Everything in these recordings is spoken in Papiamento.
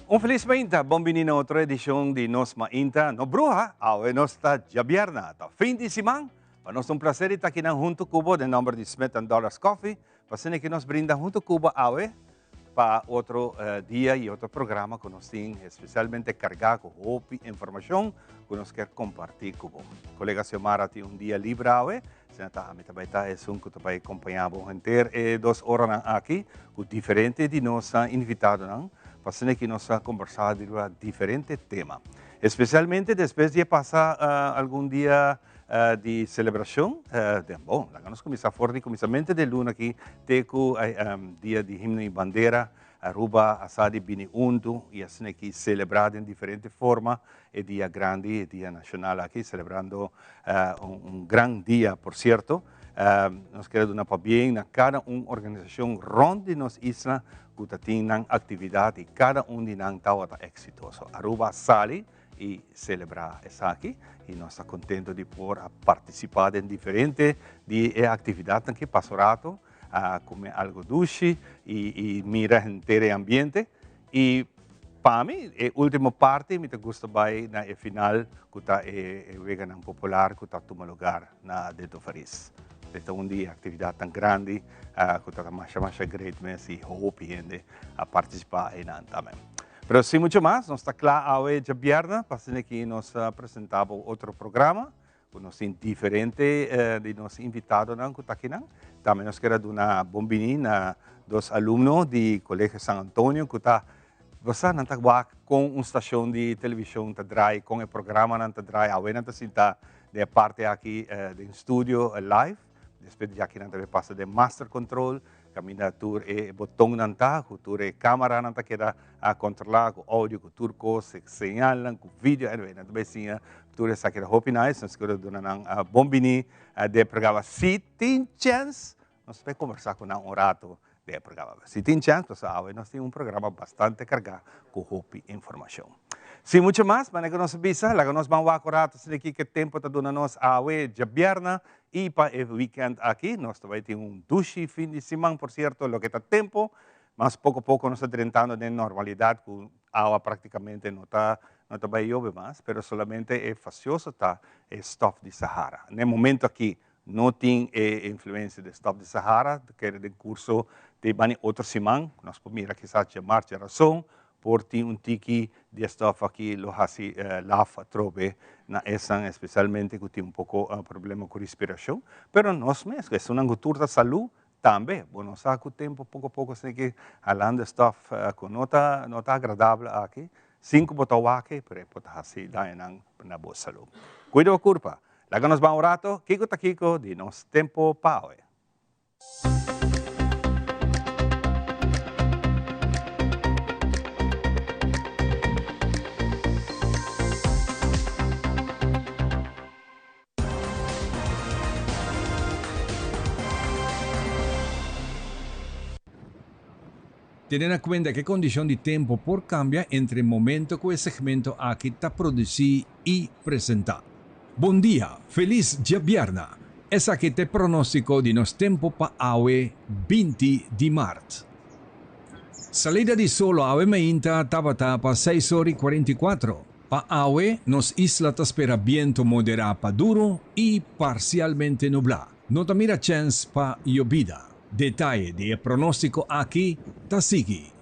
Un felis mainta, bon bini na otro edicion di Nos Mainta No Bruha. Awe nos ta djabièrnè, ta fin di siman. Pa nos ta un placer di ta akinan hunto cu bo den nomber di Smith and Dollars Coffee, pa asina ki nos brinda hunto cu bo awe pa otro dia y otro programa cu nos tin especialmente carga cu hopi informacion cu nos kier comparti cu bo. Colega Xiomara tin un dia libre awe, asina ta ami ta bay ta esun cu ta bay compaña bo henter e dos oranan aki cu diferente di nos invitadonan pa asina ki nos a combersa riba diferente tema. Especialmente despues di a pasa algun dia di celebracion, den bon, laga nos cuminsa for di cuminsamente di luna aki te cu dia di himno y bandera, Aruba a sa di bini hunto y asina aki celebra den diferente forma e dia grandi, e dia nacional aki, celebrando un gran dia por cierto. Nos kere duna pabien na cada un organisacion rond di nos isla cu ta tin nan actividad y cada un di nan tawata exitoso. Aruba a sali y celebra esaki y nos ta contento di por a participa den diferente di e actividadnan ki paso rato a come algo dushi y mira henter e ambiente y pa mi e ultimo parti mi ta gusta bay na e final cu ta e weganan popular cu ta tuma lugar na Deto Faris. E ta un di e actividadnan grandi cu ta masha masha great mes y hopi hende a participa eynan tambe. Pero sin mucho mas, nos ta kla awe djabièrnè pa asina ki nos a presentá bo otro programa ku nos tin diferente di nos invitadonan ku ta akinan. Tambe nos kier a duna bon bini na dos alumno di Colegio San Antonio ku ta, bo sa, nan ta wak kon un stashon di televishon ta draai, kon e programanan ta draai. Awe nan ta sinta den e parti aki den studio live. Despues di aki nan ta bay pasa den master control, caminda tur e botonnan ta, cu tur e camaranan ta keda a controla, cu audio, cu tur cos, e señalnan, cu video, anyway, nan ta bay siña tur esaki ta hopi nice, nos quiero duna nan bon bini den e programa. Si tin chance, nos ta bay conversa cu nan un rato den e programa. Si tin chance, pasobra awe nos tin un programa bastante carga cu hopi informacion. Sin mucho mas, manera cu nos a bisa, laga nos ban wak un rato asina aki ke tempo ta duna nos awe djabièrnè y pa e weekend aki. Nos ta bay tin un dushi fin di siman, por cierto, loke ta tempo, mas poco poco nos ta drentando den normalidad cu awa practicamente no ta no ta bay yobe mas, pero solamente e facioso ta e stof di Sahara. Na e momento aki No tin e influencia di stop di Sahara, ta kere den curso di bani otro siman, nos por mira kisas dje mars dje rason, por tin un tiki di e stof aki lo haci laf atrobe na esnan especialmente cu tin un poco problema cu respiracion, pero nos mes esunnan cu tur ta salu tambe, bo no sa cu tempo poco poco esaki ki halando e stof cu no ta no ta agradable aki, sin cu bo ta wak pero e por ta haci dañonan na bo salu. Cuida bo curpa. Laga nos ban un rato, kiko ta kiko di nos tempo pa awe. Tene na cuenta cu e condicion di tempo por cambia entre momento cu e segmento aki ta produci y presenta. Bon dia, feliz djabièrnè! Esaki ta e pronostico di nos tempo pa awe 20 di maart. Salida di solo awe mainta tabata pa seis ora y 44. Pa awe nos isla ta spera biento modera pa duro y parcialmente nubla. No ta mira chens pa yobida. Detaye di e pronóstiko aki ta sigui.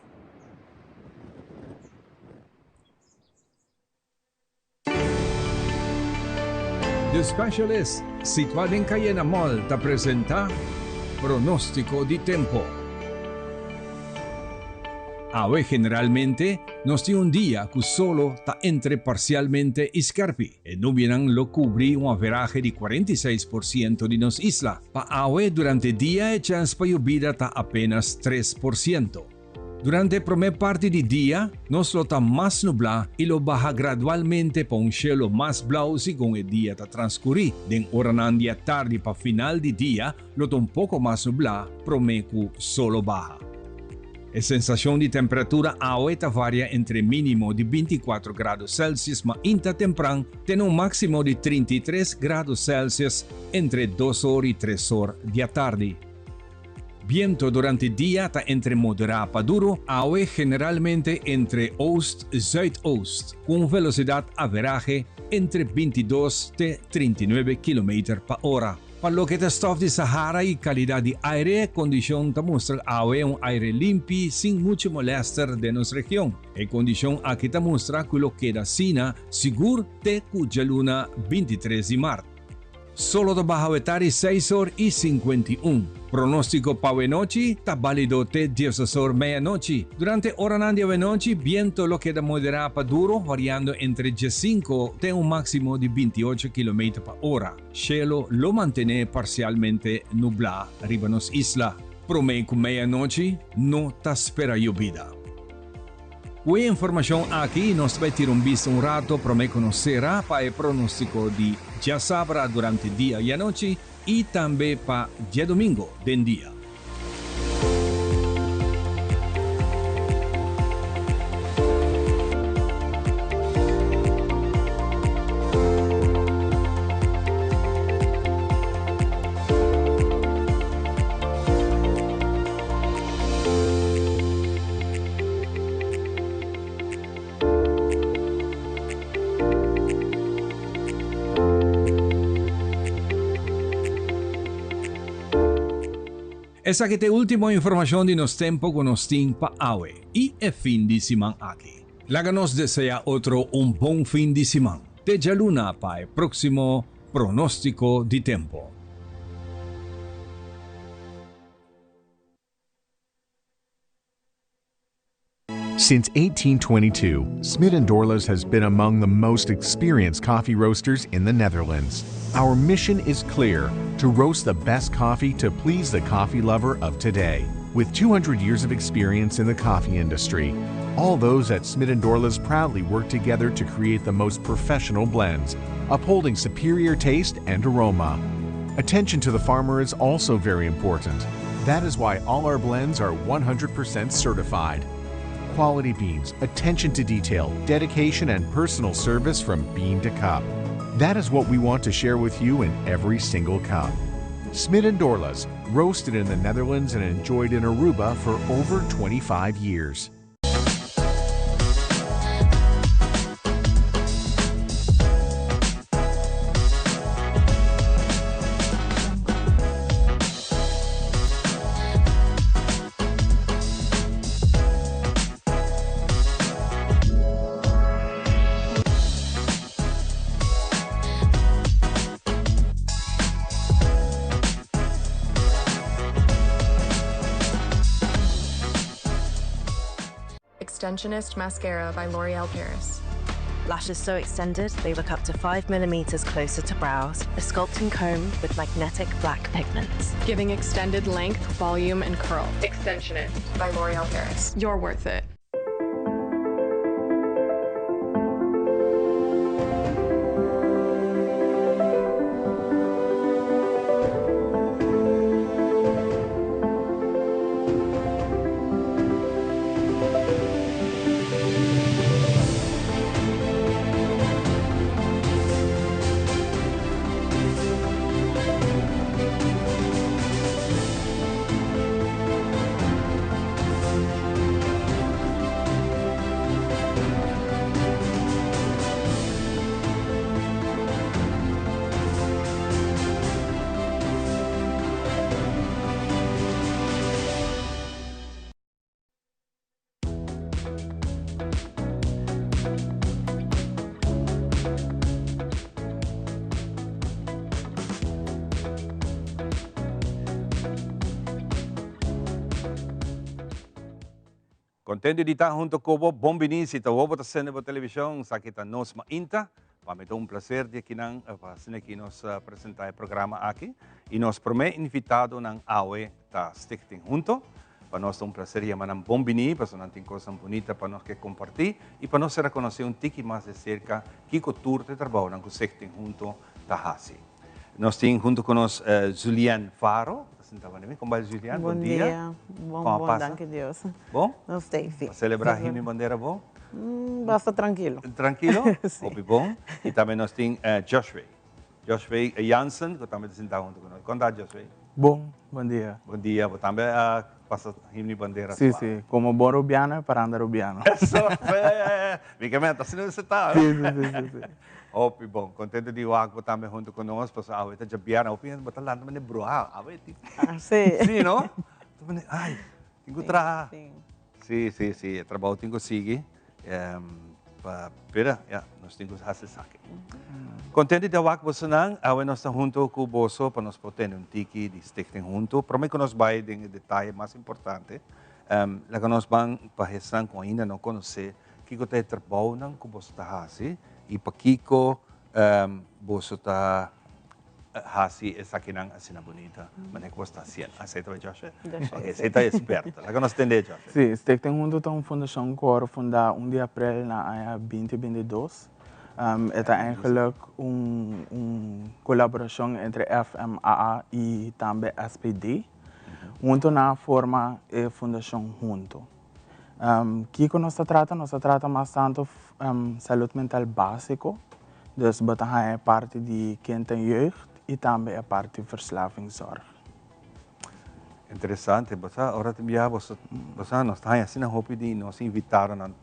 The Specialist, situá den Cayena Mall ta presentá Pronóstiko di Tempo. Awe generalmente nos tin un dia ku solo ta entre parsialmente i skerpi. E nubianan lo kubri un averahe di 46% di nos isla. Pa awe durante dia e chèns pa yobida ta apenas 3%. Durante e promé parti di dia nos lo ta mas nublá i lo baha gradualmente pa un shelo mas blou segun e dia ta transkurí. Den oranan di atardi pa final di dia lo ta un poko mas nublá promé ku solo baha. E sensashon di temperatura awe ta varia entre mínimo di 24 grado Celsius mainta tempran te na un máksimo di 33 grado Celsius entre dos or i tres or di atardi. Biento durante dia ta entre moderá pa duru, awe generalmente entre oost zuidoost, ku un velosidat averahe entre 22 te 39 kilometer pa ora. Pa loke ta stof di Sahara i kalidat di aire, kondishon ta mustra awe un aire limpi sin muchu molèster den nos region. E kondishon aki ta mustra ku lo keda asina sigur te ku djaluna 23 di mart. Solo ta baha wetari seis or i 51. Pronóstiko pa awenochi ta bálido te diesdos or meianochi. Durante oranan di awenochi, biento lo keda moderá pa duro, variando entre diesinko te un máksimo di 28 kilometer pa ora. Shelo lo mantené parsialmente nublá riba nos isla. Promé ku meianochi no ta spera yobida. Ku e informashon aki nos ta bai tira un bista un rato promé ku nos sera pa e pronóstiko di djasabra durante dia i anochi i tambe pa djadumingo den dia. Esaki ta e ultimo informacion di nos tempo cu nos tin pa awe y e fin di siman aki. Laga nos desea otro un bon fin di siman. Te djaluna pa e proximo pronostico di tempo. Since 1822, Smit & Dorlas has been among the most experienced coffee roasters in the Netherlands. Our mission is clear: to roast the best coffee to please the coffee lover of today. With 200 years of experience in the coffee industry, all those at Smit & Dorlas proudly work together to create the most professional blends, upholding superior taste and aroma. Attention to the farmer is also very important. That is why all our blends are 100% certified. Quality beans, attention to detail, dedication, and personal service from bean to cup. That is what we want to share with you in every single cup. Smit & Dorlas, roasted in the Netherlands and enjoyed in Aruba for over 25 years. Extensionist Mascara by L'Oreal Paris. Lashes so extended, they look up to 5 millimeters closer to brows. A sculpting comb with magnetic black pigments. Giving extended length, volume, and curl. Extensionist by L'Oreal Paris. You're worth it. Contento di ta hunto cu bo. Bon bini si ta bo ta sende bo television. Sa ki ta Nos Mainta. Pa mi ta un placer di akinan pa asina ki nos presenta e programa aki. Y nos prome invitadonan awe ta Stichting Hunto. Pa nos ta un placer yama nan bon bini, pasobra nan tin cosnan bunita pa nos ke comparti y pa nos ser a conoce un tiki mas de cerca kico tur ta e trabounan cu Stichting Hunto ta haci. Nos tin hunto cu nos Julien Faro, ta sinta banda mi. Con bai Julien? Bon dia. Bon dia. Bon, Con a bon, pasa? danki Dios. Bon? Nos ta si. A celebra Himno y Bandera bon? Basta trankilo. Trankilo? Si. Hopi bon. Y tambe nos tin Joshua. Joshua Jansen, cu tambe ta sinta hunto cu nos. Con ta Joshua? Bon, bon dia. Bon dia, bo tambe a pasa himno y bandera Si, si, como bon Rubiano e paranda Rubiano. Eso, mi ke menta asina mester ta. Si, si, si, si, si. Hopi bon, contento di wak bo tambe hunto cu nos, pasobra awe ta djabièrnè, hopi hende bo ta lanta manera bruha, awe tin. Ah, si. Si, no? Ta manera, ay, tin cu traha. Si, si, si, e trabou tin cu sigui. Pa pero ya nos tin ku hasi esaki. Kontento di wak bosonan, awe nos ta hunto ku boso pa nos por tene un tiki di stichting hunto. Prome ku nos bai den e detaye mas importante, laga nos ban pa esnan ku ainda no konosé kiko ta e trabounan ku boso ta hasi i pakiko boso ta Hasi esakinan asina bunita manera ku bo sta hasiendo. Esei ta bai Joshua? Ok, esei ta eksperto. Laga nos tende Joshua. Sí, Stichting Hunto ta un fundashon ku ora fundá un di aprel na aña 2022. E ta eigenlijk un un kolaborashon entre FMAA i tambe SPD. Hunto nan a forma e fundashon Hunto. Kiko nos ta trata? Nos ta trata mas tantu salud mental básiko. Dus bo ta haña e parti di kind en jeugd i tambe e parti verslavingszorg. Interesante, bo sa ora tin biaha bo sa bo sa nos ta haña asina hopi di nos invitadonan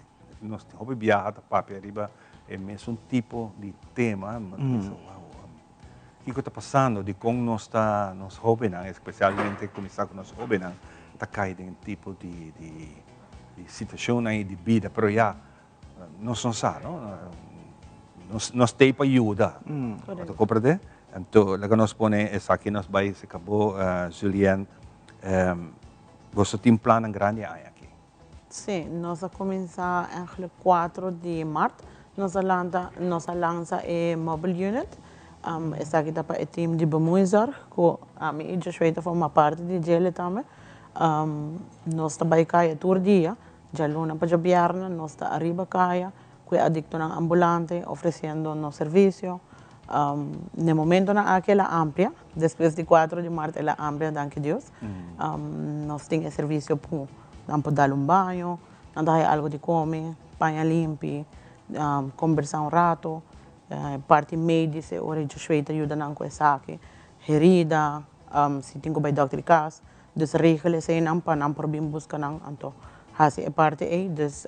nos hopi biaha ta papia riba e mesun tipo di tema, mi ta bisa wow kiko ta pasando dikon nos ta nos hobennan especialmente kuminsá ku nos hobennan ta kai den tipo di di di situashonnan i di bida pero ya Nos no sa, no? Nos, nos t'ei pa yuda. Bo ta comprende? Anto, laga nos pone esaki nos bai se cabo, Julien. Boso tin plannan grandi e aña aki? Sí, nos a cuminsa eigenlijk cuatro di maart. Nos a lanta, nos a lansa e mobile unit. Esaki ta pa e team di bemoeizorg, cu ami y Joshua ta forma parti di djele tambe. Nos ta bai caya tur dia. Djaluna pa djabièrnè nos ta ariba kaya ku e adiktonan ambulante ofresiendo nos servisio. Na e momentonan aki el a amplia, despues di kuatro di mart el a amplia danki Dios. Nos tin e servisio ku nan por dal un baño, nan ta haya algu di kome, paña limpi, kombersá un rato. Parti medis e ora Joshua ta yuda nan ku esaki, herida, si tin ku bai dòkter di kas. Dus regel eseinan pa nan por bin buska nan, anto hasi e parti ei. Dus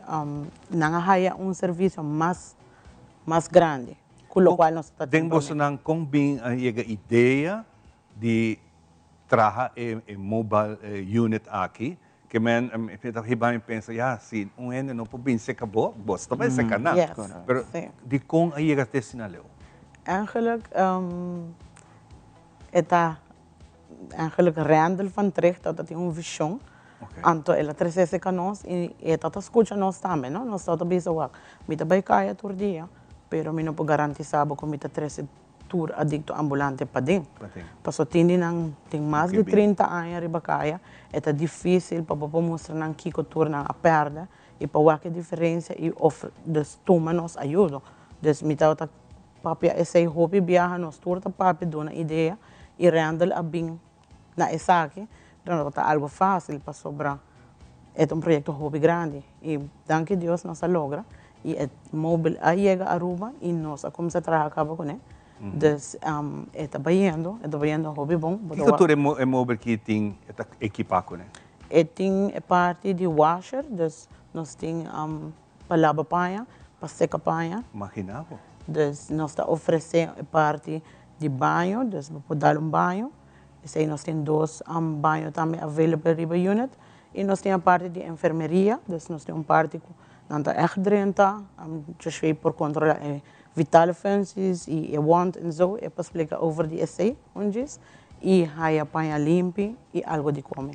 nan a haya un servisio mas mas grandi ku lokual nos ta tin Den bosonan kon bin a yega idea di traha e e mobile unit aki? Ke men mi ta hiba mi pensa ya si un hende no por bin seka bo, boso ta bai seka nan. Pero dikon a yega te asina leu? Eigenlijk e ta Eigenlijk Randall van Tricht tabata tin un vision, anto el a trece esey ca nos y e tabata scucha nos tambe, no? Nos tabata bisa wak, mi ta bay caya tur dia, pero mi no por garantisa bo cu mi ta trece tur adicto ambulante paden. Pasobra tin di nan tin mas di 30 aña riba caya, e ta dificil pa bo por mustra nan kico tur nan a perde y pa wak e diferencia y ofre, dus tuma nos ayudo. Dus mi tabata Papia esei hopi biaha nos tur ta papia duna idea y Randall a bin na esaki pero no ta algo facil pasobra e ta un proyecto hopi grandi y danki Dios nos a logra y e mobil a yega Aruba y nos a cuminsa traha caba cune dus e ta bayendo e ta bayendo hopi bon. Kico tur e mobil ki tin e ta ekipa cune? E tin e parti di washer dus nos tin Pa laba paña, pa seka paña. Imagina bo. Dus nos ta ofresé e parti di baño, dus bo por dal un baño. Esei nos tin dos baño tambe available riba unit. I nos tin e parti di enfermeria, dus nos tin un parti ku nan ta ègt drenta, Joshua por kontrolá e vitale functies i e wond en zo, e por splika over di esei un djis. I haya paña limpi i algu di kome.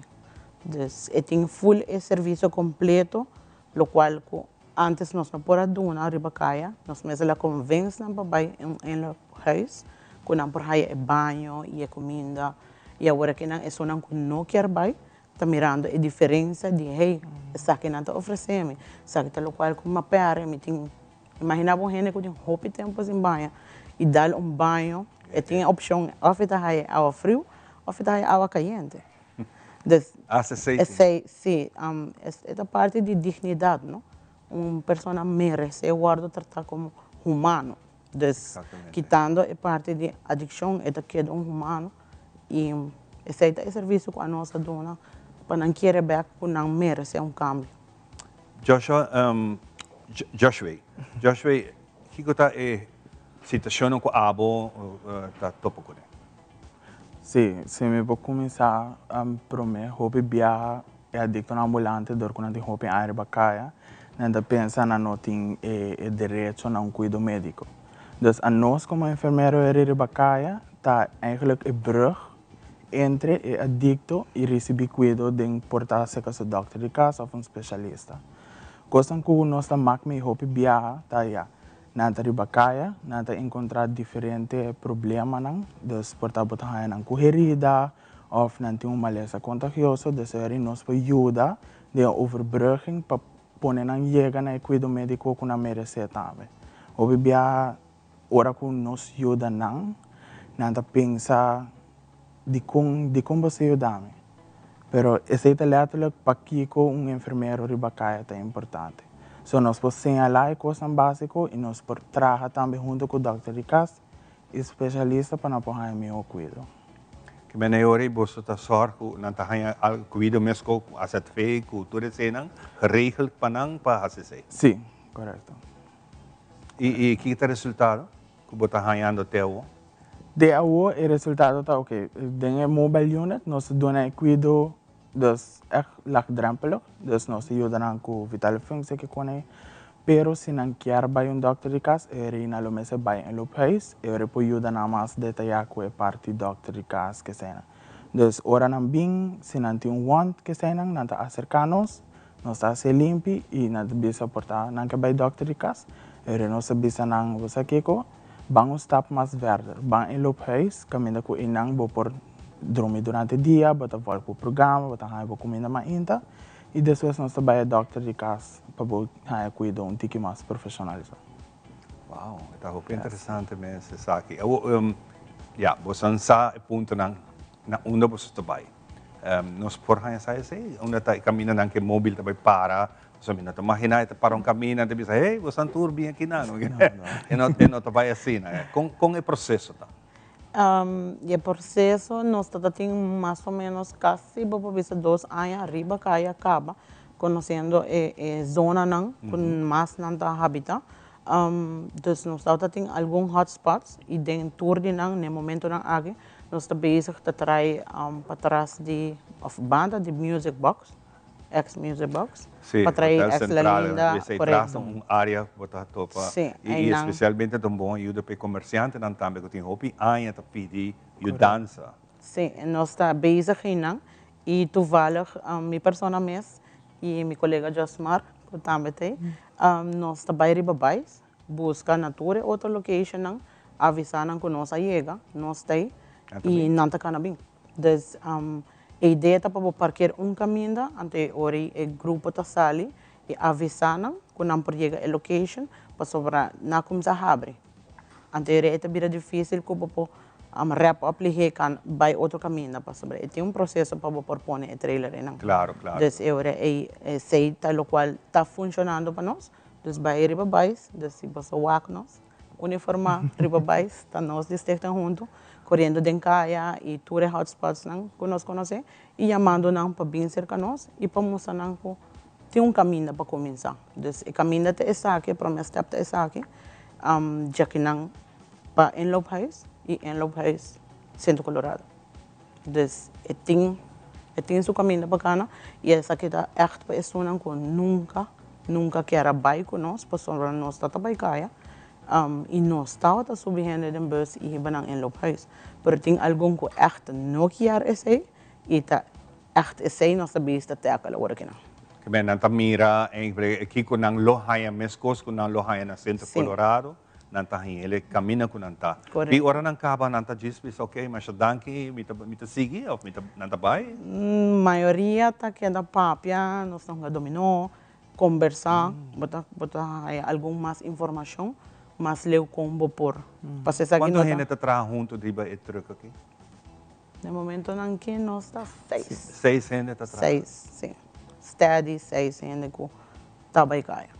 Dus e tin full e servisio kompleto. Locual cu antes nos no por a duna riba caya, nos mester la convence nan pa bay un inloophuis cu nan por haya e baño y e cuminda y awor aki nan esunnan cu no kier bay ta mirando e diferencia di hey esaki nan ta ofrece mi, esaki ta locual cu mi a perde, mi tin, imagina bo un hende cu tin hopi tempo sin baña y dal un baño e tin e opcion of e ta haya awa friu of e ta haya awa cayente. Dus, esei, si, e ta parti di dignidat, no? Un persona meresé wòrdu tratá komo humano. Dus, kitando e parti di adikshon, e ta keda un humano i Esei ta e servisio ku anos ta duna pa nan kere bèk ku nan meresé un kambio. Joshua, Joshua, Joshua, kiko ta e situashonnan ku abo ta topa kuné? Sí, si mi por kuminsá promé, hopi biaha e adiktonan ambulante dor ku nan tin hopi aña riba kaya, nan ta pensa nan no tin e derecho na un kuido médiko. Dus anos komo enfermero eri riba kaya ta eigenlijk e brug entre e adikto i risibí kuido den por ta serka su dòkter di kas òf un spesialista. Kosnan ku nos ta mak mei hopi biaha ta ya, nan ta riba kaya, nan ta enkontrá diferente problemanan, dus por ta bo ta haña nan ku herida òf nan tin un malesa kontagioso, dus eri nos por yuda den e overbrugging pa pone nan yega na e kuido médiko ku nan meresé tambe. Hopi biaha Ora ku nos yuda nan, nan ta pensa, Dikon, dikon boso yuda mi? Pero esei ta lèterlik pakiko un enfermero riba kaya ta importante. So nos por señalá e kosnan básiko i nos por traha tambe huntu ku dòkter di kas i spesialista pa nan por haña mihó kuido. Ke mene ora ei boso ta sòrg ku nan ta haña kuido mesko ku AZV, ku tur eseinan geregeld pa nan pa hasi esei? Sí, korekto. I i ki ta resultado ku bo ta hañando te awo? Te awo e resultado ta oke. Den e mobile unit nos ta duna e kuido dus ègt laagdrempelig, dus nos ta yuda nan ku vitale functie ke kone, pero si nan kier bai un dòkter di kas e reina lo mester bai en loophuis, e ora por yuda nan mas detayá ku e parti dòkter di kas keseinan. Dus ora nan bin si nan tin un wond keseinan nan ta aserká nos. Nos ta hasié limpi i nan ta bisa por ta nan ke bai dòkter di kas. Eri nos ta bisa nan, bo sa kiko? Ban un stap mas verder, ban e loophuis kaminda ku einan bo por drumi durante dia, bo ta vòlg bo programa, bo ta haña bo kuminda mainta i despues nos ta bai e dòkter di kas pa bo haña kuido un tiki mas profeshonalisá. Wow, e ta hopi interesante mes esaki. Awor, ya, boso sa e puntonan na unda boso ta bai. Nos por haña sa esei? Unda ta e kamindanan ku e mobil ta bai para? Pasobra mi no ta imaginá e ta para un kaminda i ta bisa, hey, boso tur bin aki nan. E no, e no ta bai asina. Kon, kon e proseso ta? E proseso nos ta tin mas o ménos kasi bo por bisa dos aña ariba kaya kaba konosiendo e e zonanan ku mas nan ta habitá. Dus nos tabata tin algun hotspots i den tur di nan na e momentonan aki nos ta bezig ta trae patras di of banda di Music Box, ex Music Box, Sí, pa trae Hotel ex La Central, Linda, esei korekto. tras ta un área ku bo ta topa Sí, i einan. espesialmente ta un bon ayuda pa e komersiantenan tambe ku tin hopi aña ta pidi yudansa. Sí, nos ta bezig einan i toevallig mi persona mes i mi kolega Josmar ku tambe ta ei, nos ta bai riba bais buska na tur e otro locationnan, avisá nan ku nos a yega, nos ta ei i nan ta kana bin. Dus e idea ta pa bo parker un kaminda, anto e ora ei e grupo ta sali i avisá nan ku nan por yega e location pasobra nan a kuminsá habri. Anto e ora ei ta bira difísil ku bo por wrap up lihé kan bai otro kaminda pasobra e tin un proseso pa bo por pone e trailer einan. Claro, claro. Dus e ora ei esei ta lokual ta funshonando pa nos. Dus bai riba bais, dus si boso wak nos uniformá riba bais ta nos di Stichting Huntu koriendo den kaya i tur e hotspotsnan ku nos konosé i yamando nan pa bin serka nos i pa mustra nan ku tin un kaminda pa kuminsá. Dus e kaminda ta esaki, e promé stèp ta esaki, djakinan pa inloophuis i inloophuis Centro Colorado. Dus e tin e tin su kaminda pa kana i esaki ta ègt pa esunnan ku nunka nunka kier a bai ku nos pasobra nos ta ta bai kaya i nos tabata subi hende den bus i hiba nan inloophuis. Pero tin algun ku ègt no kier esei i ta ègt esei nos ta bista tèkel ora kinan. Ke men nan ta mira kiko nan lo haña meskos ku nan lo haña na Centro Colorado. Nan ta haña el e camina cu nan ta. Correcto. Di ora nan caba nan ta djis bisa ok masha danki mi ta mi ta sigui of mi ta nan ta bay? Mayoria ta keda papia, nos ta hunga dominó, combersa, bo ta bo ta haya algun mas informacion mas leu con bo por pasa esaki Cuanto no ta. hende ta traha hunto riba e truck aki? Na momentonan ki nos ta seis. Seis hende ta traha? Seis, si. Steady seis hende cu ta bay caya.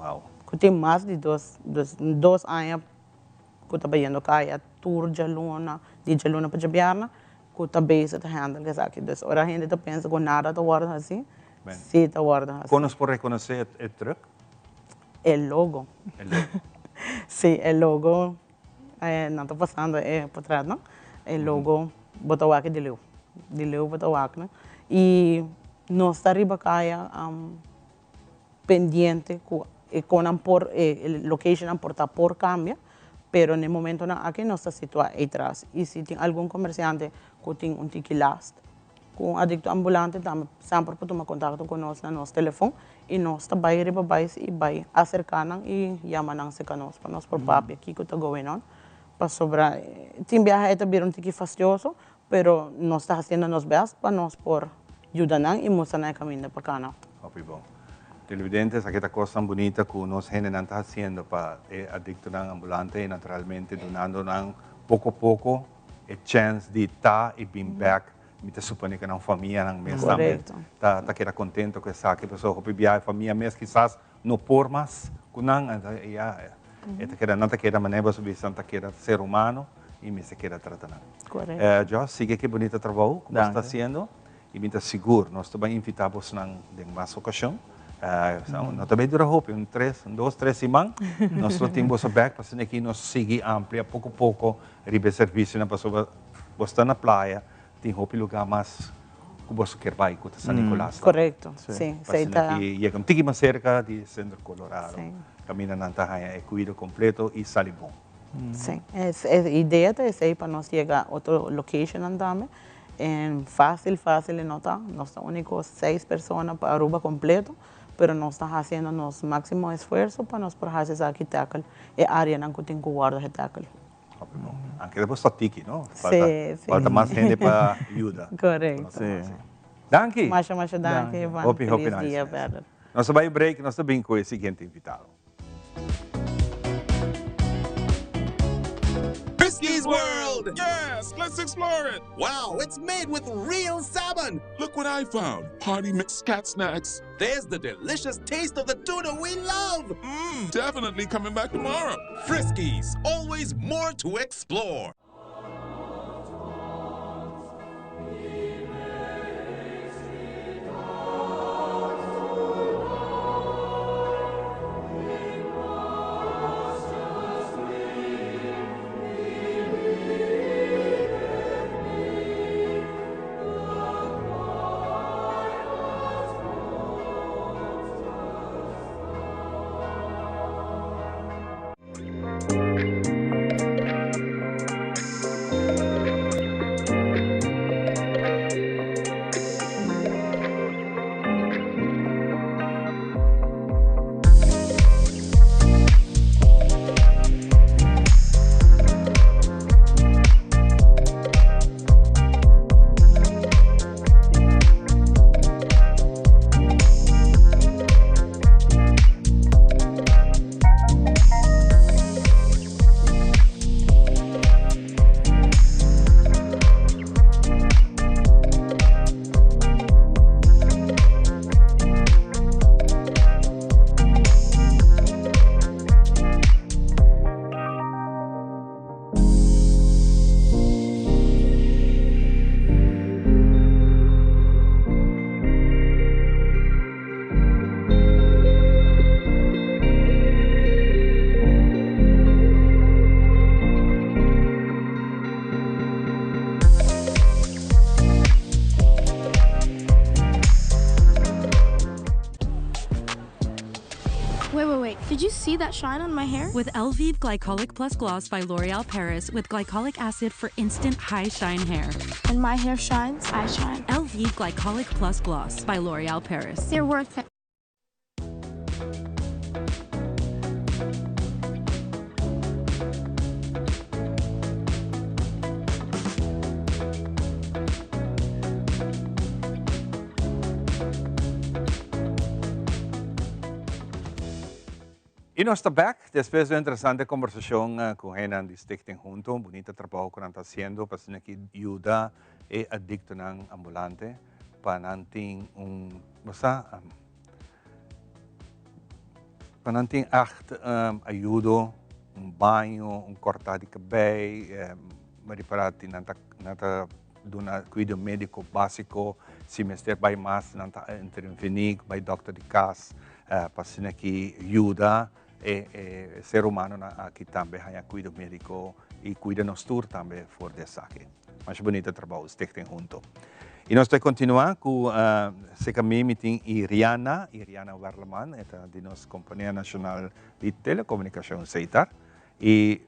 Wow. Ku tin mas di dos, dos, dos aña ku ta bayendo kaya tur djaluna, di djaluna pa djabièrnè, ku ta bezig ta handle esaki. Dus ora hende ta pensa ku nada ta wòrdu hasi, si ta wòrdu hasi. Kon nos por rekonosé e trùk? E logo. E logo. Si, e logo, nan ta pasando e potretnan, e logo bo ta wak di leu, di leu bo ta wak nan. I nos ta riba kaya pendiente ku e konan por, e locationnan por ta por kambia, pero na e momentonan aki nos ta situá ei tras. I si tin algun komersiante ku tin un tiki last ku un adikto ambulante tambe semper por tuma kontakto ku nos na nos telefon i nos ta bai riba bais i bai aserká nan i yama nan serka nos pa nos por papia kiko ta going on pasobra tin biaha e ta bira un tiki fastioso pero nos ta hasiendo nos best pa nos por yuda nan i mustra nan e kaminda pa kana. Hopi bon. Televidente, esaki ta kosnan bunita ku nos hendenan ta hasiendo pa e adiktonan ambulante i naturalmente dunando nan poko poko e chèns di ta i bin bèk. Mi ta supone ku nan famianan mes tambe ta keda kontento ku esaki pasobra hopi biaha e famia mes kisas no por mas ku nan, anto ya e ta keda, nan ta keda manera boso bisa, nan ta keda ser humano i mester keda trata nan. Jos, sigui ki bunita trabou ku boso ta hasiendo i mi ta sigur nos ta bai invitá bosnan den mas okashon. No ta bai dura hopi, un tres, un dos, tres siman nos lo tin boso bèk pa asina aki nos sigui amplia poko poko riba e servisionan pasobra bo sta na playa tin hopi lugá mas ku boso kier bai ku ta San Nicolas tambe. Korekto, si. Pa asina ki yega un tiki mas serka di Sentro Colorado kaminda nan ta haña e kuido kompleto i sali bon. Si, e idea ta esei pa nos yega otro locationnan tambe. En fácil fácil e no ta, nos ta úniko seis persona pa Aruba kompleto, pero nos ta hasiendo nos máksimo esfuerso pa nos por hasi esaki tackle e áreanan ku tin ku wòrdu getackle. Hopi bon. Anke ta por sta tiki, no? Falta, Sí, sí. falta mas hende pa yuda. Correcto. Sí. Danki. Masha, masha danki, Ivan. Hopi, hopi Feliz nice dia mes. verder. Nos ta bai break, nos ta bin cu e siguiente invitado. Friskies World! Yes, let's explore it! Wow, it's made with real salmon! Look what I found! Party mix cat snacks. There's the delicious taste of the tuna we love! Mmm, definitely coming back tomorrow. Friskies, always more to explore. Wait, wait, wait. Did you see that shine on my hair? With Elvive Glycolic Plus Gloss by L'Oreal Paris with glycolic acid for instant high shine hair. When my hair shines, I shine. Elvive Glycolic Plus Gloss by L'Oreal Paris. They're worth it. Y nos ta back despues di un interesante conversacion cu hendenan di Stichting Hunto. Un bunita trabao cu nan ta haciendo pa asina ki yuda e adictonan ambulante pa nan tin un, bo sa, pa nan tin echt ayudo, un baño, un corta di cabey, mi ripara tin nan ta, nan ta. duna kuido médiko básiko, si mester bai mas nan ta intervení, bai dòkter di kas pa asina ki yuda e e ser humanonan aki tambe haña kuido médiko i kuida nos tur tambe for di esaki. Masha bunita trabou, Stichting Hunto. I nos ta kontinuá ku serka mi mi tin Iriana, Iriana Werleman, e ta di nos Kompania Nashonal di Telekomunikashon, Setar. I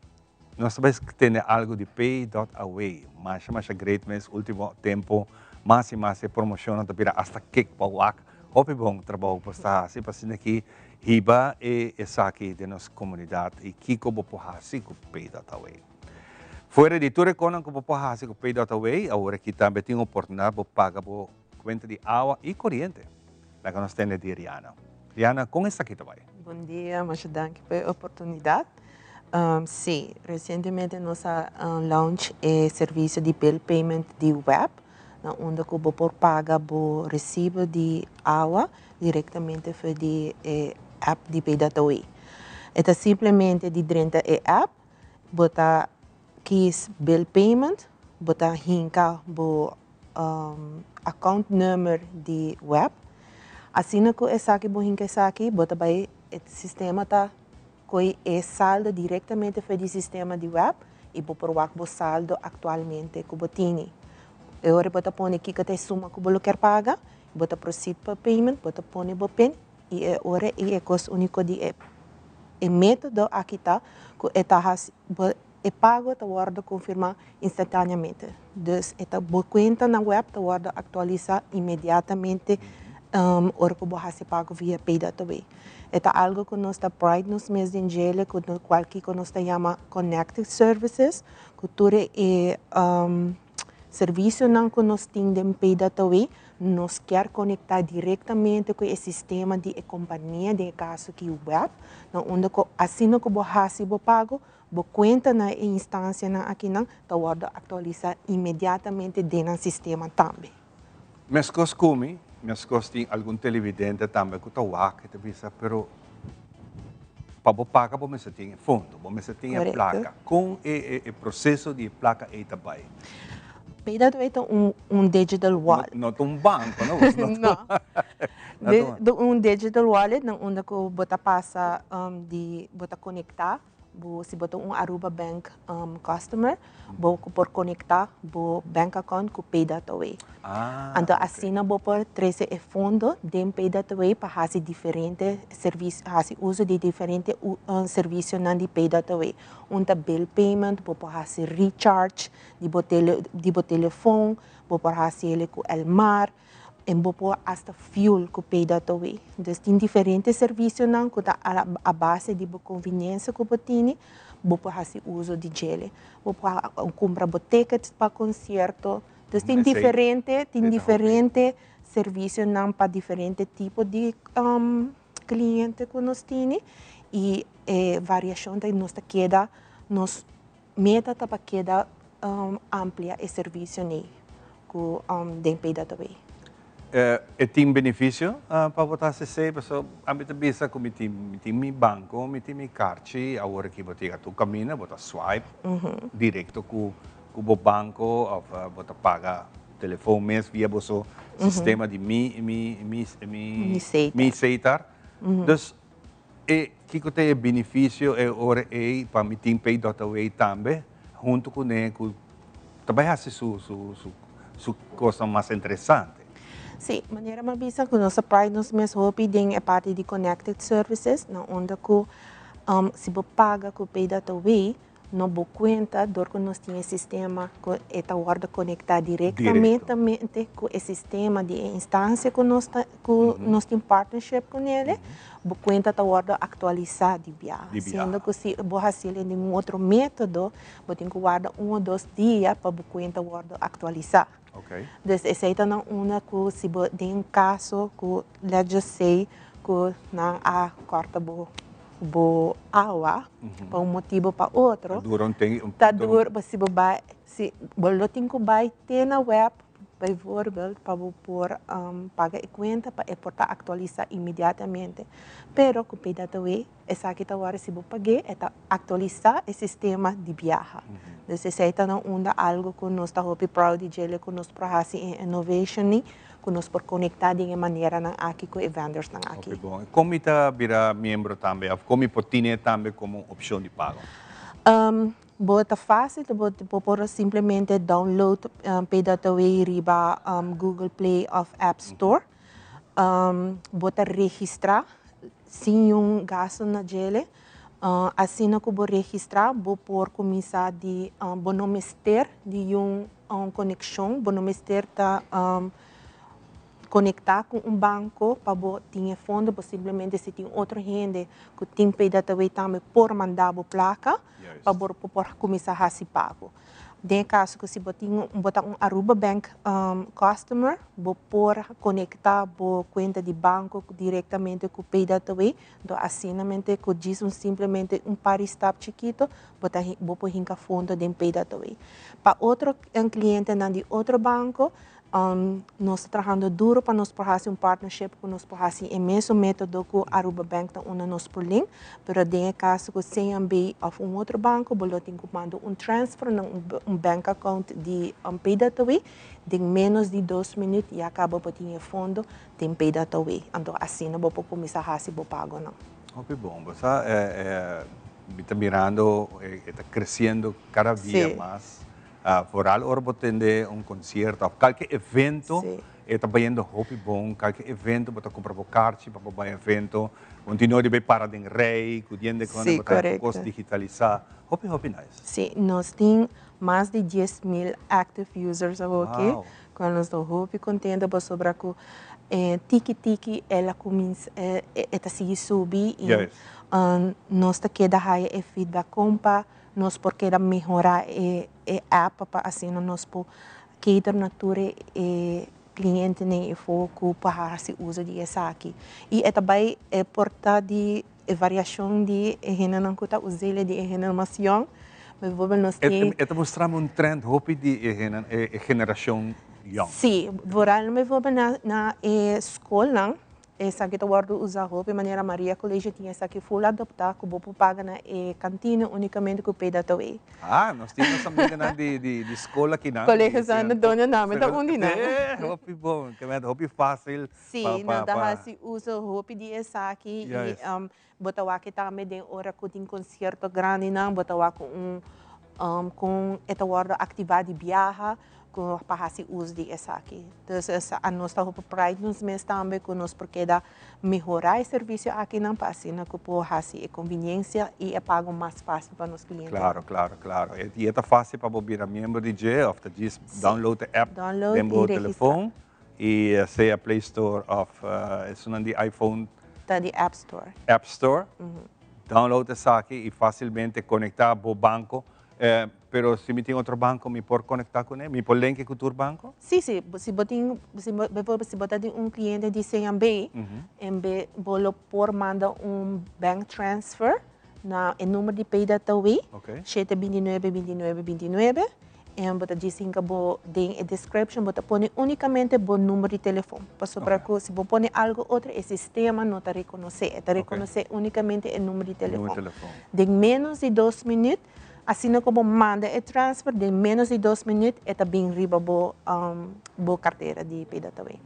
nos ta bai tende algu di Pay dot Away. Masha masha great mes, ultimo tempo mas i mas e promoshonnan ta bira asta kek pa wak. Hopi bon trabou bo sta hasi pa asina ki hiba e esaki den nos komunidat i kiko bo por hasi ku Pay dot Away. Fuera di tur e konan ku bo por hasi ku Pay dot Away, awor aki tambe tin oportunidat bo paga bo kuenta di awa i koriente. Laga nos tende di Riana. Riana, kon esaki ta bai? Bon dia, masha danki pa e oportunidat. Sí, resientemente nos a launch e servisio di bill payment di web, na unda ku bo por paga bo resibo di awa direktamente for di e app di Pay.away. E ta simplemente di drenta e app, bo ta kies bill payment, bo ta hinka bo account number di web. Asina ku esaki bo hinka esaki, bo ta bai e sistema ta koe e saldo direktamente for di sistema di web i bo por wak bo saldo aktualmente ku bo tini. E ora bo ta pone kiko ta e suma ku bo lo kier paga, bo ta proceed pa payment, bo ta pone bo pin i e ora i e kos uniko di e e metodo aki ta ku e ta hasi bo e pago ta wòrdu konfirmá instantáneamente. Dus e ta bo kuenta na web ta wòrdu aktualisá inmediatamente ora ku bo hasi pago via Pay.away. E ta algu ku nos ta pride nos mes den djele ku kual kiko nos ta yama connected services ku tur e Servisionan ku nos tin den Pay.away, nos kier konektá direktamente ku e sistema di e kompania, den e kaso aki web, na unda ku asina ku bo hasi bo pago, bo kuenta na e instansianan akinan ta wòrdu aktualisá inmediatamente den nan sistema tambe. Meskos ku mi, meskos tin algun televidente tambe ku ta wak i ta bisa, pero pa bo paga bo mester tin e fondo, bo mester tin e plaka. Kon e proseso di e plaka ei ta bai? Paydatway ta un digital wallet. No ta un banko, no? No. Un digital wallet na unda ku bo ta pasa di bo ta konektá Bo si bo ta un Aruba Bank customer, bo por conecta bo bank account cu Pay.away. Anto asina bo por trece e fondo den Pay.away pa haci diferente servicio, haci uso di diferente servicionan di Pay.away. Un ta bill payment, bo por haci recharge di bo tele, di bo telefon, bo por haci ele cu Elmar. En bo por hasta fuel ku Pay.away. Dus tin diferente servisionan ku ta a base di bo konviniensia ku bo tini, bo por hasi uso di djele. Bo por kumpra bo tickets pa konsierto. Dus tin diferente, tin diferente servisionan pa diferente tipo di kliente ku nos tini i e variashon ta nos ta keda nos Meta ta pa keda amplia e servisio nei ku den PWA. E tin benefisio pa bo ta hasi esei? Pasobra ami ta bisa ku mi tin mi tin mi banko, mi tin mi karchi, awor aki bo ta yega tur kaminda, bo ta swipe direkto ku ku bo banko òf bo ta paga telefon mes via boso sistema di mi mi mi mi Setar. Dus E kiko ta e benefisio e ora ei pa mi tin pay dot away tambe hunto kuné ku ta bai hasi su su su su kosnan mas interesante. Sí, manera mi a bisa ku nos a pride nos mes hopi den e parti di connected services na unda ku si bo paga ku pay dot away No bo cuenta dor cu nos tin e sistema cu e ta wordo conecta directamente cu e sistema di e instancia cu nos ta cu nos tin partnership cu nele, bo cuenta ta wordo actualisa di bia. Siendo cu si bo haciel den un otro metodo, bo tin cu warda un o dos dia pa bo cuenta wordo actualisa. Dus esey ta na unda cu si bo den un caso cu let's just say cu nan a corta bo bo awa pa un motibo pa otro, Ta dura un ten, ta dura, si bo bai, si bo lo tin cu bai te na web. Bijvoorbeeld, pa bo por paga e cuenta pa e por ta actualisa inmediatamente. Pero cu Pay.away, esaki ta worde si bo pague, e ta actualisa e sistema di biaha. Dus esey ta na unda algo cu nos ta hopi proud di djele cu nos por haci e innovation ni, cu nos por conecta den e maneranan aki cu e vendors nan aki. Hopi bon. Con mi ta bira miembro tambe of con mi por tine tambe como opcion di pago? Bo ta fácil, bo por simplemente download Pay.away riba Google Play of App Store. Bo ta registra sin niun gasto na djele. Asina cu bo registra, bo por cuminsa di, bo no mester di un conexion, bo no mester ta conecta cu un banco pa bo tin e fondo, bo simplemente si tin otro hende cu tin Pay.away tambe por manda bo placa pa bo por cuminsa haci pago. Den caso cu si bo tin bo ta un Aruba Bank customer, bo por conecta bo cuenta di banco directamente cu Pay.away, do asinamente cu djis un simplemente un par di stap chikito, bo por hinca fondo den Pay.away. Pa otro clientenan di otro banco, nos ta trahando duro pa nos por haci un partnership cu nos por haci e mesun metodo cu Aruba Bank ta unda nos por link, pero den e caso cu CMB of un otro banco, bo lo tin cu manda un transfer na un bank account di Pay.away, den menos di 2 minuut ya caba bo tin e fondo den Pay.away. Anto asina bo por cuminsa haci bo pagonan. Hopi bon, bo sa, mi ta mirando, ta creciendo cada dia mas. Vooral ora bo tende un concierto of cualkier evento, e ta bayendo hopi bon, cualkier evento bo ta cumpra bo kaartje pa bo bay evento, continua di bay para den rij, cu diende con bo ta cos digitalisa. Hopi, hopi nice. Si, nos tin mas di 10 mil active users aki. Cu nos ta hopi contento pasobra cu tiki tiki el a cuminsa, e ta sigui subi y nos ta keda haya e feedback con pa nos por keda mehora e app pa asina nos por cater na tur e clientenan y foco pa haci uso di esaki. Y e tambe e por ta di e variacion di hendenan cu ta usa di hende mas young. Bijvoorbeeld nos tin E ta mustra un trend hopi di e generacion young. Si, vooral bijvoorbeeld na e school esaki ta wordo usa hopi, manera Maria College tin esaki full adopta cu bo por paga na e cantina unicamente cu Pay.away. Ah, nos tin amiganan di scol aki na. Colegio San Antonio na, ta un di nan. Hopi bon, cu ta hopi facil. Si, nan ta hasi uso hopi di esaki y bo ta wak tambe den ora cu tin concierto grandi nan, bo ta wak cu e ta wordo activa di biaha cu pa hasi uso di esaki. Dus nos ta hopi pride nos mes tambe cu nos por keda mehora e servicio aki nan pa asina cu por hasi e conveniencia y e pago mas facil pa nos cliente. Claro. Y ta facil pa bira miembro di dje, of ta just download the app Download den y bo registra. Telefon y sea Play Store of esun di iPhone. Ta di App Store. App Store. Download esaki y facilmente conecta bo banco. Pero si mi tin otro banco, mi por conecta cu ne? Mi por link cu tur banco? Si. Si bo tin, si bo, bijvoorbeeld, si bo tin un cliente di CMB, MB bo lo por manda un bank transfer na e number di Pay.away, 729 29 29, y bo ta djis hinca bo den e description, bo ta pone unicamente bo number di telefon. Pasobra cu si bo pone algo otro, e sistema no ta reconoce. E ta reconoce unicamente e number di telefon. Number di telefon. Den menos di 2 minuut, asina como manda e transfer, den menos di 2 minuut, e ta bin riba bo cartera di Pay.away.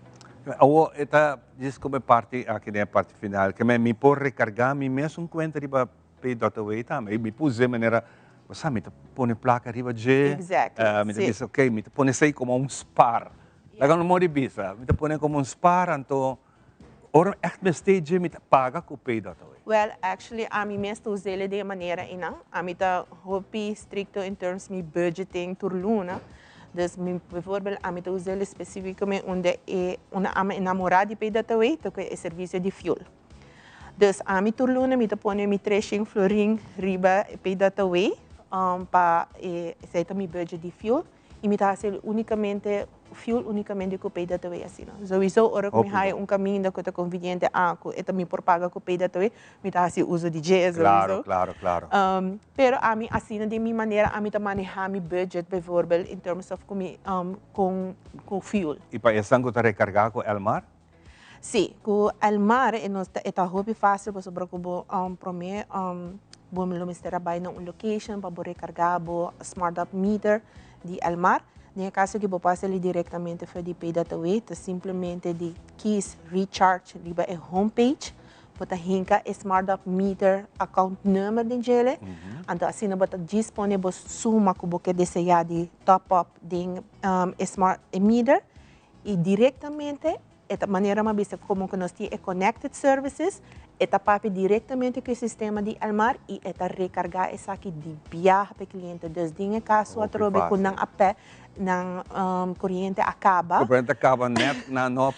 Awo, e ta djis como parti aki den parti final, cu mi por recarga mi mes un cuenta riba Pay.away tambe. Mi por manera, bo mi ta pone placa riba dje. Mi ta bisa, ok, mi ta pone esey como un spaar. Laga no mori bisa, mi ta pone como un spaar, anto ora echt mester mi ta paga cu Pay.away. Well, actually, ami mes ta us'e di manera ey. Ami ta hopi stricto in terms mi budgeting tur luna. Dus mi, bijvoorbeeld, ami ta us'e specificamente unda e unda ami enamora di Pay.away, ta e servicio di fuel. Dus ami tur luna mi ta pone mi 300 florin riba Pay.away pa esey ta mi budget di fuel y mi ta haci unicamente fuel unicamente cu PWA asina. Sowieso ora cu mi haya un caminda cu ta conveniente a cu e ta mi por paga cu PWA, mi ta haci uso di dje sowieso. Claro, claro, claro. Pero ami asina den mi manera ami ta maneha mi budget bijvoorbeeld in terms of cu mi con cu fuel. Y pa esnan cu ta recarga cu Elmar? Si, cu Elmar e nos ta e ta hopi facil pasobra cu bo prome bo lo mester a bay na un location pa bo recarga bo smart up meter di Elmar. Den e caso aki bo por haci directamente for di PWA, ta simplemente di kies recharge riba e homepage. Bo ta hinka e Smart Up Meter account number den djele, anto asina bo ta djis pone bo suma ku bo ke deseá di top up den e smart e meter i direktamente e ta manera mi a bisa komo ku nos tin e connected services e ta papia direktamente ku e sistema di Elmar i e ta rekargá esaki di biaha pa e kliente. Dus den e kaso atrobe ku nan a pè Nan coriente a caba. Corriente a caba net na nop.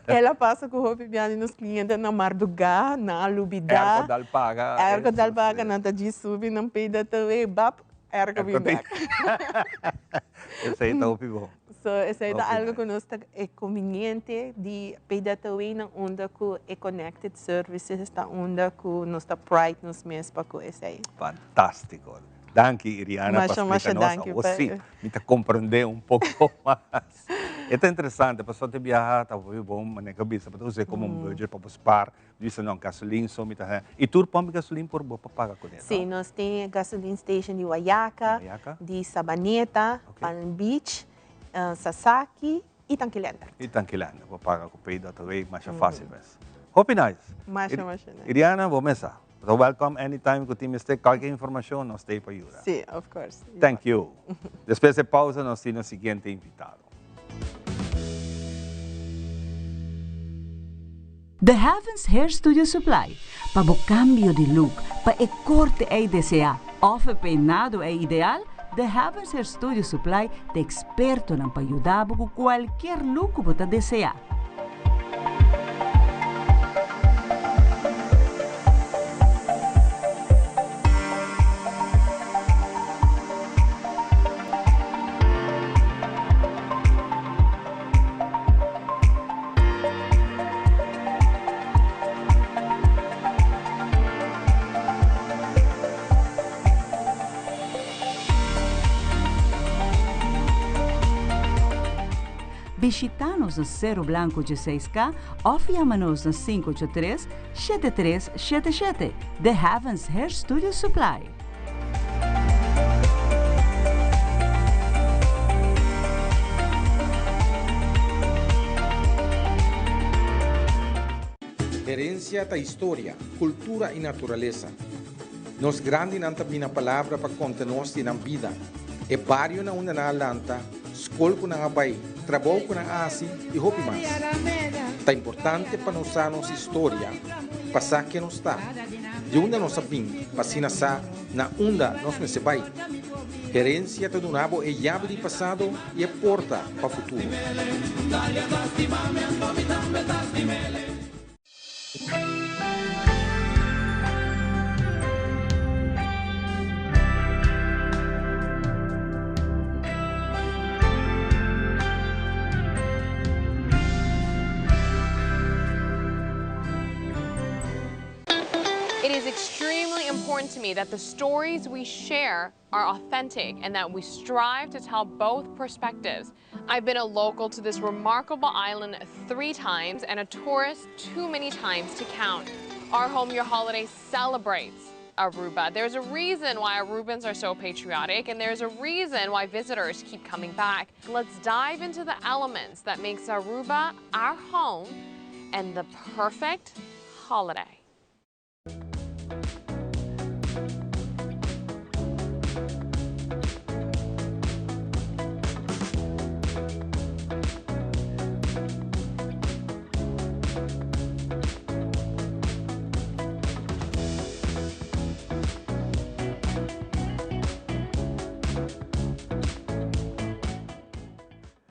El a pasa cu hopi bia di nos cliente na marduga, nan a lubida. Airco dal paga. Airco dal paga, nan ta djis subi nan pida te bap, airco bin bek. Esey ta hopi bon. So esey ta algo cu nos ta e conveniente di PWA na unda cu e connected services ta unda cu nos ta pride nos mes pa cu esey. Fantastico. Danki Iriana pa splika nos. Awor si mi ta komprendé un poko mas. E ta interesante pasobra te biaha ta hopi bon manera ku a bisa bo ta us'é komo un budget pa bo spar. Mi bisa no gasolin so mi ta haña. I tur pòmp gasolin por bo por paga kuné no? Si, nos tin e gasolin station di Wayaca, di Sabaneta, Palm Beach, Sasaki i Tanki Leendert. I Tanki Leendert bo paga ku pay.away masha fásil mes. Hopi nice. Masha masha nice. Iriana bo mesa. So welcome anytime cu tin mester cualkier informacion nos ta ey pa yuda. Sí, of course. Thank you. Despues de pausa nos tin nos siguiente invitado. The Heavens Hair Studio Supply, pa bo cambio di look, pa e corte ey desea of e peinado ey ideal, The Heavens Hair Studio Supply ta expertonan pa yuda bo cu cualkier look cu bo ta desea. Bishita nos na Cerro Blanco dieseis K of yama nos na 583 7377. The Heavens Hair Studio Supply. Herencia ta historia, cultura y naturalesa. Nos grandinan ta bina palabra pa conta nos di nan bida, e bario na unda nan a lanta, skol ku nan a bai, trabou ku nan a hasi i hopi mas. Ta importante pa nos sa nos historia, pa sa ken nos ta, di unda nos a bin pa asina sa na unda nos mester bai. Herensia ta duna bo e yabi di pasado i e porta pa futuro. It is extremely important to me that the stories we share are authentic and that we strive to tell both perspectives. I've been a local to this remarkable island three times and a tourist too many times to count. Our Home Your Holiday celebrates Aruba. There's a reason why Arubans are so patriotic and there's a reason why visitors keep coming back. Let's dive into the elements that makes Aruba our home and the perfect holiday.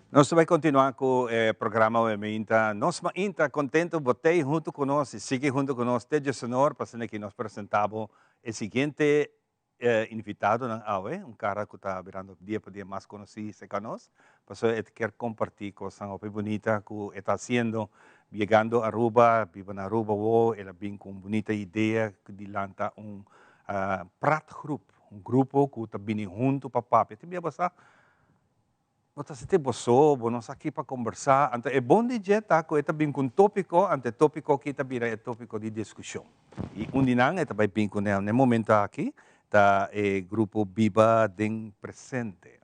Nos ta bai continua cu e programa awe mainta. Nos mainta contento bo tey hunto cu nos y sigui hunto cu nos te dje sonor pa asina ki nos presenta bo e siguiente. Invitadonan awe, un cara cu ta birando dia pa dia mas conoci cerca nos, pasobra e ta kier comparti cosnan hopi bunita cu e ta haciendo yegando Aruba, biba na Aruba awo, el a bin cu un bunita idea di lanta un praatgroep, un grupo cu ta bini hunto pa papia. Tin bia bo sa Bo ta sinti bo so, bo no sa ki pa kombersá. Anto e bon di dje ta ku e ta bin ku un tópiko, anto e tópiko aki ta bira e tópiko di diskushon. I un di nan e ta bai bin kuné na e momento aki ta e grupo Biba den Presente.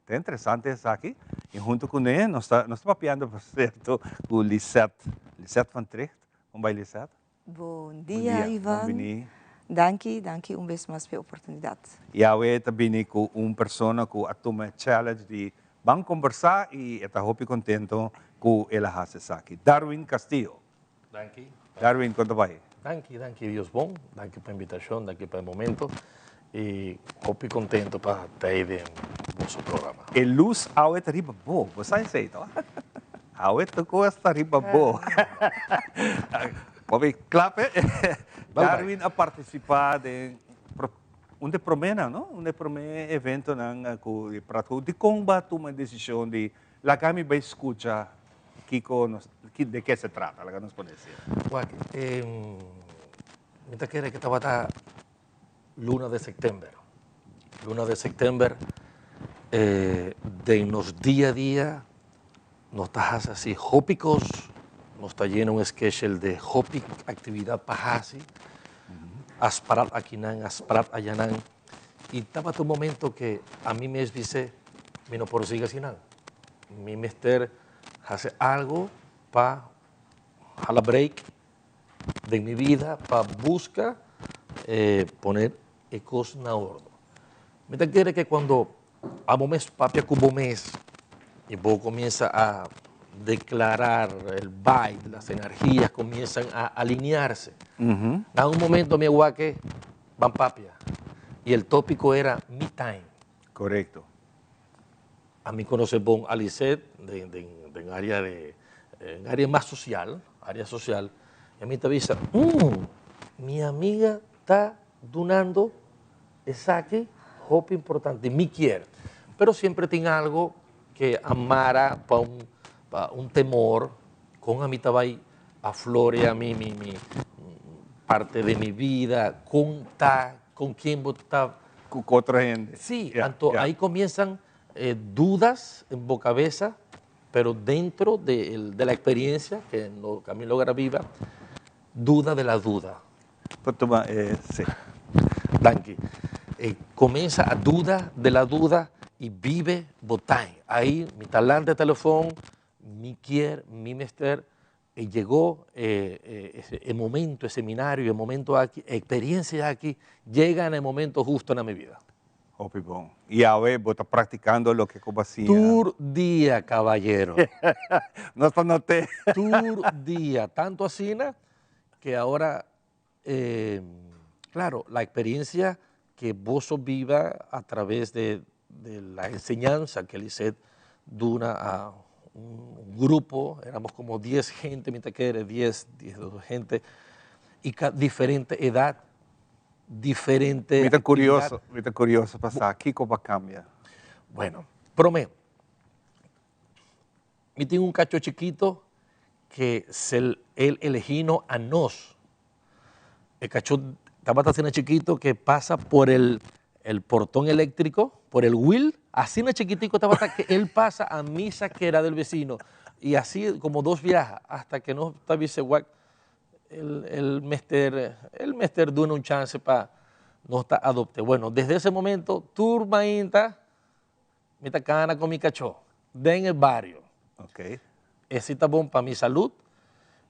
Ta interesante esaki i huntu kuné nos ta nos ta papiando por sierto ku Lisette, Lisette van Trigt. Kon bai Lisette? Bon dia Ivan. Bon bini. Danki, danki un bes mas p'e oportunidat. I awe ta bini ku un persona ku a tuma e challenge di ban kombersá i e ta hopi kontento ku el a hasi esaki. Darwin Castillo. Danki. Darwin, kon ta bai? Danki, danki Dios bon. Danki pa invitashon, danki pa e momento i hopi kontento pa ta ei den boso programa. E lus awe ta riba bo, bo sa esei to? Awe tur kos ta riba bo. Bo klap eh. Darwin a participa den un de promenan, no? Un de prome eventonan cu e Praat Dicon bo a tuma e decision di laga mi bay scucha kico nos, de ke se trata, laga nos pone asina. Wak, mi ta kere cu tabata luna de september. Luna de september den nos dia a dia nos ta haci asi hopi cos, nos ta yena un schedule de hopi actividad pa haci, a sprat akinan, a sprat ayanan, y tabata un momento que ami mes bisa mi no por sigui asinan, mi mester haci algo pa hala break den mi vida pa busca pone e cos na ordo. Mi ta kere ke cuando abo mes papia cu bo mes y bo comienza a declarar el vibe, las energías comienzan a alinearse. Na un momento mi a wak ke ban papia y el topico era me time. Correcto. Ami conoce bon a Lisette den den den area de en area mas social, area social, y ami ta bisa, mm, mi amiga ta dunando esaki hopi importante, mi kier. Pero siempre tin algo que a mara pa un pa un temor con ami ta bay a florea mi mi mi parte de mi vida, con ta, con quien bo ta. Cu otro hende. Sí, anto ahí comienzan dudas en bo cabeza, pero dentro de de la experiencia que no que ami logra biba, duda de la duda. Por tuma e sí. Danki. E comienza a duda de la duda y bibe bo time. Ahí mi ta lanta e telefon, mi kier, mi mester E yegó e e momento, e seminario, e momento aki, e experiencia aki yega na e momento husto na mi bida. Hopi bon. Y awe bo ta practicando loke cu bo a siña? Tur dia, caballero. Nos ta noté. Tur dia. Tanto asina que ahora, claro, la experiencia que boso biba a través de de la enseñanza que Lisette duna a un grupo, éramos como 10 gente, mi ta kere, 10, 10 gente, y diferente edad, diferente Mi ta curioso, mi ta curioso pa sa kico bo a cambia. Bueno, prome, mi tin un cacho chikito que se el elegino a nos. E cachó tabata asina chikito que pasa por el el portón eléctrico, por el wheel, asina chikitico tabata que él pasa a misa que era del vecino. Y así como dos viajes, hasta que nos ta bisa wak el el mester el mester duna un chance pa nos ta adopte. Bueno, desde ese momento tur mainta mi ta cana con mi cachó den e bario. Okay. Esi ta bon pa mi salud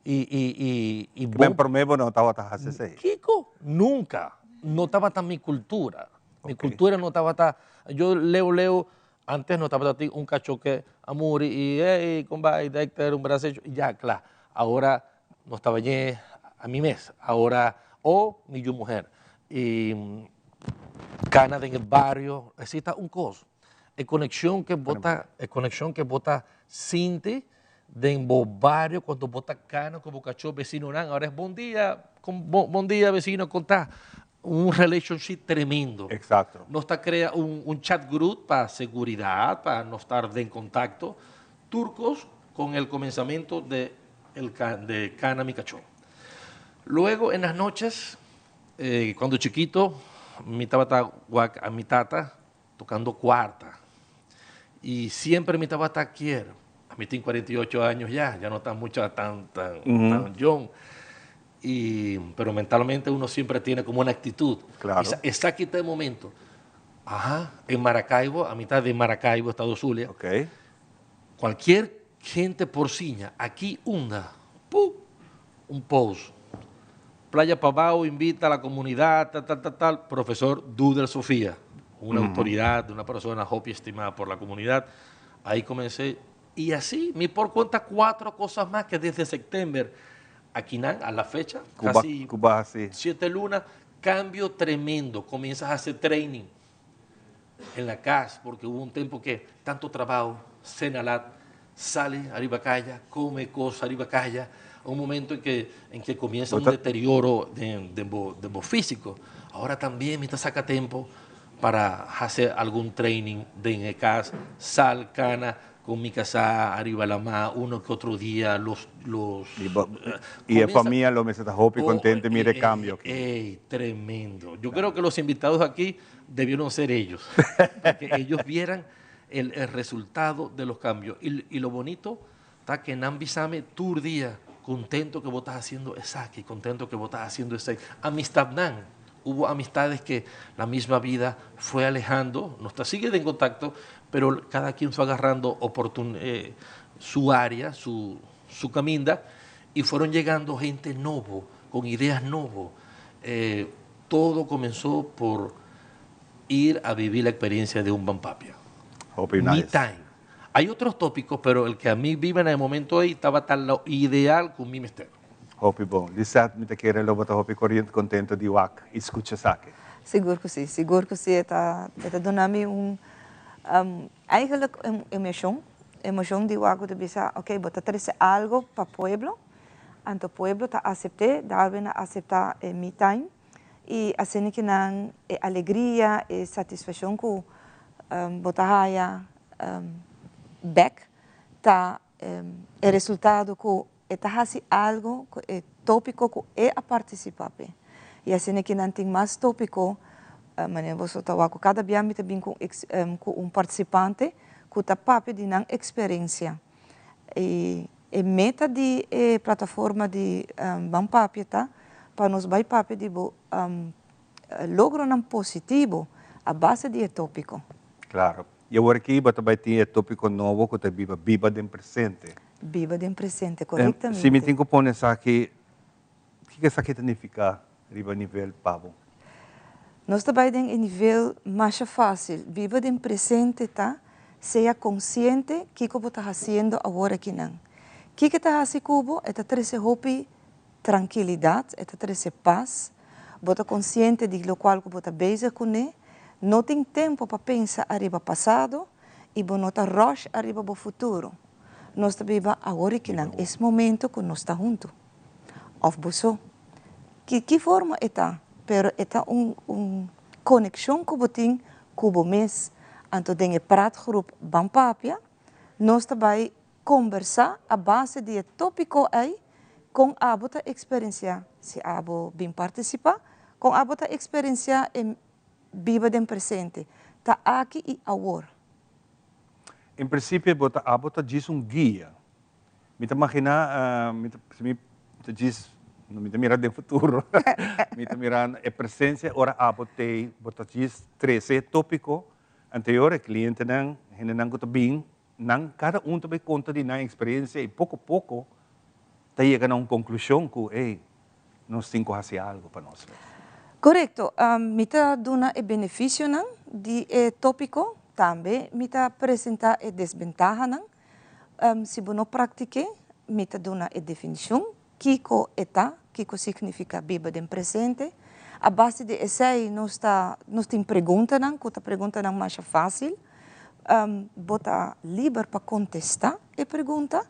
y y y y bon. Men prome bo no tabata haci esey? Kico? Nunca. No tabata mi cultura. Mi cultura no tabata, yo leu leu, antes no tabata tin un cacho que a muri y ey con bay Dexter un brasecho y ya cla. Ahora nos taba ñe a mi mes, ahora o mi yu muher y cana den e bario, esey ta un cos. E conexion que bo ta, e conexion que bo ta sinti den bo bario cuando bo ta cana cu bo cacho vecinonan, ahora es bon dia, con bon dia vecino, con ta? Un relationship tremendo. Exacto. Nos ta crea un chat group pa seguridad, pa nos estar en contacto. Turcos con el comenzamiento de Cana Mi Cachó. Luego, en las noches, cuando chiquito, mi tabata a mi tata tocando cuarta. Y siempre mi tabata quiere. A mí tengo 48 años ya, ya no está mucho tan, tan, tan young. Pero mentalmente uno siempre tiene como una actitud. Está aquí este momento. Ajá, en Maracaibo, a mitad de Maracaibo, Estado Zulia. Cualquier gente por siña, aki unda, ¡pum! Un post. Playa Pabao invita a la comunidad, tal, tal, tal, tal. Profesor Dudel Sofía, una autoridad, una persona hopi estimada por la comunidad. Ahí comencé. Y así, mi por cuenta cuatro cosas más que desde septiembre aquí a la fecha, Cuba, casi Cuba, sí. 7 lunas, cambio tremendo. Comienzas a hacer training en la casa, porque hubo un tiempo que tanto trabajo, cena lat, sale ariba caya, come cosas ariba caya, un momento en que comienza un deterioro de físico. Ahora también me saca tiempo para hacer algún training de casa, sal, cana, con mi casa ariba lamá, uno que otro día, los Y la familia lo me está hopi contento, mire cambio. Ey, tremendo. Yo creo que los invitados aquí debieron ser ellos, para que ellos vieran el resultado de los cambios. Y lo bonito está que nan bisami tur dia, contento que vos estás haciendo esaki, contento que vos estás haciendo ese. Amistad nan. Hubo amistades que la misma vida fue alejando, nos sigue en contacto, pero cada quien fue agarrando su área, su caminda, y fueron llegando gente nuevo, con ideas nuevas. Todo comenzó por ir a vivir la experiencia de un Ban Papia. Hopi Me nice. time. Hay otros tópicos, pero el que a mí vive en el momento ahí estaba tan lo ideal con mi misterio. Hopi bon. Lisette, mi ta kere lo bo ta hopi corriente contento di wak y scucha esaki. Sigur cu si, sigur cu si. E ta duna mi eigenlijk un emocion. Emocion di algo di bisa, ok, bo ta trece algo pa pueblo. Anto pueblo ta acepta, Darwin a acepta me time. Y asina cu nan e alegria y satisfaccion cu bo ta haya back, ta e resultado cu ta haci algo cu e topico cu el a participa pe. Y asina cu nan tin mas topico, manera bo ta wak cada bia mi tambe cu un participante cu ta papia di nan experiencia. E meta di plataforma di Ban Papia ta pa nos bay papia di bo logro nan positivo a base di topico. Claro. Y awor aki bo tambe tin topico nobo cu ta biba, biba den presente. Biba den presente, correctamente. Si mi tin cu pone esaki, kico esaki ta significa riba nivel pa bo? Nos tambe tin un nivel mas facil. Biba den presente, ta? Sea consciente kico bo ta haciendo awor aki nan. Kico ta haciendo cu bo? Ta trece hopi trankilidad, ta trece paz. Bo ta consciente di loke cu bo ta bezig cu ne. No tin tempo pa pensa ariba pasado y bo no ta rush ariba e futuro. Nos ta biba awor aki nan. E momento cu nos ta hunto. Of bo so. Ki forma ta? Pero ta un conexion cu bo tin cu bo mes. Anto den e praatgroep Ban Papia, nos tambe conversa a base di topico ey con abo ta experiencia, si abo bin participa, con abo ta experiencia e biba den presente. Ta aki y awor. En principio, abo ta djis un guia. Mi ta imagina, mi ta djis, no mi ta mira den futuro. Mi ta mira e presencia, ora abo te, bo ta djis trece topico, anterior, cliente nan, hende nan cu ta bin, nan cada un tambe conta di nan experiencia y poco poco ta yega na un conclusion cu, hey, nos tin cu haci algo pa nos. Correcto. Mi ta duna e beneficio nan di e topico, tambe mi ta presenta e desventaha nan. Si bo no practica, mi ta duna e definicion, kico e ta, kico significa biba den presente. A base di esey nos tin pregunta nan, cu ta pregunta nan mas facil. Bo ta liber pa contesta e pregunta.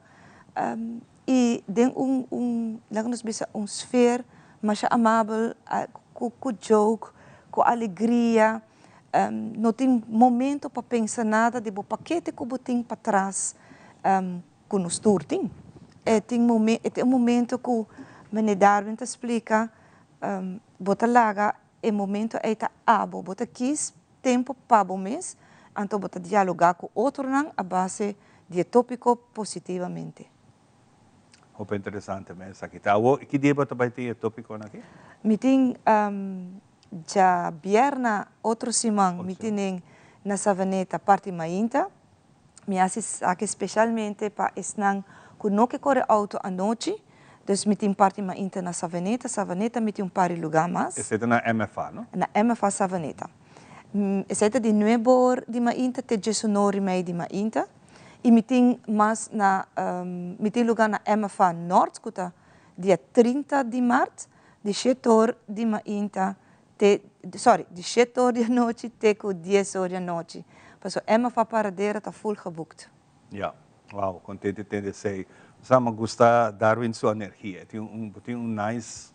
Y den un, laga nos bisa, un sfeer mas amabel. ku ku joke, ku alegria. No tin momento pa pensa nada di bo pakete ku bo tin patras ku nos tur tin. E tin e tin un momento ku Meneer Darwin ta splika bo ta laga e momento ei ta abo, bo ta kis tempu pa bo mes, anto bo ta dialogá ku otronan a base di e tópiko positivamente. Hopi interesante mes aki ta. Awor, ki dia bo ta bai tin e tópikonan aki? Mi tin djabièrna otro siman mi tinen na Savaneta parti mainta. Mi hasi esaki spesialmente pa esnan ku no ke kore outo anochi. Dus mi tin parti mainta na Savaneta. Savaneta mi tin un par di lugá mas. Esei ta na MFA, no? Na MFA Savaneta. Esei ta di nuebe or di mainta te diesunor i mei di mainta. I mi tin mas na, mi tin lugá na MFA Nort ku ta dia 30 di mart, di shete or di mainta te, sorry, di shete or di anochi te ku dies or di anochi. Pasobra MFA Paradera ta full geboekt. Ya, wow, contento di tende esey. Sa mi gusta Darwin su energia, e tin un, bo tin un nice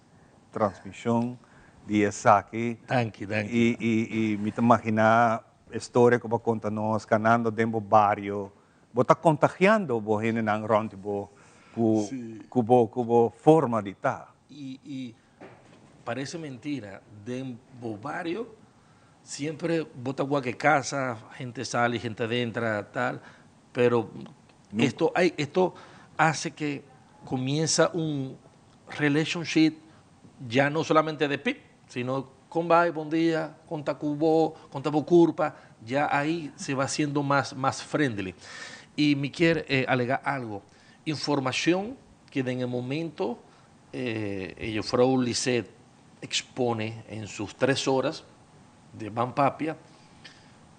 transmision di esaki. Danki, danki. I, i, i mi ta magina e storia cu bo a conta nos, canando den bo bario, bo ta contagiando bo hendenan rond di bo cu, cu bo, cu bo forma di ta. I, i parece mentira, den bo bario Siempre bo ta wak e casa, hende sali, hende dentra, tal, pero esto hay, esto hace que comienza un relationship ya no solamente de pip, sino con bai, bon dia, con ta cu bo, con ta bo curpa, ya ahí se va haciendo mas, mas friendly. Y mi kier alega algo, informacion que den e momento e juffrouw Lisette expone en sus tres horas de Ban Papia,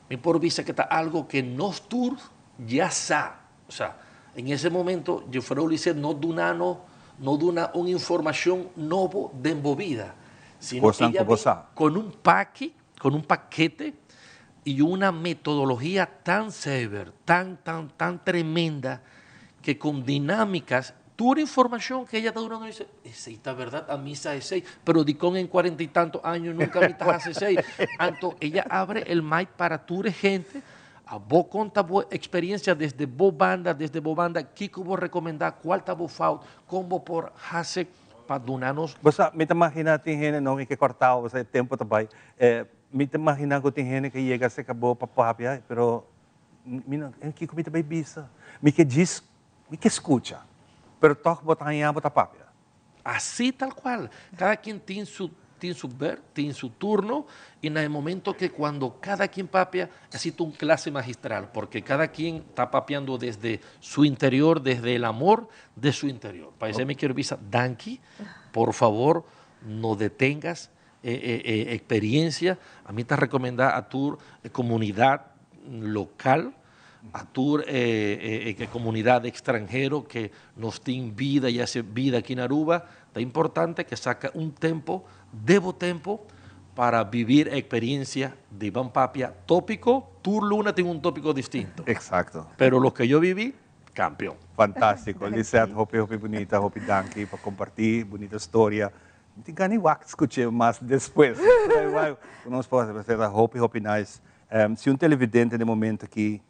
mi por bisa que ta algo que nos tur ya sa. O sea, en ese momento juffrouw Lisette no duna no, no duna un informacion nobo den bo vida, sino Cosnan ella cu bo bin sa. con un paki, con un paquete y una metodología tan zuiver, tan, tan, tan tremenda, que con dinámicas, tur informacion que ella ta dunando dice, esey ta verdad, a mi sa esey, pero dicon en cuarenta y tanto años nunca mi ta haci esey. Anto ella abre el mic para tur e gente, a bo conta bo experiencia desde bo banda, desde bo banda, kico bo recomenda, cual ta bo fout, con bo por haci pa duna nos. Bo sa, mi ta magina tin hende, no mi ke cortao, bo sa e tempo ta bay, mi ta magina cu tin hende ke yega acerca bo pa papia, pero mi no, kico mi ta bay bisa? Mi ke djis, mi ke scucha, pero toch bo ta haña bo ta papia. Así tal cual, cada quien tin su tin su ber, tin su turno y na e momento que cuando cada quien papia, así ta un clase magistral, porque cada quien ta papiando desde su interior, desde el amor de su interior. Pa esey mi kier bisa danki, por favor no detengas e e experiencia, ami ta recomenda a tur e comunidad local, a tur e e comunidad extranhero que nos tin bida y hace bida aki na Aruba, ta importante que saca un tempo, de bo tempo, para vivir e experiencia di Ban Papia Topico, tur luna tin un topico distinto. Exacto. Pero loke yo vivi, campeon. Fantastico. Lisette, hopi hopi bunita, hopi danki pa comparti bunita storia. Mi tin gana di wak scuch'e mas despues. Cu nos por haci ta hopi hopi nice. Si un televidente den momento aki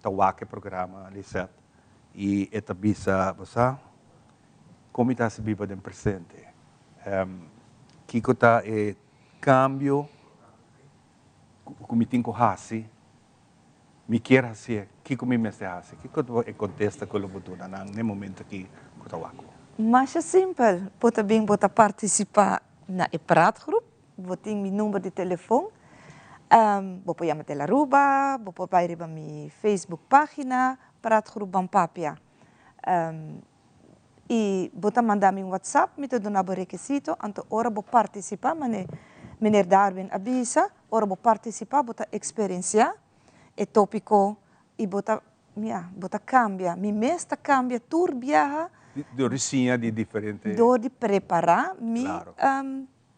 ta wak e programa, Lisette, y e ta bisa, bo sa, con mi ta haci biba den presente? Kico ta e cambio cu mi tin cu haci? Mi kier hacié, kico mi mester haci? Kico ta e contesta cu lo bo duna nan n'e momento aki cu ta wak bo? Masha simpel, bo ta bin bo ta participa na e praatgroep, bo tin mi number di telefon, bo por yama Tel Aruba, bo por bai riba mi Facebook pagina Praatgroep Ban Papia y bo ta manda mi un WhatsApp, mi ta duna bo rekisito, anto ora bo participa mane meneer Darwin a bisa, Ora bo partisipá bo ta eksperensiá e tópiko i bo ta, ya, bo ta kambia. Mi mes ta kambia tur biaha. Dor di siña di diferente. Dor di prepará mi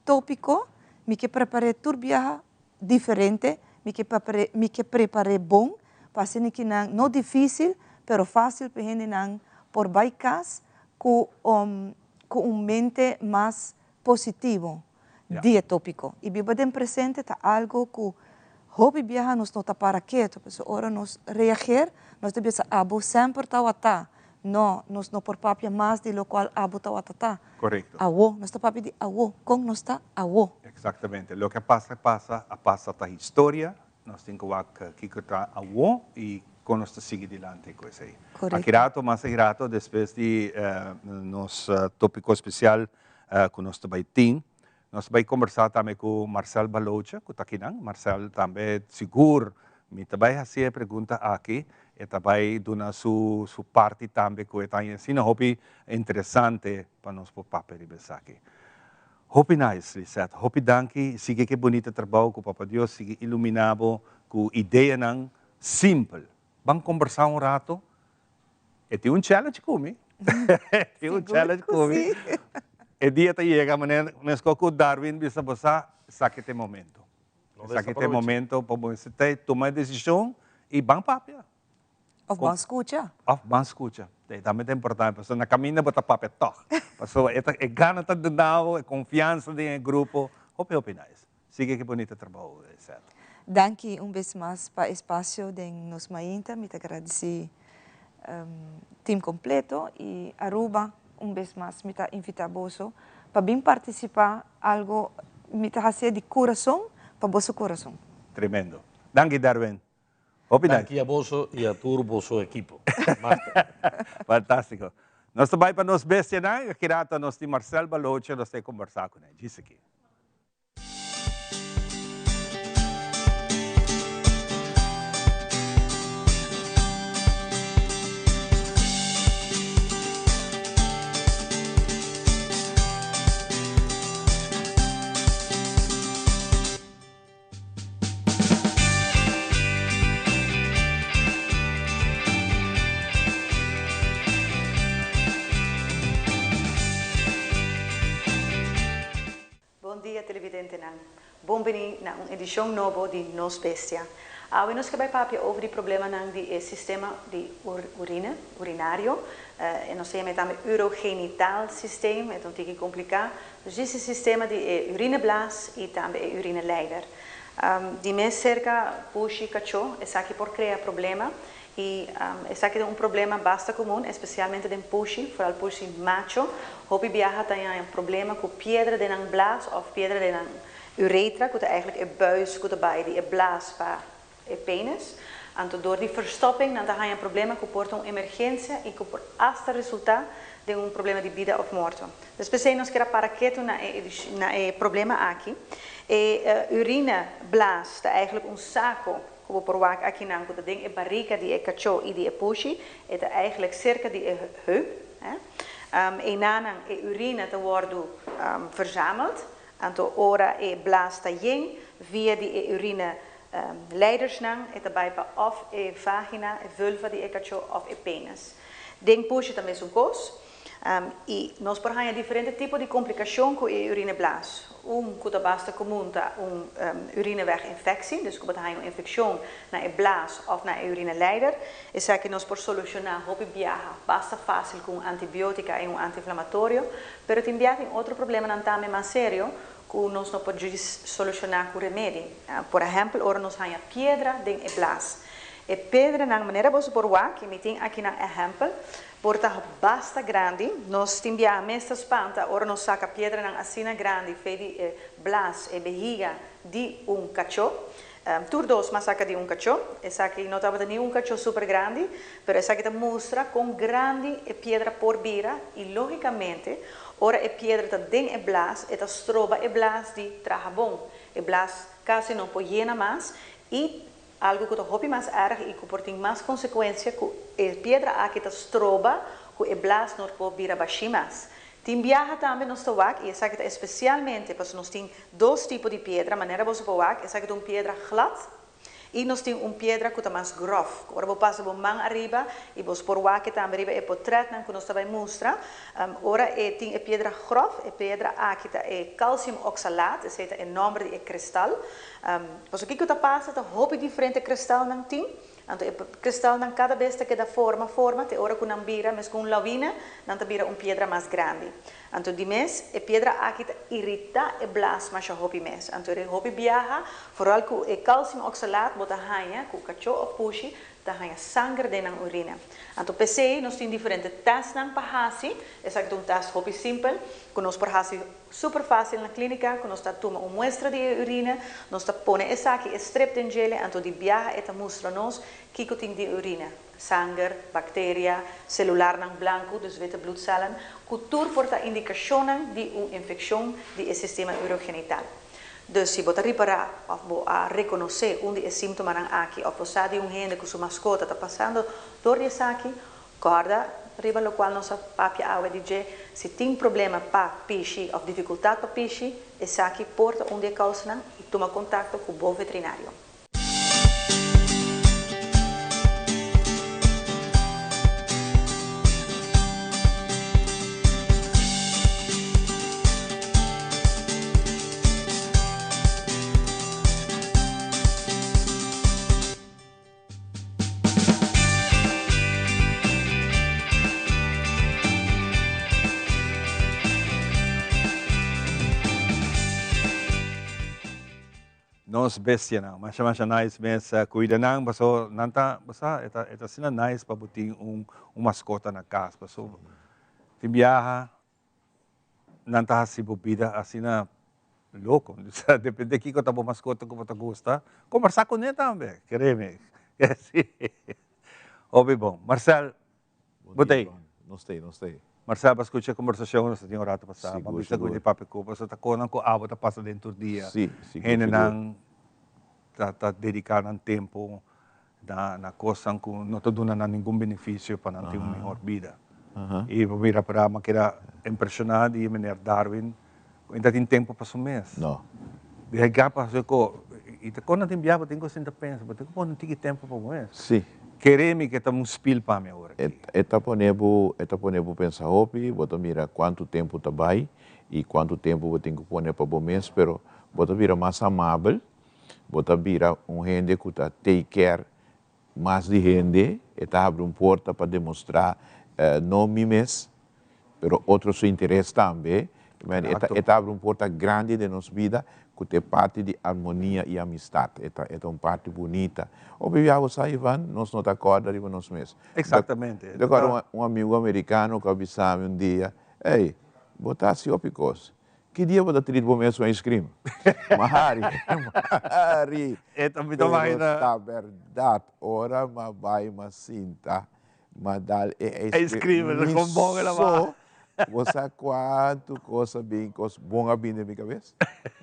tópiko. Mi ke prepar'é tur biaha diferente. Mi ke prepar'é, mi ke prepar'é bon pa asina ki nan, no difísil, pero fásil pa e hendenan por bai kas ku ku un mente mas positivo. di e tópiko. I biba den presente ta algu ku hopi biaha nos no ta para ketu, pasobra ora nos reageer nos ta bisa abo semper tawata. No, nos no por papia mas di lokual abo tawata ta. Korekto. Awo, nos ta papia di awo, kon nos ta awo. Eksaktamente. Loke a pasa a pasa, a pasa ta historia, nos tin ku wak kiko ta awo i kon nos ta sigui dilanti ku esei. Korekto. Aki rato, mas aki rato, despues di nos topiko spesial ku nos ta bai tin, nos ta bai kombersá tambe ku Marcel Balocha ku ta akinan. Marcel tambe sigur mi ta bai hasi e pregunta aki, e ta bai duna su su parti tambe ku e ta haña asina hopi interesante pa nos por papia riba esaki. Hopi nice Lisette, hopi danki, sigui ke bunita trabou ku Papa Dios sigui ilumina bo ku ideanan simpel. Ban kombersá un rato E tin un challenge ku mi. E tin un challenge ku mi. E dia ta yega manera meskos ku Darwin bisa bo sa, esaki ta e momento. Esaki ta e momento pa bo mester ta tuma e desishon i ban papia. Of ban skucha. Of ban skucha. E tambe ta importante pasobra na kaminda bo ta papia tòg. Pasobra e ta e gana ta duna bo, e konfiansa den e grupo. Hopi hopi nice. Sigui ki bunita trabou, Seth. Danki un bes mas pa espasio den nos mainta. Mi ta gradisi team completo y Aruba un bes mas mi ta invita boso pa bin participa algo mi ta hacié di curason pa boso curason. Tremendo. Danki Darwin. Hopi danki. Danki a boso y a tur boso ekipo. Master. Fantastico. Nos ta bay pa nos bestianan y aki rato nos tin Marcel Baloche nos ta combersa cune. Djis aki. Bon dia televidentenan. Bon bini na un edishon nobo di Nos Bestia. Awe nos ke bai papia over di problemanan di e sistema di urine, urinario. E nos ta yama e tambe urogenital systeem, e ta un tiki kompliká. Dus di e sistema di e urineblaas i tambe e urineleider. Di mes serka pushi kachó esaki por krea problema i esaki ta un problema basta komun, espesialmente den pushi, foral pushi macho. Hopi biaha ta haña problema ku piedra den nan blaas òf piedra den nan uretra, ku ta eigentlik e buis ku ta bai di e blaas pa e penis. Anto dor di verstopping nan ta haña problema ku por ta un emergensia i ku por asta resultá den un problema di bida òf morto. Dus p'esei nos kier a para ketu na e na e problema aki. E urine blaas ta eigentlik un sako ku bo por wak akinan ku ta den e barika di e kachó i di e pushi. E ta eigentlik serka di e heup. Einanan e urine ta wòrdu verzameld. Anto ora e blaas ta yen, via di e urine leidersnan e ta bai pa òf e vagina, e vulva di e kachó òf e penis. Den pushi ta mesun kos. I nos por haña diferente tipo di komplikashon ku e urine blaas. Un ku ta basta komun ta un urineweginfectie, dus ku bo ta haña un infekshon na e blaas òf na e urine leider. Esaki nos por solushoná hopi biaha basta fásil ku un antibiótika i un antiinflamatorio, pero tin biaha tin otro problemanan tambe mas serio ku nos no por djis solushoná ku remedi. Por ehèmpel, ora nos haña piedra den e blas. E piedranan, manera boso por wak, i mi tin akinan ehèmpel, por ta basta grandi. Nos tin biaha mes ta spanta ora nos saka piedranan asina grandi fe di e blas, e behiga di un kachó. Tur dos m'a saka di un kachó. Esaki no tabata ni un kachó super grandi, pero esaki ta mustra kon grandi e piedra por bira i lógikamente ora e piedra ta den e blas e ta stroba e blas di traha bon. E blas kasi no por yena mas i algu ku ta hopi mas èrg i ku por tin mas konsekuensia ku e piedra aki ta stroba ku e blas no por bira bashí mas. Tin biaha tambe nos ta wak, i esaki ta espesialmente pasobra nos tin dos tipo di piedra, manera boso por wak, esaki ta un piedra glat i nos tin un piedra ku ta mas gròf, ku ora bo pasa bo man ariba i boso por wak e tambe riba e potrètnan ku nos ta bai mustra, ora e tin e piedra gròf, e piedra aki ta e calcium oxalaat, esei ta e nòmber di e kristal. Pasobra kiko ta pasa ta hopi diferente kristalnan tin. Anto e kristalnan kada bes ta keda forma forma te ora ku nan bira mes ku un lawina, nan ta bira un piedra mas grandi. Anto di mes e piedra aki ta iritá e blas masha hopi mes. Anto e hopi biaha, foral ku e calcium oxalaat bo ta haña ku kachó òf pushi ta haña sanger den nan urina. Anto p'esei nos tin diferente tèstnan pa hasi. Esaki ta un tèst hopi simpel ku nos por hasi Super fácil na clínica cu nos ta tuma un muestra di e urine, nos ta pone esaki e strip den djele anto di biaha e ta mustra nos kico tin den urine, sanger, bacteria, celularnan blanco, dus witte bloedcellen, cu tur por ta indicacionnan di un infeccion di e sistema urogenital. Dus si bo ta ripara of bo a reconoce un di e simptomanan aki of bo sa di un hende cu su mascota ta pasando door di esaki, Kòrda riba lokual nos a papia awe di dje, si tin problema pa pishi òf difikultat pa pishi, esaki por ta un di e kousanan i tuma kontakto ku bo veterinario. Nos bestianan, masha masha nice mes cuida nan paso nan ta bo sa e ta e ta asina nice pa bo tin un un mascota na cas paso tin biaha nan ta haci bo bida asina loco. Depende kico ta bo mascota cu bo ta gusta, combersa cune tambe, kereme. Si. Hopi bon. Marcel, bo ta ey? Nos ta ey, nos ta ey. Marcel, bo a scucha e combersacion cu nos ta tin un rato pasa. Sigur, sigur. Bo bisa cu di papia cu pasobra ta conan cu abo ta pasa den tur dia. Si, sigur, sigur. Hendenan ta dedica nan tempo na cosnan cu no ta duna nan ningun beneficio pa nan tin un mihor bida. Y bo mira para mi a keda impresiona di meneer Darwin cu e ta tin tempo pa su mes. No. Di e gap a haci cu y ta con nan tin bia bo tin cu sinta pensa bo tin cu pone un tiki tempo pa bo mes. Si. Kere mi ke ta un spiel pa mi awor aki. E ta pone bo e ta pone bo pensa hopi, bo ta mira cuanto tempo ta bay y cuanto tempo bo tin cu pone pa bo mes pero bo ta bira mas amabel. Bo ta bira un hende ku ta take care mas di hende, e ta habri un porta pa demostrá no mi mes, pero otro su interes tambe. E ta habri un porta grandi den nos bida ku ta e parti di armonia i amistat. E ta e ta un parti bunita. Hopi bia bo sa Ivan, nos no ta kòrda riba nos mes. Exactamente. Mi ta kòrda un amigu amerikano ku a bisa mi un dia, Ey, bo ta hasi hopi kos. Ki dia bo ta trit bo mes un ice cream? Mari, Mari. E ta mi ta Pero ta berdad, ora m'a bai m'a sinta, m'a dal e ice cream mi so, bo sa cuantu cos a bin, cos bon a bin den mi cabes?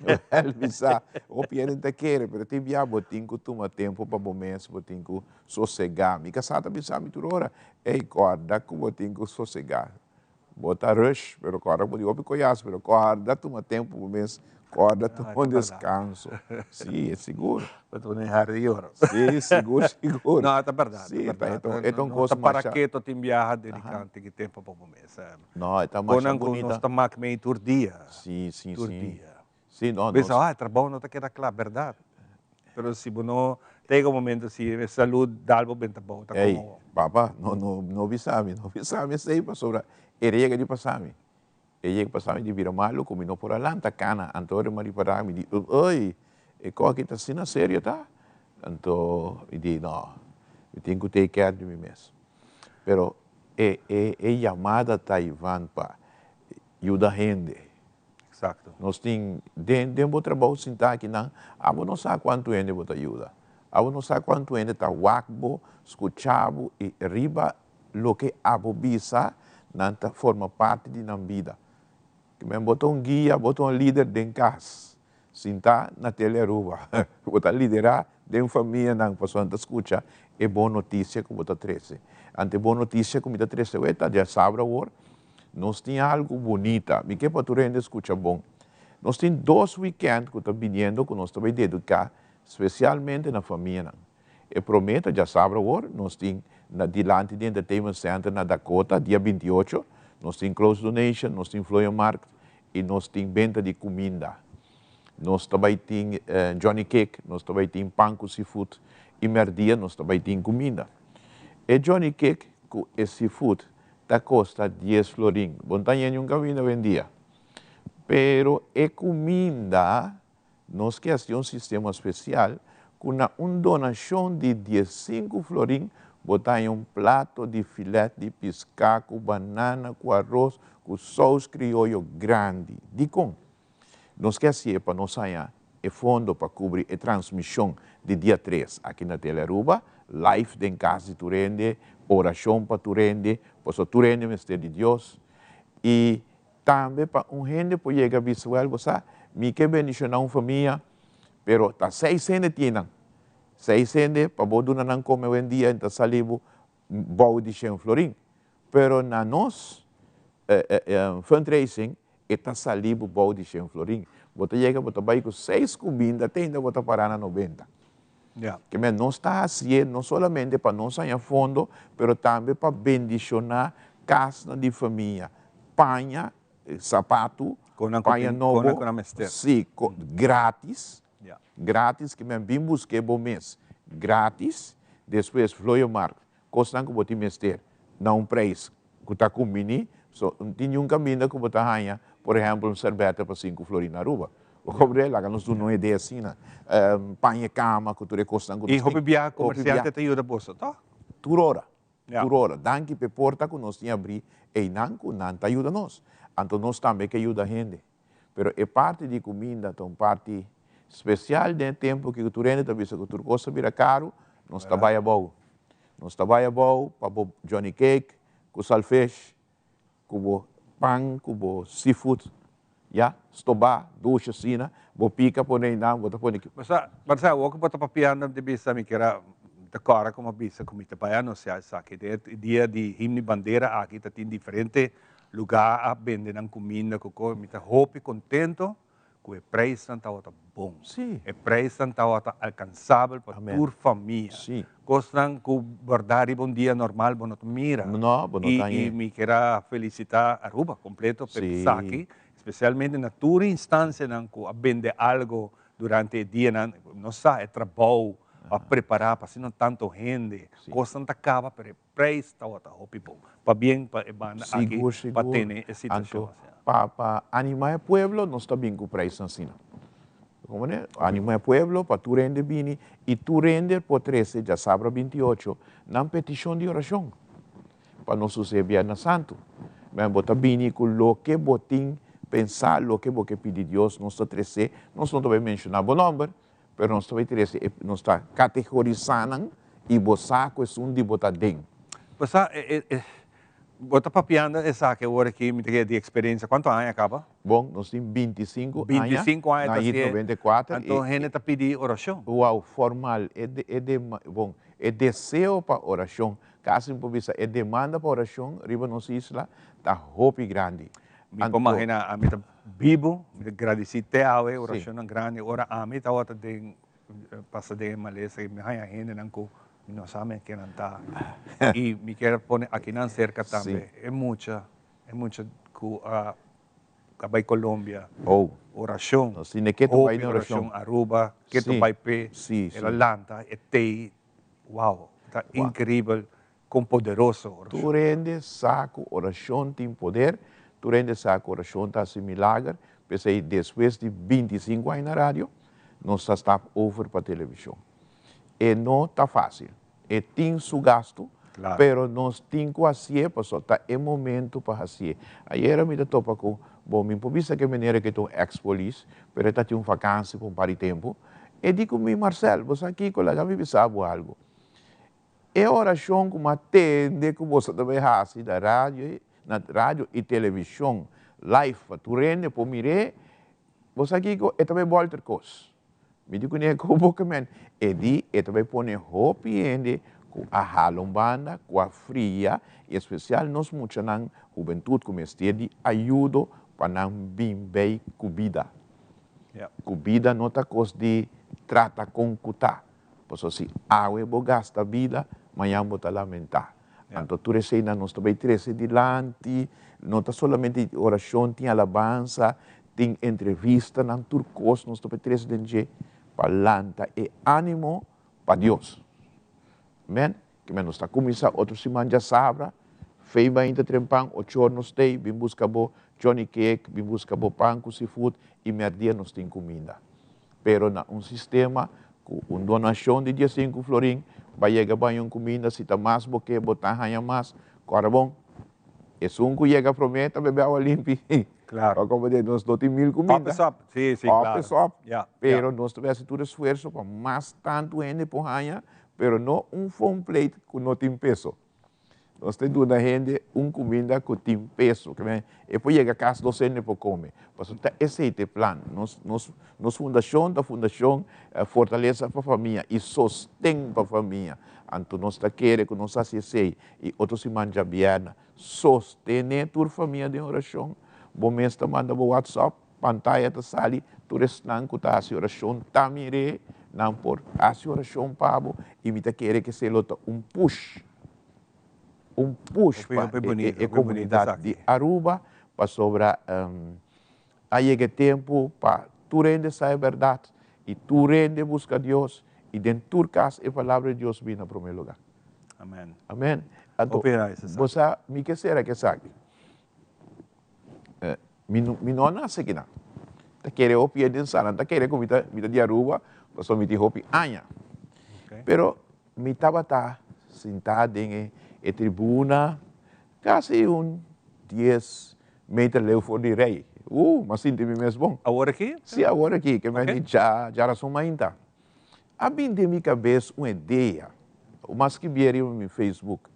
Wel, mi sa, hopi hende ta kere, pero tin bia bo tin cu tuma tempo pa bo mes, bo tin cu sosega. Mi casá ta bisa mi tur ora, ey, corda cu bo tin cu sosega. Bo ta rush, pero kòrda bo di hopi koyas, pero kòrda tuma tempu bo mes, kòrda tuma un deskanso. Si, e sigur. Bo ta pone hari di yora. Si, sigur, sigur. No, ta bèrdat, ta bèrdat. Si, e ta un kos masha. No ta para keto tin biaha dediká tiki tempu pa bo mes. No, e ta masha bunita. Konan ku nos ta mak mei tur dia. Si, si, si. Tur dia. Si, no, nos. Bisa, ah, e trabou no ta keda kla, bèrdat. Pero si bo no ta yega un momento si e salud dal bo benta bou, ta Ey, komo. papa, no, no, no bisa mi, no bisa mi esei, pasobra e yega di pasa mi. E yega pasa mi di bira malu ku mi no por a lanta kana. Anto ora mi a ripará mi di, ui, e kos aki ta asina serio ta? Anto mi di, no, mi tin ku take care di mi mes. Pero e, e, e yamada ta Ivan pa yuda hende. Exacto. Nos tin den den bo trabou sintá akinan, abo no sa kuantu hende bo ta yuda. Abo no sa kuantu hende ta wak bo, skucha bo i riba loke abo bisa nan ta forma parti di nan bida. Kimen bo ta un guia, bo ta un lider den kas, sintá na Tele Aruba. Bo ta liderá den famianan pasobra nan ta skucha e bon notisia ku bo ta trese. Anto e bon notisia ku mi ta trese awe ta djasabra awor Nos tin algu bunita. Mi ke pa tur hende skucha bon. Nos tin dos wikènt ku ta biniendo ku nos ta bai dediká spesialmente na famianan. E promé ta djasabra awor, nos tin na dilanti di Entertainment Center na Dakota, dia 28, nos tin clothes donation, nos tin vlooienmarkt i nos tin benta di kuminda. Nos ta bai tin Johnny Cake, nos ta bai tin pan ku seafood. I mèrdia nos ta bai tin kuminda. E Johnny Cake ku e seafood ta kosta dies florin. Bo no ta haña niun kaminda awendia. Pero e kuminda nos ke hasi un sistema spesial ku na un donashon di diesinku florin bo ta haña un plato di filet di piská ku banana ku aros ku sous krioyo grandi. Dikon? Nos ke hasié pa nos haña e fondo pa kubri e transmishon di dia tres aki na Tele Aruba, live den kas di tur hende, orashon pa tur hende, pasobra tur hende mester di Dios. I tambe pa un hende por yega bisa, wèl bo sa, mi ke bendishoná un famia, pero ta seis hende tin nan. Seis hende pa bo duna nan kome awendia ta sali bo bou di shen florin. Pero na nos fundraising e ta sali bo bou di shen florin. Bo ta yega bo ta bai ku seis kuminda te ainda bo ta para na nobenta. Ke men nos ta hasié no solamente pa nos haña fondo pero tambe pa bendishoná kasnan di famia, paña, sapatu, paña nobo, si, gratis, gratis ke men bin busk'é bo mes gratis, despues vlooiemarkt Kosnan ku bo tin mester na un preis ku ta kumbiní. So, no tin niun kaminda ku bo ta haña, por ehèmpel, un sèrbètè pa sinku florin na Aruba. Bo komprendé? Laga nos duna un idea asina. Paña kama ku tur e kosnan ku nos I tin. hopi biaha komersiante ta yuda boso, tòg? Tur ora. Tur ora. Danki p'e porta ku nos tin abrí einan ku nan ta yuda nos. Anto nos tambe ke yuda hende. Pero e parti di kuminda ta un parti spesial den e tempu ki tur hende ta bisa ku tur kos a bira karu, nos ta bai abou. Nos ta bai abou pa bo Johnny cake ku salfish, ku bo pan, ku bo seafood, ya, stobá, dushi asina, bo pika pone einan, bo ta pone ki. Bo sa, bo sa awor ku bo ta papiando mi ta bisa mi kier a ta kòrda komo a bisa ku mi ta bai anunsiá esaki. Den e dia di himno i bandera aki ta tin diferente Lugar a bende nan cuminda cu co mi ta hopi contento cu e prijsnan tawata bon. E prijsnan tawata alcansabel pa tur famia. Cosnan cu berdad riba un dia normal bo no ta mira. No, bo no ta Y mi kier a felicita Aruba completo pa esaki, especialmente na tur instancianan cu a bende algo durante e dianan. Nos sa e trabou pa prepara pa asina tanto hende. Cosnan ta caba pero e Prijs tawata hopi bon. Pabien pa e banda aki pa tene e situacion Anto pa pa anima e pueblo nos ta bin cu prijsnan asina. Comprende? Anima e pueblo pa tur hende bini y tur hende por trece djasabra 28 nan peticion di oracion pa nos usa e Bierna Santo. Men bo ta bini cu loke bo tin pensa, loke bo ke pidi Dios nos ta trece, nos no ta bay menciona bo nomber, Pero nos ta bay trece e, nos ta categorisa nan y bo sa cu esun di bo ta den. Bo sa, e, e, bo ta papiando esaki awor aki, mi ta kere di experiencia, cuanto aña caba? Bon, nos tin 25 aña, 25 aña na ta hit hacié, 94, anto y, hende ta pidi oracion. Wow, formal, e de, e de, bon, e deseo pa oracion, casi mi por bisa e demanda pa oracion riba nos isla ta hopi grandi. Mi por imagina, ami ta bibu, mi ta gradisí te awe, orashonnan grandi, ora ami tabata den pasa den e malesa i mi haña hendenan ku mi no sa men ken nan ta i mi kier pone akinan serka tambe e mucha, e mucha ku a bai Colombia, orashon, hopi orashon Aruba, ketu bai p'e, el a lanta, e tei, wow, ta inkribel Kon poderoso orashon. Tur hende sa ku orashon tin poder, tur hende sa ku orashon ta hasi milager, p'esei despues di 25 aña na radio, nos ta stap over pa televishon. E no ta fásil, e tin su gastu, pero nos tin ku hasié pasobra ta e momento pa hasié. Ayera mi ta topa ku, bon mi por bisa ku e manera ku e ta un ex polis, pero e ta tin un vakansi pa un par di tempu, e di ku mi, Marcel, bo sa kiko? Laga mi bisa bo algu. E orashon ku m'a tende ku boso ta bai hasi na radio, na radio i televishon live pa tur hende por mir'é, bo sa kiko? E ta bai bòlter kos. Mi di kuné ku bo ke men. E di e ta bai pone hopi hende ku a hala un banda, ku a fria, i espesial nos muchanan hubentut ku mester di ayudo pa nan bin bei ku bida. Ku bida no ta kos di trata kon ku ta. Pasobra si awe bo gasta bida, mañan bo ta lamentá. Anto tur eseinan nos ta bai trese dilanti, no ta solamente orashon, tin alabansa, tin entrevistanan, tur kos nos ta bai trese den dje pa lanta e ánimo pa Dios. Men, ke men nos ta kuminsá otro siman djasabra, fei mainta trempan, ochor nos tei, bin buska bo Johnny cake, bin buska bo pan ku seafood i mèrdia nos tin kuminda. Pero na un sistema ku un donashon di diesinku florin ba yega baña un kuminda, si ta mas bo ke bo ta haña mas, kòrda bon, esun ku yega promé ta bebe awa limpi. Claro. Como de nos no tin mil kuminda. Op is op. Sí, sí, Op claro. is op. Ja. Pero nos ta hasi tur esfuerso pa mas tantu hende por haña, pero no un phone plate ku no tin peso. Nos ta duna hende un kuminda ku tin peso. Ke men e por yega kas dos hende por kome. Pasobra ta esei ta e plan. Nos, nos, nos fundashon ta Fundashon Fortalesa pa Famia i Sosten pa Famia. Anto nos ta kere ku nos hasi esei i otro siman djabièrnè Sostené tur famia den orashon. Bo mes ta manda bo WhatsApp, pantaya ta sali, tur esnan ku ta hasi orashon ta mir'é, nan por hasi orashon pa bo i mi ta kere ku esei lo ta un push, un push pa e komunidat di Aruba pasobra a yega e tempu pa tur hende sa e bèrdat i tur hende buska Dios i den tur kas e palabra di Dios bini na promé lugá. Amen. Amen. Anto, Hopi gracias. bo sa mi ke sera ke esaki. Eh, mi no, mi no a nace kinan. Ta kere hopi hende den sala, ta kere ku mi ta, mi ta di Aruba, pasobra mi tin hopi aña. Okay. Pero mi tabata sintá den e, e tribuna kasi un dies meter leu for di rei. M'a sinti mi mes bon. Awor aki? Sí, awor aki, ke men di dja, djarason mainta. A bin den mi kabes un idea, o mas skibie riba mi Facebook,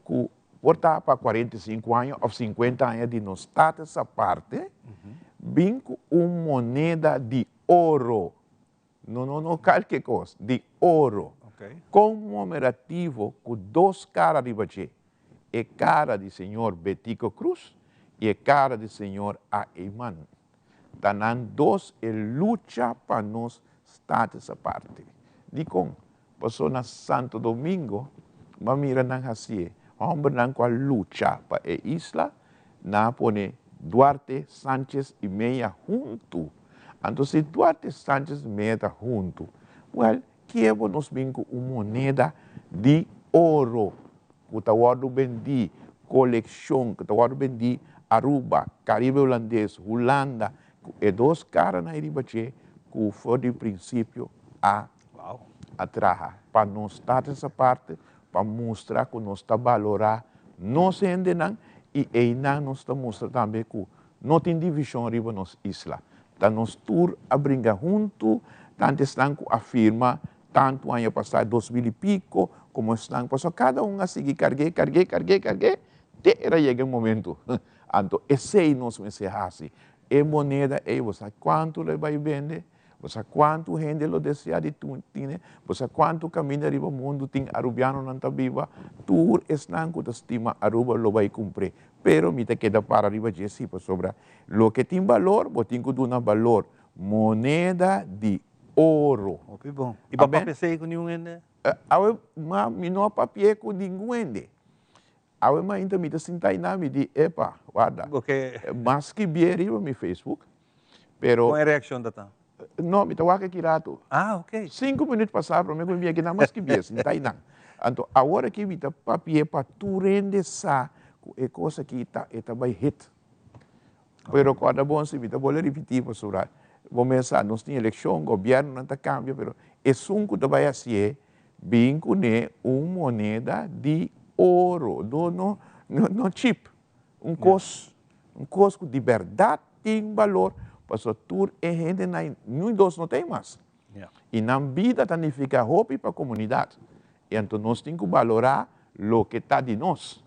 ku por ta pa 45 aña òf 50 aña di nos status aparte, bin ku un moneda di oro, no no no kalke kos, di oro, konmomerativo ku dos kara riba dje, e kara di señor Betico Croes i e kara di señor A. Eman. Ta nan dos e lucha pa nos status aparte. Dikon? Paso na Santo Domingo bo a mira nan hasié. Hòmbernan ku a lucha pa e isla, nan a pone Duarte, Sanchez i Mella huntu. Anto si Duarte, Sanchez i Mella ta huntu, wèl, kie bo nos bin ku un moneda di oro ku ta wòrdu bendí, kolekshon ku ta wòrdu bendí Aruba, Karibe Hulandes, Hulanda, ku e dos karanan ei riba dje ku for di prinsipio a a traha pa nos status aparte, pa mustra ku nos ta balorá nos hendenan i einan nos ta mustra tambe ku no tin divishon riba nos isla. Ta nos tur a bringa huntu, tantu esnan ku a firma tantu aña pasá, 2000 i piko, komo esnan pasobra kada un a sigui karg'é, karg'é, karg'é, karg'é, te era yega e momentu. Anto esei nos mester hasi. E moneda ei bo sa kuantu lo e bai bende? Bo sa kuantu hende lo deseá di tine? Bo sa kuantu kaminda riba mundu tin arubianonan ta biba? Tur esnan ku ta stima Aruba lo bai kumpr'é. Pero mi ta keda para riba dje si, pasobra loke tin balor, bo tin ku duna balor. Moneda di oro. Hopi bon. I bo a papia esei ku niun hende? Awe, ma mi no a papi'é ku ningun hende. Awe mainta mi ta sinta einan, mi di, epa, warda. Mas skibié riba mi Facebook, pero. Kon e reakshon ta ta? No, mi ta wak aki ratu. Ah, ok. Sinku minüt pasá promé ku mi bin aki nan mas skibié, sinta einan. Anto awor aki mi ta papi'é pa tur hende sa ku e kos aki ta, e ta bai hit. Pero kòrda bon si, mi ta bolbe ripití pasobra bo mes sa nos tin elekshon, gobièrnunan ta kambia, pero esun ku ta bai hasié Bin kuné un moneda di oro, no no no chip, un kos un kos ku di bèrdat tin balor, pasobra tur e hendenan ni dos no ta ei mas. I nan bida ta nifiká hopi pa komunidat. I anto nos tin ku balorá loke ta di nos,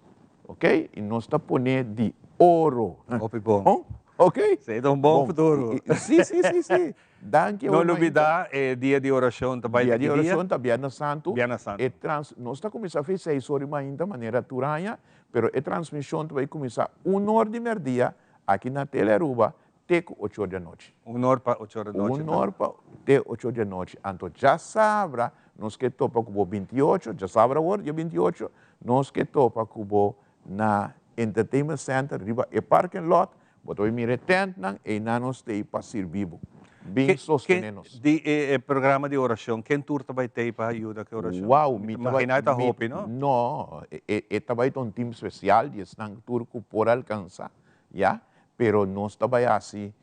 ok? I nos ta pon'é di oro. Hopi bon. Ok? Sí, ta un bon futuro. Sí, sí, sí, sí. Danki No lubida e dia di oracion ta bai Dia ta di ki dia? oracion ta Biernes Santu. Biernes Santu. E trans, nos ta cuminsa fe seis or di mainta manera tur aña, pero e transmision ta bai cuminsa un or di merdia aki na Tele Aruba te cu ocho or di anochi. Un or pa ocho or di anochi. Un or pa te ocho or di anochi. Anto djasabra nos ke topa cu bo 28, djasabra awor dia 28, nos ke topa cu bo na Entertainment Center riba e parking lot. Bo ta bai mira e tentnan, einan nos ta ei pa sirbi bo. Bin sostené nos. Di e programa di orashon, ken tur ta bai tei pa yuda ku e orashon? Wow, mi ta bai. Imaginá e ta hopi, no? No, e ta bai ta un tim spesial di esnan tur ku por alkansá, ya. Pero nos ta bai hasi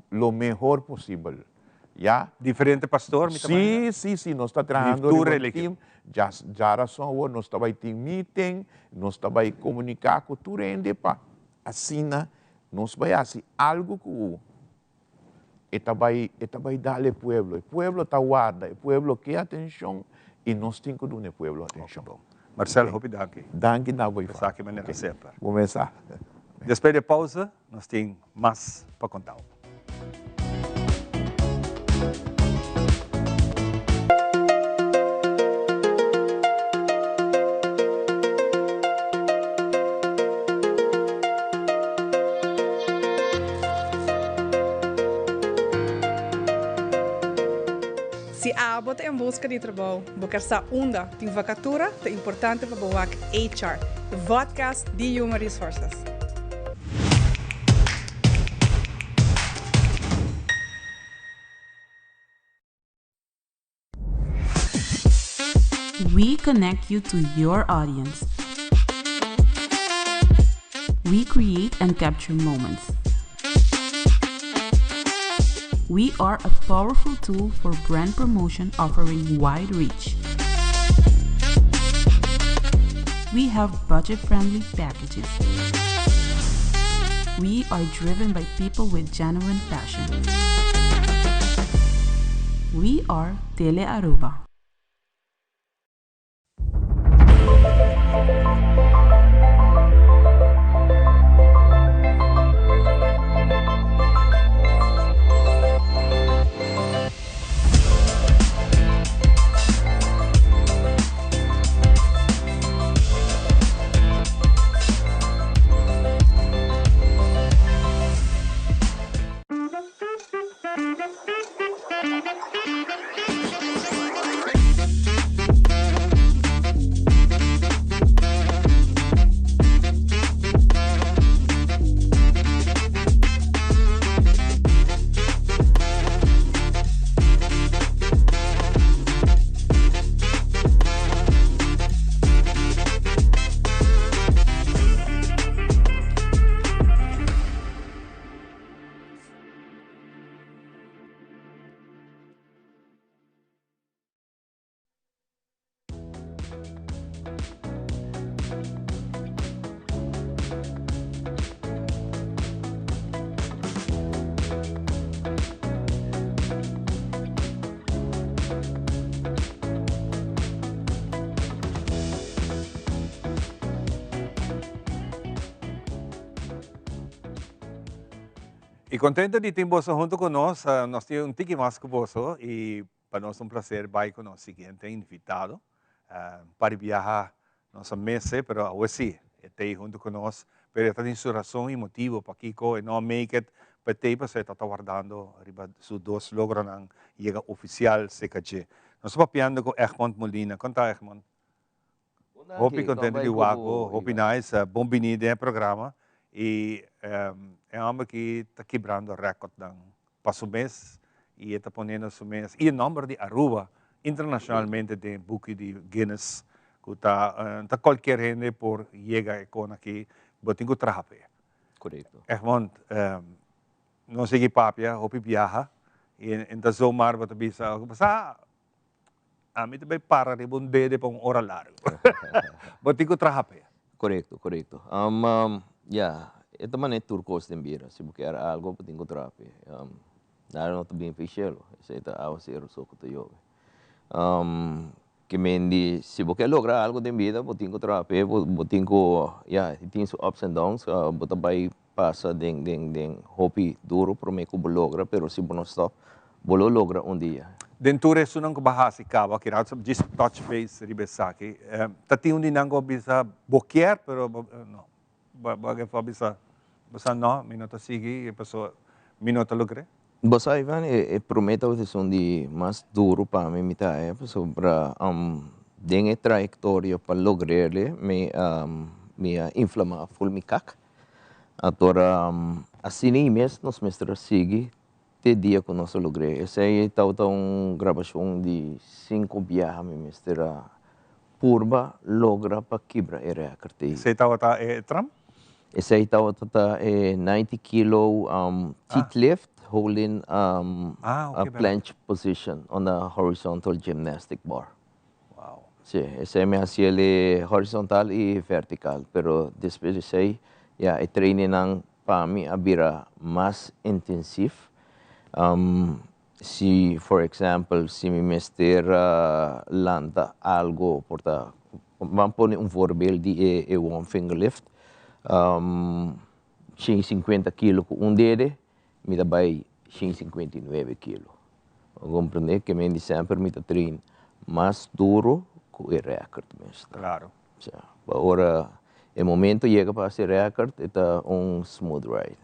lo mehor posibel, ya. Diferente pastor mi ta imaginá? Sí, sí, sí, nos ta trahando riba un tim. Djarason awor nos ta bai tin meeting, nos ta bai komuniká ku tur hende pa asina nos bai hasi algu ku e ta bai e ta bai dal e pueblo. E pueblo ta warda, e pueblo ke atencion y nos tin cu duna e pueblo atencion. Hopi bon. Marcel, hopi danki. Danki na bo Ivan. Esaki manera semper. Bo mesa. Despues di e pausa nos tin mas pa contao. Si abo ta en buska di trabou, bo ker sa unda tin vakatura, ta importante pa bo wak HR, e vodcast di Human Resources. We connect you to your audience. We create and capture moments. We are a powerful tool for brand promotion offering wide reach. We have budget friendly packages. We are driven by people with genuine passion. We are Tele Aruba. Y contento di tin boso hunto cu nos. Nos tin un tiki mas cu boso y pa nos ta un placer bay cu nos siguiente invitado. Un par di biaha nos a mese, pero awe si e t'ey hunto cu nos. Pero e ta tin su razon y motibo pakico e no a make it pa e t'ey pasobra e ta ta wardando riba su dos logronan yega oficial cerca dje. Nos ta papiando cu Egmond Molina. Con ta Egmond? Hopi contento di wak bo, hopi nice. Bon bini den e programa. Y e homber aki ta kibrando recordnan pa su mes y e ta poniendo su mes y e nomber di Aruba internacionalmente den buki di Guinness cu ta ta cualkier hende por yega e con aki, bo tin cu traha p'e. Correcto. Egmond, nos sigui papia hopi biaha y en ta zomaar bo ta bisa, sa Ami ta bay para riba un dede pa un ora largo. Bo tin cu traha p'e. Corecto, corecto. Ya, e ta manera tur cos den bida. Si bo kier algo, bo tin cu traha p'e. Nada no ta bin fi cielo. Esey ta awacero so cu ta yobe. Ke men di, si bo kier logra algo den bida, bo tin cu traha p'e. Bo tin cu, ya, e tin su ups and downs. Bo ta bay pasa den, den, den hopi duro prome cu bo logra, pero si bo no stop, bo lo logra un dia. Den tur esunnan cu bo a haci caba, kira djis touch base riba esaki, ta tin un di nan cu a bisa bo kier, pero bo no, bo a a bisa, bo sa no, mi no ta sigui, pasobra mi no ta logr'é. Bo sa Ivan, e prome tabata esun di mas duro pa mi, mi ta haya, pasobra den e trayectoria pa logr'e mi mi a inflama ful mi kak. Atora asina i mes nos mester a sigui. Te dia ku nos a logr'é. Esei tabata un grabashon di sinku biaha mi mester a purba logra pa kibra e rèkòrt ei. Esei tabata e tram? Esei tabata ta e 90 kilo teeth lift holding a planche position on a horizontal gymnastic bar. Sí, esei mi hasi el e horizontal i vertikal, pero despues di esei ya e trainingnan Pa mi a bira mas intensief. Si for example si mi mester lanta algo por ta ban pone un voorbeeld di e e one finger lift shen sinkuenta kilo ku un dede mi ta bai shen sinkuenta i nuebe kilo. Bo komprende? Ke men di semper mi ta train mas duro ku e record mes ta. Claro. Sa, pa ora e momento yega pa hasi record e ta un smooth ride.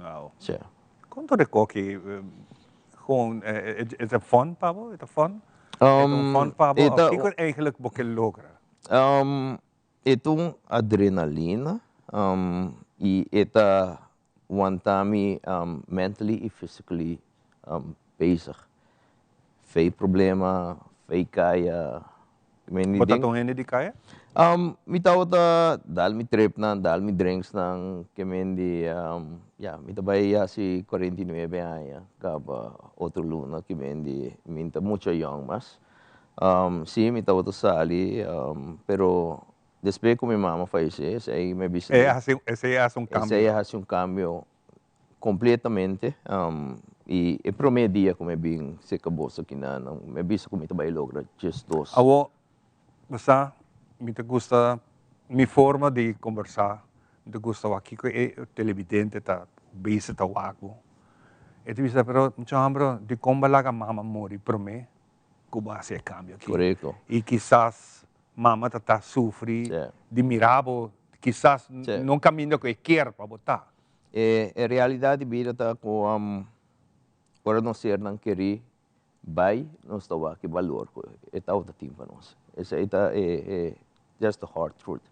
Wow. Sa. Kon tur e koki gewoon e ta fun pa bo? E ta fun? E ta un fun pa bo of kiko eigenlijk bo ke logra? E ta un adrenalina y e ta wanta mi mentally y physically bezig. Fei problema, fei kaya. Bo ta un hende di kaya? Mi tabata dal mi tripnan, dal mi drinksnan, ke men di, ya, mi ta bai hasi 49 aña kaba otro luna, ke men di mi ta mucha yong mas. Si, mi tabata sali, pero despues ku mi mama fayesé, esei mi a bisa. Esei a hasi un kambio. Esei a hasi un kambio Completamente y e prome dia cu mi bin cerca boso aki na mi a bisa cu mi ta bay logra djes dos. Awo, bo sa, mi ta gusta mi forma di combersa, mi ta gusta wak kico e televidente ta bisa ta wak bo. E ta bisa, pero mucha homber, dicon bo a laga mama muri prome cu bo haci e cambio aki? Corecto. Y kisas mama ta ta sufri di mira bo, kisas no caminda cu e kier pa bo ta. E realidad di bida ta cu ora nos sernan keri bay nos ta wak e balor cu e tabata tin pa nos. Esey ta e just the hard truth,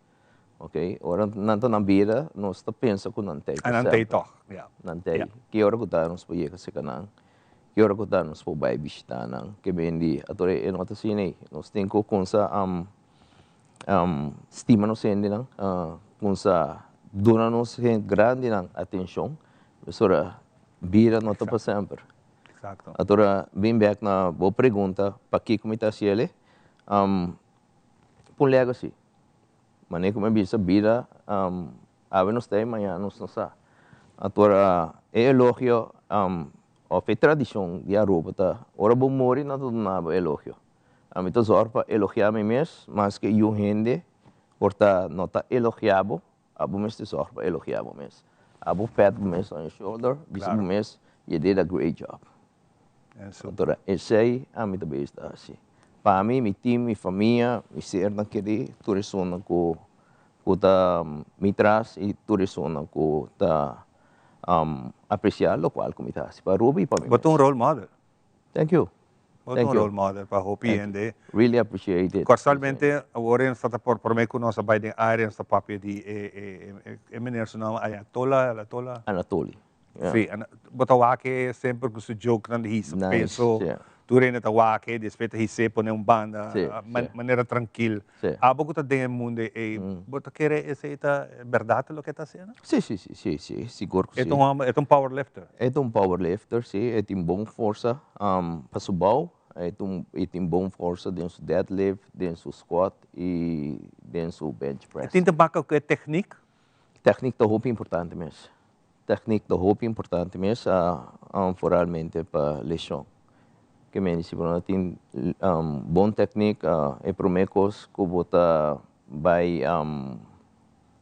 ok. Ora nan ta na bida nos ta pensa cu nan tey pa semper. Nan tey toch, ya. Nan tey. Ki ora cu ta nos por yega cerca nan, ki ora cu ta nos por bay bishita nan, ke bendi. Ato e no ta asina ey. Nos tin cu cunsa Stima nos hendenan, kumsa duna nos grandinan atenshon, pasobra bida no ta pa semper. Atora bin bek na bo pregunta pakiko mi ta hasi el'e, pun legacy. Manera ku mi a bisa bida awe nos ta ei mañana nos no sa. Atora e elogio òf e tradishon di Aruba ta ora bo muri nan ta duna bo elogio. Ami ta zòrg pa elogiá mi mes, maske yu hende por ta no ta elogiá bo, abo mester zòrg pa elogiá bo mes. Abo pat bo mes on your shoulder, bisa bo mes, you did a great job. Anto esei ami ta bezig ta hasi. Pa mi, mi team, mi famia, mi sernan kerí, tur esunnan ku ku ta mi tras i tur esunnan ku ta apresiá lokual ku mi ta hasi pa Aruba i pa mi mes. Bo ta un role model. Thank you. Bo ta un role model pa hopi hende. Really appreciate it. Corsalmente awor nos ta por prome cu nos a bay den aire nos ta papia di e meneer su nomber Ayatollah, Ayatollah? Anatoli. Si, bo ta wak e semper cu su jokenan di hisa peso, tur hende ta wak e, despues ta his'e pone un banda, manera trankil. Abo cu ta den e mundo ey, bo ta kere esey ta berdad loke e ta haciendo? Si, si, si, si, si, sigur cu si. E ta un homber, e ta un powerlifter. E ta un powerlifter, si, e tin bon forsa pa su bou, e ta un, e tin bon forsa den su deadlift, den su squat y den su bench press. E tin te baka cu e techniek? Techniek ta hopi importante mes. Techniek ta hopi importante mes, vooralmente pa lesion. Ke men si bo no tin bon techniek, e prome kos ku bo ta bai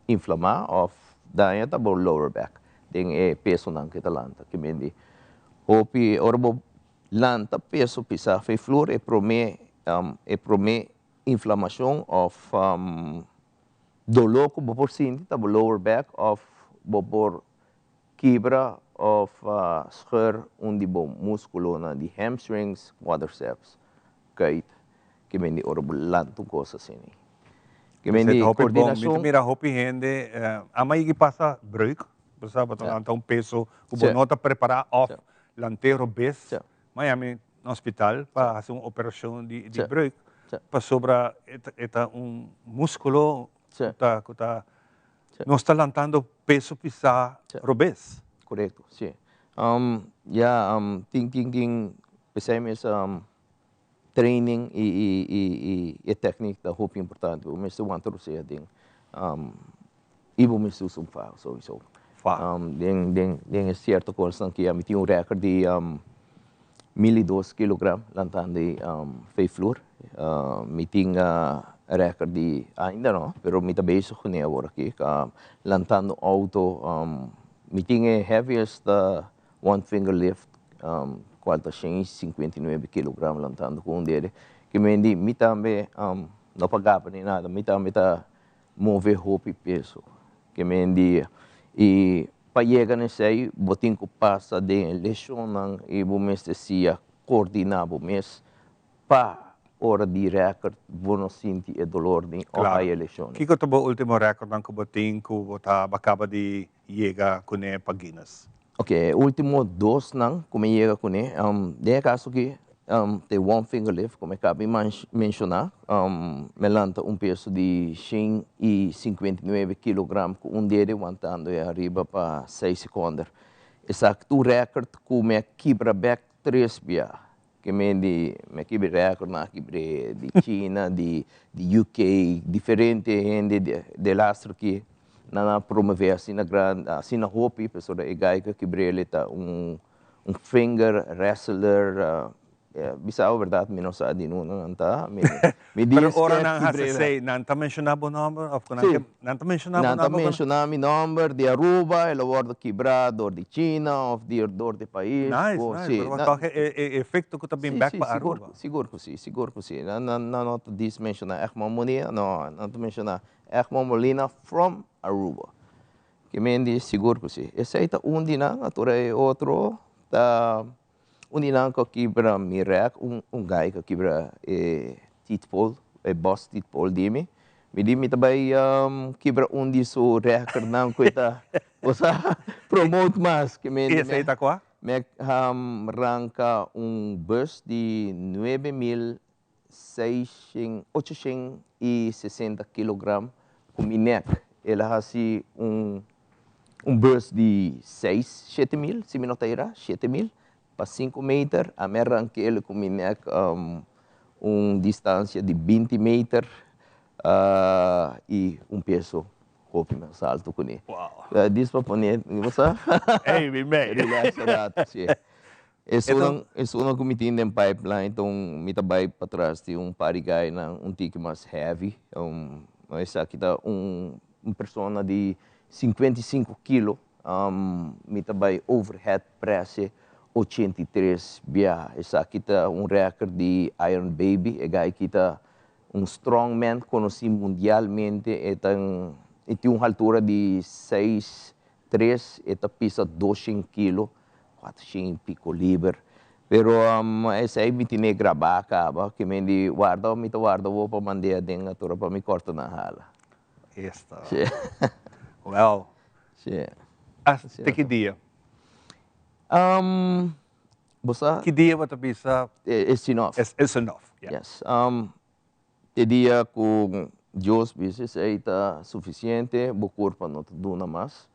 inflamá òf daña ta bo lower back den e pesonan ku e ta lanta. Ke men di hopi ora bo lanta peso pisá fe flur e prome e prome inflamashon òf Doló ku bo por sinti ta bo lower back òf bo por kibra òf scheur un di bo múskulonan di hamstrings, quadriceps, kuit, ke men di ora bo lanta un kos asina. Ke men di koordinashon. Mi ta mira hopi hende ama yigi pasa breuk, bo sa bo ta lanta un peso ku bo no ta prepará òf lant'é robes, Miami na hospital pa hasi un operashon di breuk, pasobra e ta un múskulo ku ta ku ta nos ta lantando peso pisá robes. Korekto, si. Ya tin tin tin p'esei mes training i i i e teknik ta hopi importante. Bo mester wanta rosea den I bo mester usa un faha souiso. Faha. Den den den e sierto kosnan ki mi tin un record di 1002 kilogram lantando e vijfvloer. Mi tin record di ainda no, pero mi ta bezig kuné awor aki, lantando auto. Mi tin e heaviest one finger lift kual ta 159 kilogram lantando ku un dede. Ke men di mi tambe no pa gaba ni nada, mi tambe ta move hopi peso. Ke men di i pa yega na esei bo tin ku pasa den e leshonnan i bo mester sia koordiná bo mes pa ora di rèkòrt bo no sinti e dolor ni òf haya e leshonnan. Kiko ta bo último rèkòrtnan ku bo tin ku bo ta kaba di yega kuné pa Guinness? Ok, e ultimo dosnan ku mi yega kuné, den e kaso aki ta e one finger lift ku mi kaba di menshoná. Mi lanta un peso di 159 kilogram ku un dede wantando e ariba pa seis sekonder. Esaki ta un rèkòrt ku mi a kibra bèk tres bia. Ke men di mi a kibra rèkòrt, mi a kibra di China, di UK, diferente hende de lastro aki nan a promove asina grandi, asina hopi, pasobra e guy ku a kibr'el e ta un finger wrestler. Bisa bo berdad mi no sa di nuna nan ta. Mi mi Pero ora nan hasi esei, nan ta menshoná bo nòmber òf ku nan ke nan ta menshoná bo nòmber? Nan ta menshoná mi nòmber di Aruba, el a wòrdu kibrá dor di China òf di dor di pais. Nice, nice. Pero tòg e efekto ku ta bin bèk pa Aruba. Sigur ku si, sigur ku si. Nan nan no ta dis menshoná Egmond Molina, no, nan ta menshoná Egmond Molina from Aruba. Ke men di sigur ku si. Esei ta un di nan, atura e otro ta Un di nan ku a kibra mi rèk, un un gai ku a kibra e tietpol, e bòs tietpol di mi. Mi di mi ta bai kibra un di su rèkòrtnan ku e ta bo sa promote mas. Ke mi I esei ta kua? Mi a ranka un bùs di 9860 kilogram ku mi nèk. El a hasi un Un bus di seis, 7000, si mi no ta era, 7000 pa sinku meter. Ami a rankel ku mi nek un distansia di 20 meter i un peso hopi mas altu ku ni. Dis pa pone, bo sa? Ey, mi mei. Relax un ratu, si. Esunnan, esunnan ku mi tin den pipeline ta un, mi ta bai patras di un par di gainan un tiki mas heavy. Esaki ta un Un persona di 55 kilo mi ta bai overhead press 83 biaha. Esaki ta un record di Iron Baby, e guy ki ta un strongman konosí mundialmente. E ta e tin un haltura di seis tres, e ta pisa 200 kilo, 400 i piko liber. Pero esei mi tene grabá kaba, ke men di warda mi ta warda bo pa mand'é aden atora pa mi kòrta nan hala. Esta. Sí. Well. Sí. Hasta ki dia? Um, bo sa. Ki dia bo ta bisa? It's enough. It's enough, yeah. Yes. Um, e dia ku Dios bisa esei ta sufisiente, bo kurpa no ta duna mas.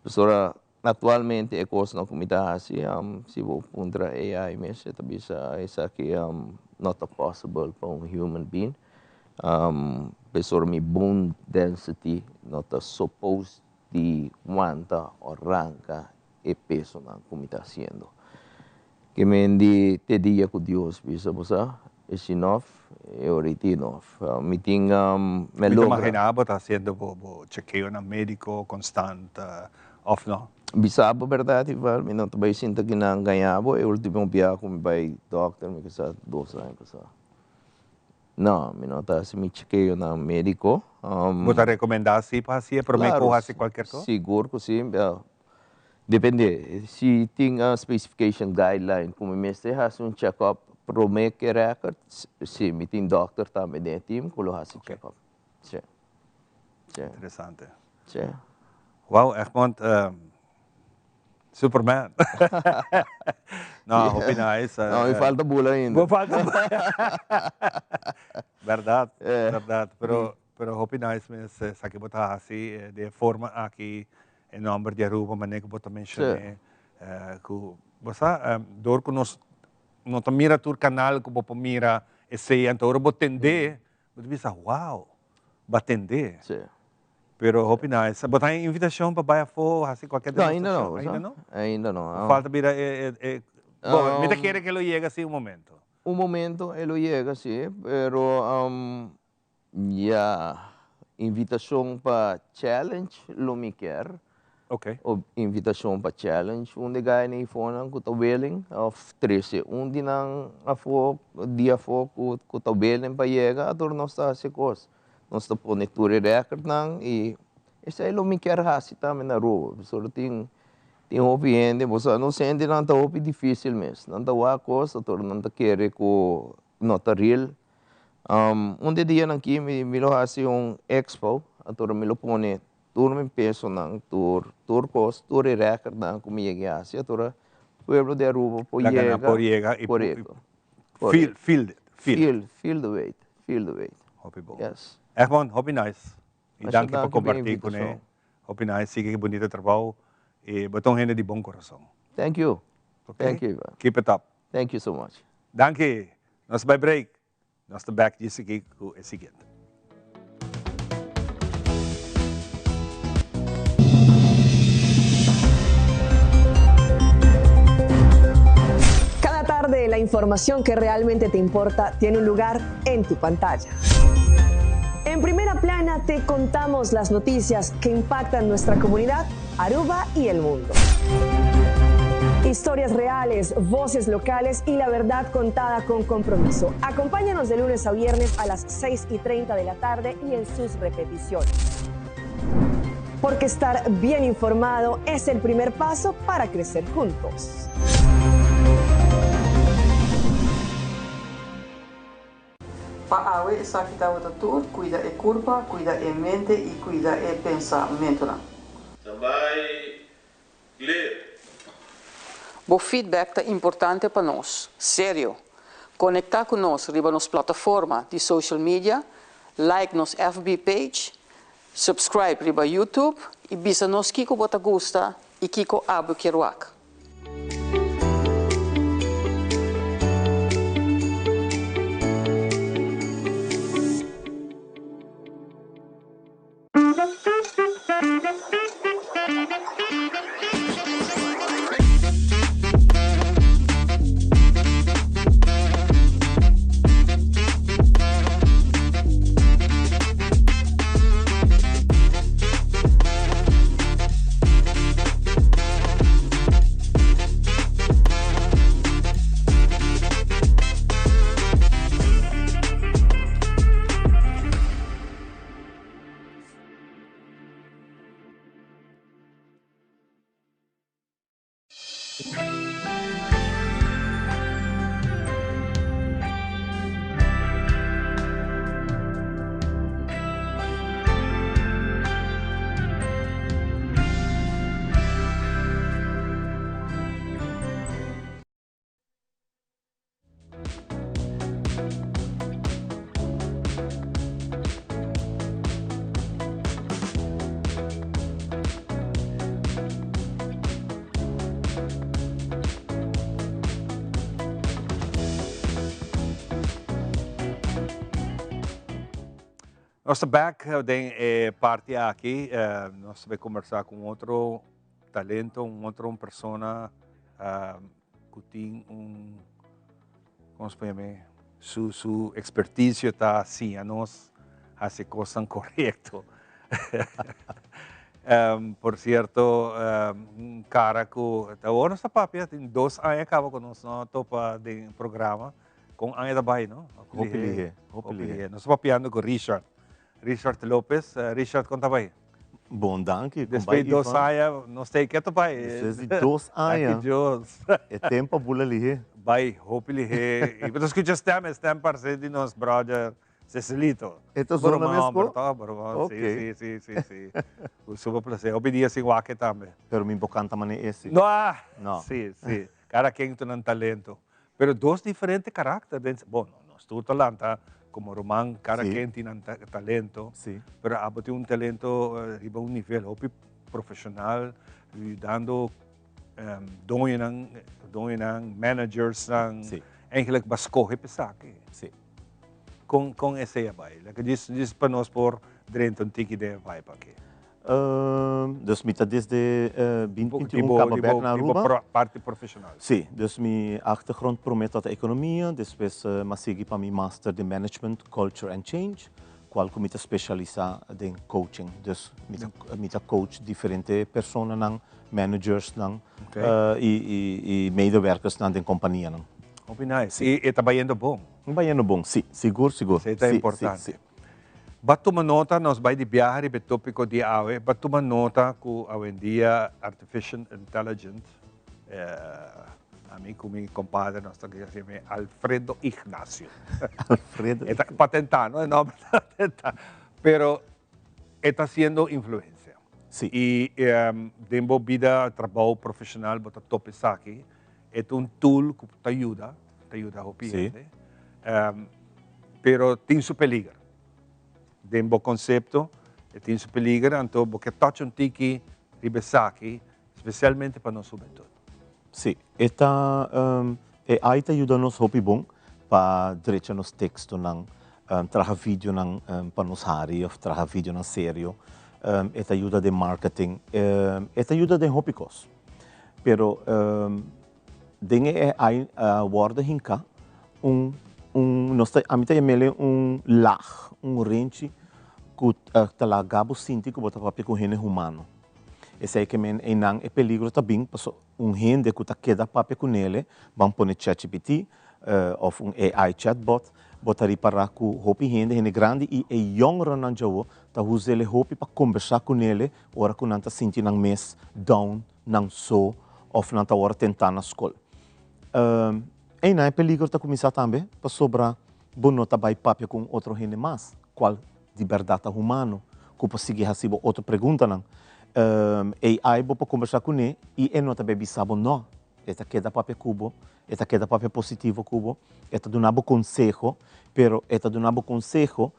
Pasobra Actualmente e cosnan cu mi ta haci, si bo puntra AI mes e ta bisa esaki no ta possible pa un human being. Pasobra mi bone density no ta suppose di wanta o ranca e pesonan cu mi ta haciendo. Ke men di te dia cu Dios bisa bo sa, it's enough, e ora it enough. Mi tin, mi a logra. Mi ta imagina bo ta haciendo bo chekeonan medico constant of no? Bisa bo berdad Ivar, mi no ta bay sinta kinan gaña bo, e ultimo bia cu mi bay dokter mi kisa dos aña pasa. No, mi no ta haci mi chekeonan medico. Bo ta recomenda si pa haci e prome cu haci cualkier cos? Sigur cu si. Depende, si tin a specification guideline ku mi mester hasi un check up prome ke record, si mi tin dokter tambe den e team ku lo hasi check up. Si. Si. Interesante. Si. Wow, Egmond, Superman. No, hopi nice. No, mi falta bula ainda. Bo falta bula. Berdad, berdad. Pero, pero hopi nice mes esaki bo ta haci di e forma aki e nomber di Aruba manera cu bo ta mencione. Cu, bo sa, door cu nos no ta mira tur canal cu bo por mira esey, anto ora bo tende, bo ta bisa, wow, bo a tende. Pero hopi nice. Bo ta haña invitacion pa bai afo haci cualkier No, ainda demostracion? no. Ainda no? Ainda no. Falta bira e, e, e, bo, mi ta kere ke lo yega si un momento. Un momento e lo yega si, pero ya, invitacion pa challenge lo mi kier. O invitacion pa challenge un di gaya na ifonan cu ta willing of trece un di nan afo, di afo cu cu ta willing pa yega, ator nos ta haci cos. Nos ta pone tur e recordnan y esey lo mi kier haci tambe na Aruba, pasobra tin tin hopi hende, bo sa nos hendenan ta hopi dificil mes, nan ta wak cos ator nan ta kere cu no ta real. Un di e dianan aki mi lo haci un expo, ator mi lo pone Tur mi pesonan, tur, tur kos, tur e rèkordnan ku mi yega hasi, atora pueblo di Aruba por Laga yega. nan por yega i Korekto. Feel, feel it, feel. Feel, feel the weight, feel the weight. Hopi bon. Yes. Echt bon, hopi nice. I Masha danki pa danki pa e kompartí kuné. invitashon. Hopi nice, sigui ku bunita trabou i bo ta un hende di bon kurason. Thank you. Okay? Thank you, Ivan. Keep it up. Thank you so much. Danki. Nos bai break. Nos ta bek djis aki ku e siguiente. Cada tarde la información que realmente te importa tiene un lugar en tu pantalla. En primera plana te contamos las noticias que impactan nuestra comunidad, Aruba y el mundo. Historias reales, voces locales y la verdad contada con compromiso. Acompáñanos de lunes a viernes a las 6 y 30 de la tarde y en sus repeticiones. Porque estar bien informado es el primer paso para crecer juntos. Pa awe esaki tabata tur, cuida e curpa, cuida e mente y cuida e pensamentonan. Tambay clear. Bo feedback ta importante pa nos. Serio! Conecta cu nos riba nos plataforma di social media, like nos FB page, subscribe riba YouTube y bisa nos kico bo ta gusta y kico abo kier wak. Nos ta back den e parti aki. Nos ta bay conversa cu un otro talento, un otro persona cu tin un, como se puede llamar, su, su experticio ta siña nos haci cosnan correcto. Por cierto, un cara cu ta awor nos ta papia, tin dos aña caba cu nos no a topa den programa. Con aña ta bay, no? Hopi lihe, hopi lihe. Nos ta papiando cu Richard, Richard Lopez. Richard, con ta bay? Bon, danki. Con Despues bay, di dos Ivan? aña, nos ta e keto bay. Despues di dos aña. Danki Dios. E tempo a bula lihe. Bay hopi lihe. Y bo ta scucha stem, e stem parce di nos brother. Cecilito. E ta zona Broma mes homber, ko? toch? Broma, Ok. si, si, si, si. Ku super placer. Hopi dia sin wak e tambe. Pero mi por kanta manera ese. No, ah! No. Si, si. Kada ken ta nan talento. Pero dos diferente karakter den, bon, nos tur ta lanta komo ruman, kada ken tin nan talento. Si. Pero abo tin un talento riba un nivel hopi profesional, yudando doñonan, doñonan, managersnan. Si. Eigenlijk bo a skohe pa esaki. Si. Kon, kon esei a bai? Like, djis, djis pa nos por drenta un tiki den e vibe aki. Dus mi ta desde 2021 kaba bek na Aruba. Di bo parti profesional. Si, dus mi achtergrond prome ta economia, despues mi a sigui pa mi master den management, culture and change, cual cu mi ta specialisa den coaching. Dus mi ta mi ta coach diferente personanan, managersnan y y medewerkersnan den companianan. Hopi nice. Y e ta bayendo bon? Bayendo bon, si. Sigur, sigur. Esey ta importante. Ba tuma nota, nos bai di biaha riba e topico di awe, ba tuma nota cu awendia artificial intelligent, ami cu mi compadre nos ta haci mi Alfredo Ignacio. Alfredo. E ta patenta, no? E nomber ta patenta. Pero e ta haciendo influencia. Si. Y den bo bida, trabao profesional bo ta topa esaki. E ta un tool cu ta yuda, ta yuda hopi hende, pero tin su peliger. Den bo concepto e tin su peliger, anto bo ke touch un tiki riba esaki, specialmente pa nos hubentud. Si, e ta, AI ta yuda nos hopi bon pa drecha nos textonan, traha videonan pa nos hari of traha videonan serio, e ta yuda den marketing, e ta yuda den hopi cos. Pero den e AI a wordo hinca un, un, nos ta, ami ta yam'ele un laag, un renchi cu ta laga bo sinti cu bo ta papia cu hende humano. Esey ke men eynan e peligro ta bin paso un hende cu ta keda papia cu nele, ban pone ChatGPT of un AI chatbot, bo ta ripara cu hopi hende, hende grandi y e yongerennan djawo ta us'ele hopi pa combersa cu nele Ora ku nan ta sinti nan mes down, nan so òf nan ta wòrdu tentá na skol. Einan e peligro ta kuminsá tambe pasobra bo no ta bai papia ku un otro hende mas, kual di bèrdat ta humano, ku por sigui hasi bo otro preguntanan. AI bo por kombersá kuné i e no ta bai bisa bo nò. E ta keda papia ku bo, e ta keda papia positivo ku bo, e ta duna bo konseho, pero e ta duna bo konseho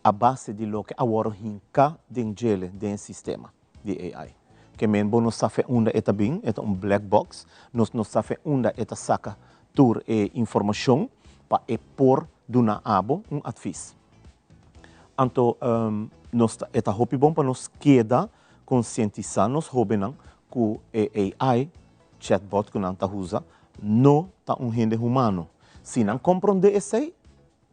a base di loke a wòrdu hinká den djele den e sistema di AI. Ke men bo no sa fe unda e ta bin, e ta un black box, nos no sa fe unda e ta saka tur e informashon pa e por duna abo un advis. Anto nos ta e ta hopi bon pa nos keda konsientisá nos hóbennan ku e AI chatbot ku nan ta usa no ta un hende humano. Si nan komprondé esei,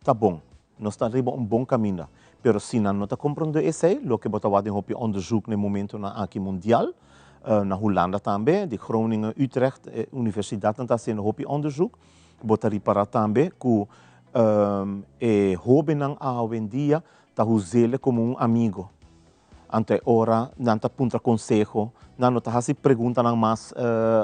ta bon. Nos ta riba un bon kaminda. Pero si nan no ta komprondé esei, loke bo ta wak den hopi onderzoek na e momentonan aki mundial, na Hulanda tambe, di Groningen, Utrecht, e universidatnan ta hasiendo hopi onderzoek, bo ta ripará tambe ku e hóbennan awendia ta us'el komo un amigo. Anto e ora nan ta puntra konseho, nan no ta hasi preguntanan mas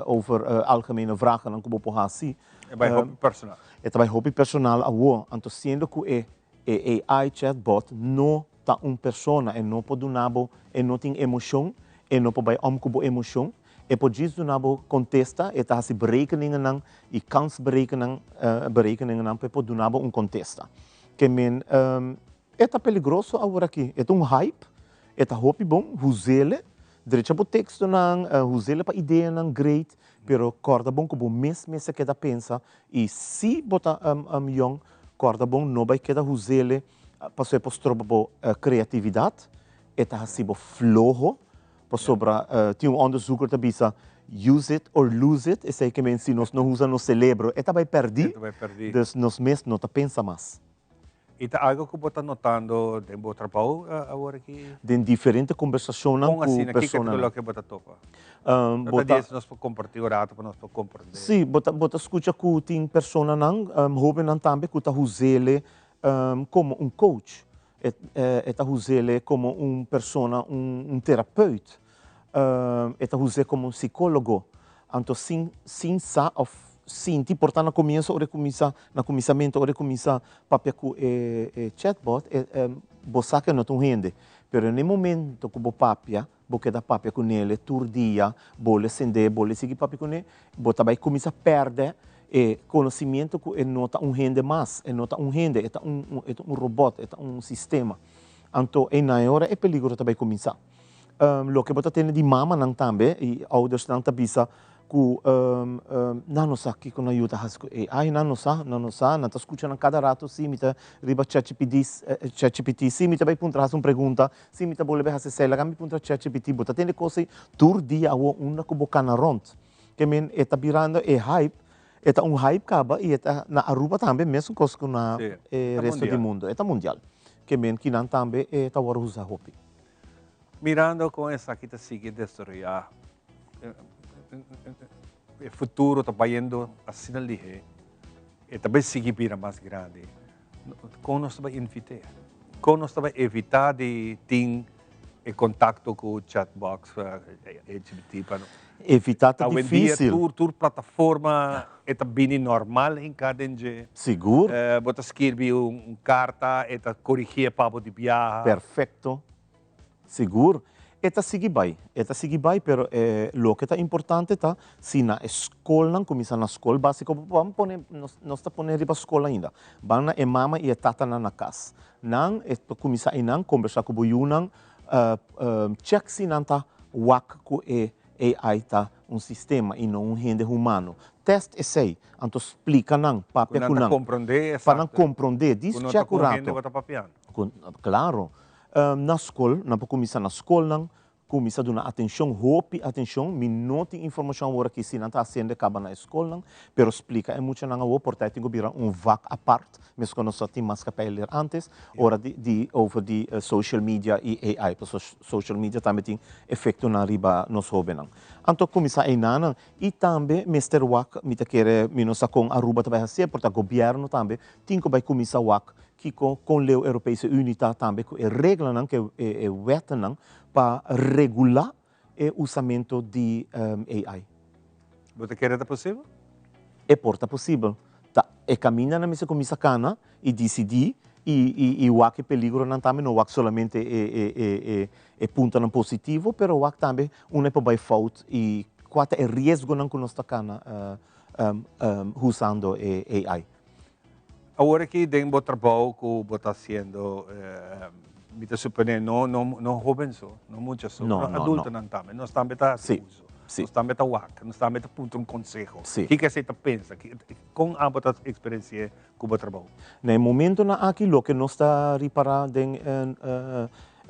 over algemene vragennan ku bo por hasi. E bai hopi personal. E ta bai hopi personal awo. Anto siendo ku e e AI chatbot no ta un persona, e no por duna bo, e no tin emoshon, e no por bai om ku bo emoshon, e por djis duna bo kontesta, e ta hasi berekeningennan i kansberekenan berekeningennan pa e por duna bo un kontesta. Ke men E ta peligroso aworaki. E ta un hype, e ta hopi bon, huzele, drecha bo tekstonan, huzele pa ideanan great, pero kòrda bon ku bo mes mester keda pensa i si bo ta yòn, kòrda bon no bai keda huzele pasobra e por stroba bo kreatividat, e ta hasi bo floho, pasobra tin un onderzoeker ta bisa use it or lose it, esei ke men si nos no usa nos selebro e ta bai pèrdí, dus nos mes no ta pensa mas. I ta algo ku bo ta notando den bo trabou awor aki? Den diferente kombersashonnan ku Kon asina? Kiko personanan. ta loke bo ta topa? Bo No ta ta dies nos por kompartí un rato pa nos por komprendé. Sí, bo ta bo ta skucha ku tin personanan, hóbennan tambe ku ta huz'ele komo un coach. E e ta huz'ele komo un persona, un un terapeut. E ta huz'é komo un sikólogo. Anto sin sin sa òf. sinti por ta na comienso ora e cuminsa, na cuminsamento ora e cuminsa papia cu e e chatbot e bo sa cu e no ta un hende, pero na e momento cu bo papia, bo keda papia cu nele tur dia, bo le sende, bo le sigui papia cu ne, bo ta bay cuminsa perde e conocimiento cu e no ta un hende mas, e no ta un hende, e ta un e ta un robot, e ta un sistema. Anto eynan e ora e peligro ta bay cuminsa. Loke bo ta tende di mamanan tambe y oudersnan ta bisa cu nan no sa kico nan yu ta haci cu AI, nan no sa, nan no sa, nan ta scucha nan cada rato si mi ta riba ChatGPT, ChatGPT, si mi ta bay puntra haci un pregunta, si mi ta bolbe haci esey, laga mi puntra ChatGPT, bo ta tende cos ey tur dia awo unda cu bo cana rond. Ke men e ta birando e hype, e ta un hype caba y e ta na Aruba tambe mesun cos cu na e resto di mundo, e ta mundial. Ke men kinan tambe e ta worde usa hopi. Mirando con esaki ta sigui desaroya, e futuro ta bayendo asina lihe, e ta bay sigui bira mas grandi. Con nos ta bay invit'e? Con nos ta bay evita di tin e contacto cu chatbox, GPT pa no. Evita ta dificil. Awendia tur tur plataforma e ta bini normal hinca den dje. Sigur. Bo ta skirbi un carta e ta corigie pa bo di biaha. Perfecto. Sigur. E ta sigui bai. E ta sigui bai pero e loke ta importante ta si na e scolnan cuminsa na scol basico ban pone nos ta pone riba scol ainda. Ban na e mama y e tatanan na cas. Nan e ta cuminsa einan combersa cu bo yunan check si nan ta wak cu e AI ta un sistema y no un hende humano. Test esey, anto splica nan, papia cu nan. Pa nan comprende, dis check un rato. Claro. Na scol, nan por cuminsa na scolnan, cuminsa duna atencion, hopi atencion. Mi no tin informacion awor aki si nan ta haciendo e caba na e scolnan, pero splica e muchanan awor por ta e tin cu bira un vak apart, mescos nos a tin maatschappij leer antes, ora di di over di social media y AI, pasobra social media tambe tin efectonan riba nos hobennan. Anto cuminsa einanan y tambe mester wak, mi ta kere, mi no sa con Aruba ta bay hacié, por ta gobierno tambe tin cu bay cuminsa wak Kiko kon leu Europese Unie ta tambe ku e reglanan, ku e wetnan pa regulá e usamento di AI? Bo ta kere ta posibel? E por ta posibel. Ta e kamindanan mester kuminsá kana i disidí i wak e peligronan tambe, no wak solamente e puntonan positivo, pero wak tambe unda e por bai fout i kua ta e riesgonan ku nos ta kana usando e AI. Awor aki den bo trabou ku bo ta hasiendo, mi ta suponé no no no hoben so, no mucha so, No, pero no, no. adultonan tambe. Nos tambe ta hasi Sí, uso. sí. Nos tambe ta wak, nos tambe ta puntra un konseho. Sí. Kiko esei ta pensa? Kon abo ta eksperensi'é ku bo trabou? Na e momentonan aki loke nos ta ripará den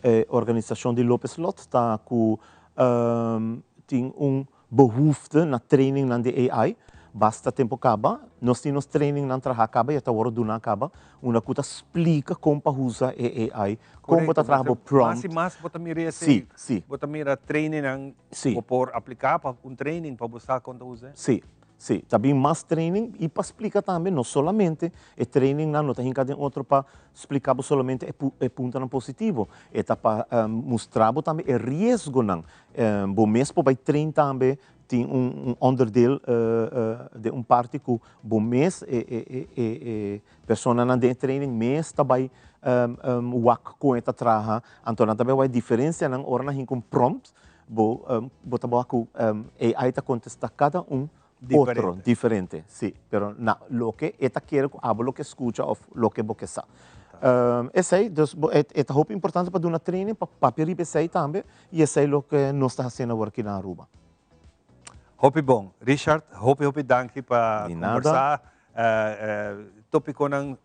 e organisashon di Lopez Lot ta ku tin un Behoefte na trainingnan di AI, basta tempo caba, nos tin nos trainingnan traha caba y a ta worde duna caba, unda cu ta splica con pa usa e AI, con bo ta traha bo prompt. Mas y mas bo ta mira esey, Sí, sí. bo ta mira trainingnan Sí. bo por aplica pa un training pa bo sa con ta usa. Sí, sí, ta bin mas training y pa splica tambe, no solamente e trainingnan no ta hinca den otro pa splica bo solamente e puntonan positivo, e ta pa mustra bo tambe e riesgonan Bo mes por bai train tambe, tin un onderdeel den un parti ku bo mes e personanan den e training mes ta bai wak kon e ta traha, anto nan ta bai wak e diferensianan ora nan hinka un prompt bo bo ta wak ku AI ta kontestá kada un otro diferente, si, pero na loke e ta kere ku abo lo ke skucha òf loke bo ke sa. Esei, dus bo e ta hopi importante pa duna training pa papia riba esei tambe i esei loke nos ta hasiendo awor aki na Aruba. Hopi bon. Richard, hopi hopi danki pa Di nada. kombersá Tópikonan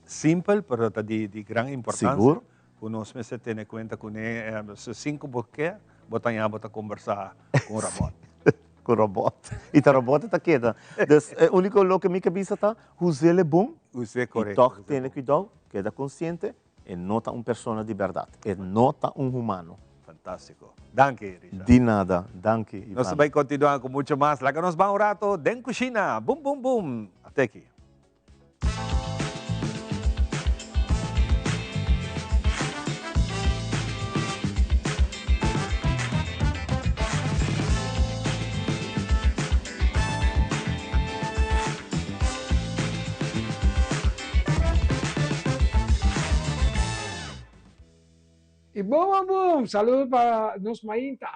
simpel pero ta di gran importansia. Sigur. Ku nos mester tene kuenta kuné. Sin ku bo ke, bo ta ña bo ta kombersá ku un robòt. Ku robòt. I ta robòt ta keda. Dus e úniko loke mi ke bisa ta, us'el e bon. Us'é korekto. I tòg tene kuidou, keda konsiente, e no ta un persona di bèrdat. E no ta un humano. Fantástiko. Danki, Richard. Di nada. Danki, Ivan. Nos ta bai kontinuá ku mucho mas. Laga nos ban un rato den kushina. Bum, bum, bum. Ate aki. Y boom boom boom! Saludo pa nos mainta.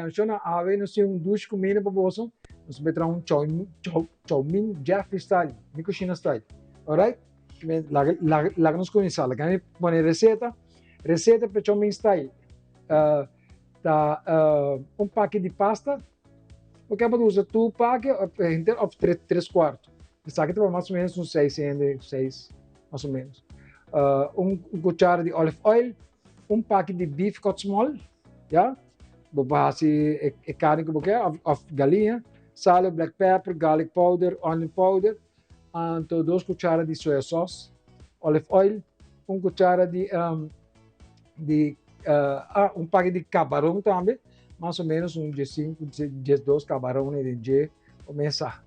Shona awe nos tin un dushi kumida pa boso. Nos bai traha un chow chow chowmin Jeffrey style, mi kushina style. Alright? Laga laga laga nos kuminsá. Laga mi pone reseta. Reseta pa chowmin style uh, ta uh, un paki di pasta. Bo ke por usa tur paki of henter of tres tres kuarto. Esaki ta mas o menos un seis hende, seis mas o menos. Uh, un, un cuchara di olive oil, un paki di beef cut small, ya. Bo por hasi e, e carne ku bo ke, of, of galiña, salo, black pepper, garlic powder, onion powder, anto dos cuchara di soya sauce, olive oil, un cuchara di um, di uh, ah, un paki di cabaron tambe, mas o menos un 15, 12 cabaron den dje o mesa.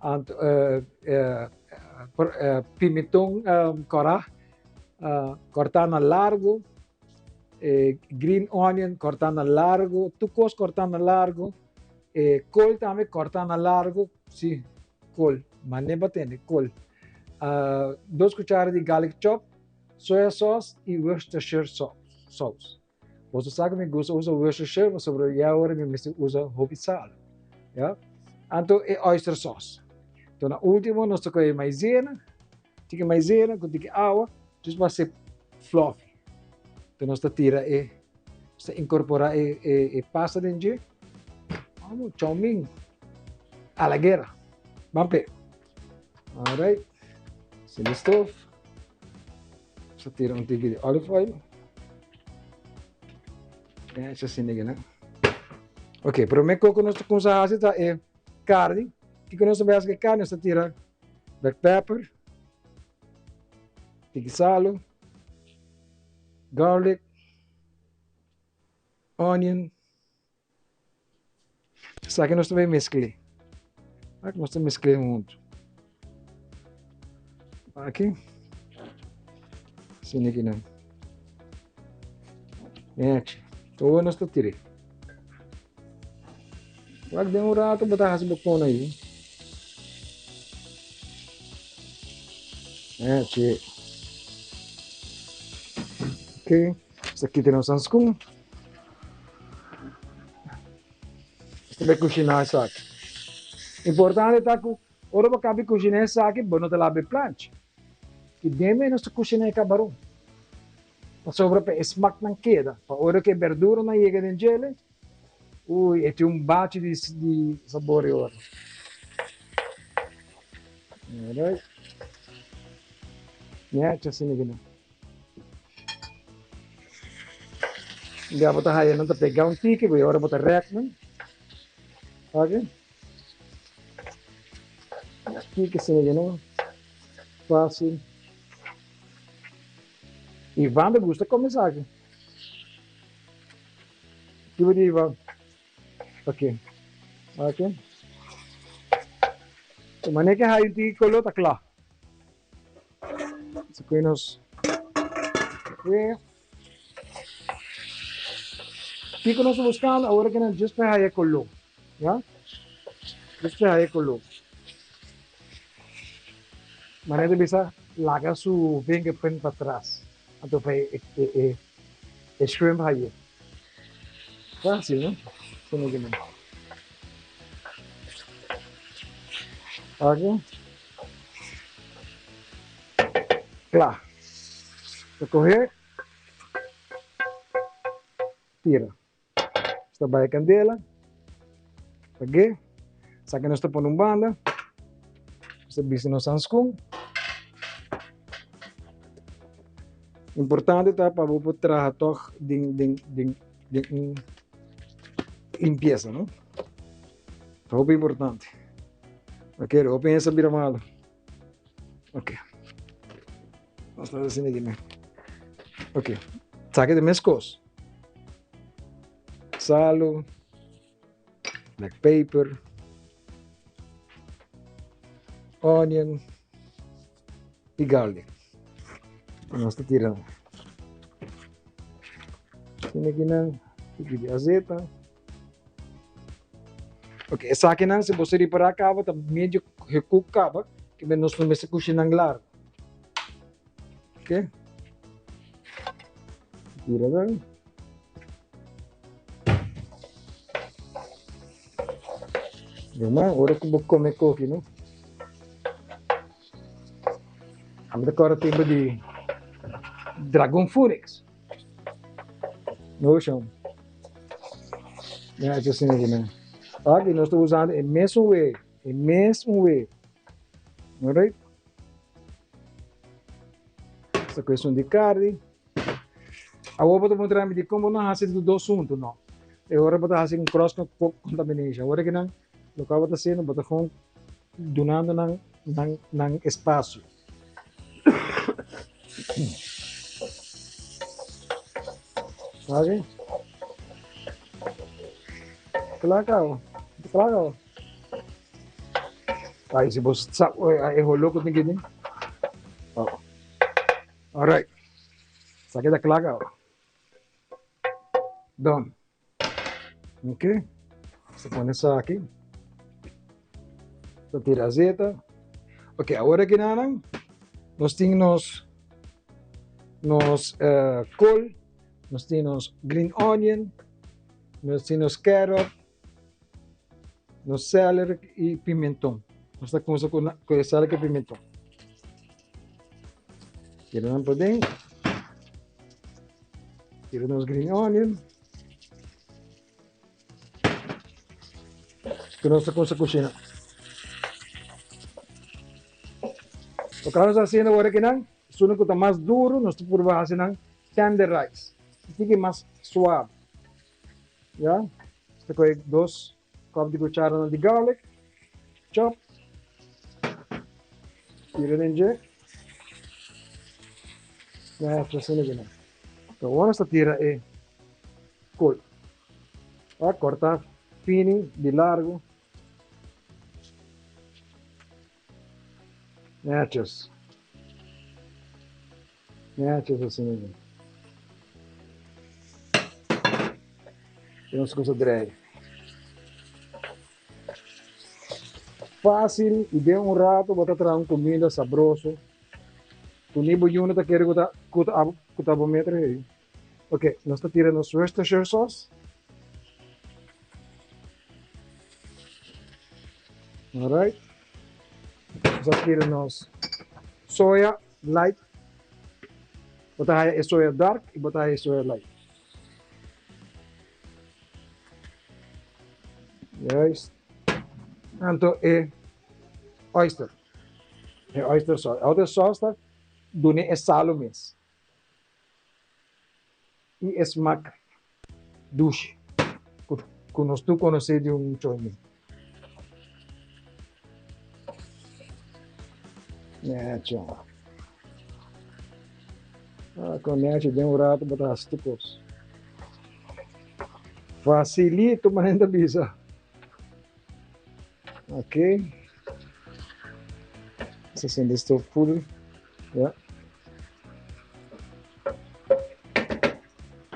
Anto, uh, uh, uh, pimentón um, kòrá, uh, kòrtá na largo, eh, green onion kòrtá na largo, tur kos kòrtá na largo, eh, kol tambe kòrtá na largo, sí, kol, manera bo tende, kol. Uh, dos kuchara di garlic chop, soya sauce i Worcestershire sauce. Boso sa ku mi gusta usa Worcestershire, pasobra ya ora mi mester usa hopi sal. Ya? Anto e oyster sauce. Anto na ultimo nos ta kohe maizena, tiki maizena ku tiki awa, just pa hasi fluffy. Anto nos ta tira e, nos ta inkorporá e, e, e pasta den dje. Vamos, chow mein a la guera. Ban p'e. Alright. Sende stof. Sa tira un tiki di olive oil. Esha asina aki, no? Ok, prome koko nos ta kumsa hasi ta e karni. Kiko nos ta bai hasi ku e karni? Nos ta tira black pepper, tiki salo, garlic, onion. Esaki nos ta bai mezclé. Aki nos ta mezclé huntu. Aki. Asina aki nan. Nechi. Todo nos ta tiré. Wak den un rato bo ta hasi bo kona ahí. Nechi. Ok. Esaki ta nos hanskun. Nos ta bai kushiná esaki. Importante ta ku ora bo kaba di kushiná esaki, bo no ta laba e plancha. I den mes nos ta kushiná e kabaron. Pasobra pa e smaknan keda, pa ora ku e berduranan yega den djele, ui, e tin un bachi di di sabor e ora. Alright. Nechi asina kinan. Ya bo ta haya nan ta pega un tiki, bo ora bo ta rek nan. Ok. Tiki asina ya no. Fácil. Ivan ta gusta come esaki. Kibo di Ivan? Ok. Ok. E manera ke haya un tiki color ta kla. Así nos Kiko nos ta buscando awor que nan just pa haya color. Ya? Just pa haya color. Manera ta bisa laga su fingerprint pa tras. Anto pa e, e, e, e shrimp haya. Fácil, no? Asina que nan. Ok. Kla. Ta kohe. Tira. Nos ta bai e kandela. Pag'é. Esaki nos ta pone un banda. Nos ta bisti nos hanskun. Importante ta pa bo por traha tòg den den den den un limpiesa, no? Ta hopi importante. Ok, hopi hende sa bira malo. Ok. Nos ta haciendo aquí, man. Ok. Saque de mes cos. Salo. Black pepper. Onion. Y garlic. Nos ta tira. Tiene aquí nan. Tiki di azeta. Ok, esakinan si bo se ripará kaba ta medio gekuk kaba, ke men nos no mester kushinan largu. Ok. Tira nan. Normal, ora ku bo kome koki, no? Ami ta kòrda tempu di Dragon Phoenix. No, shon. Ya, eso asina ki nan. Aki nos ta usando e mesun wei, e mesun wei. Alright? Esta cuestión di carne. Awor bo ta puntra mi di con bo no haci di dos hunto, no. E ora bo ta haci un cross contamination. Awor ki nan loke bo ta haciendo bo ta gewoon dunando nan nan nan espacio. Ok. Klaar cabo. Klaar cabo. Ay, si bo sa, e holó ku tin ki tin. Oh. Alright. Sa keda kla kaba. Done. Ok. Se pone esaki. Ta tira azeta. Ok, awor aki nanan, nos tin nos nos uh, kool, nos tin nos green onion, nos tin nos carrot, Nos celery y pimenton. Nos ta cuminsa cu cu e celery y pimenton. Tira nan pa den. Tira nos green onion. Cu nos ta cuminsa cushina. Loke nos ta haciendo awor akinan, esun cu ta mas duro, nos ta purba haci nan tenderize. Un tiki mas suave. Ya, ta kohe dos kòp di kuchara di garlic, chop, tira den dje. Ya, asina ki nan. Awor nos ta tira e kol. A kòrtá fini di largu. Netjes. Netjes asina ki. I nos kusa drei. Fácil i den un rato bo ta traha un kuminda sabroso ku ni bo yuna ta kere ku ta ku ta ku ta bo meter hei. Ok, nos ta tira nos Worcestershire sauce. Alright. Nos ta tira nos soya light. Bo ta haya e soya dark y bo ta haya e soya light. Juist. Anto e oyster. E oyster sauce. E oyster sauce ta dune e salo mes. I e smak dushi ku nos tur konosé di un choimin. Nechi. Ah, con nechi den un rato bo ta hasi tur kos. Facilito manera ta bisa. Ok. Sa sende stove full. Ja.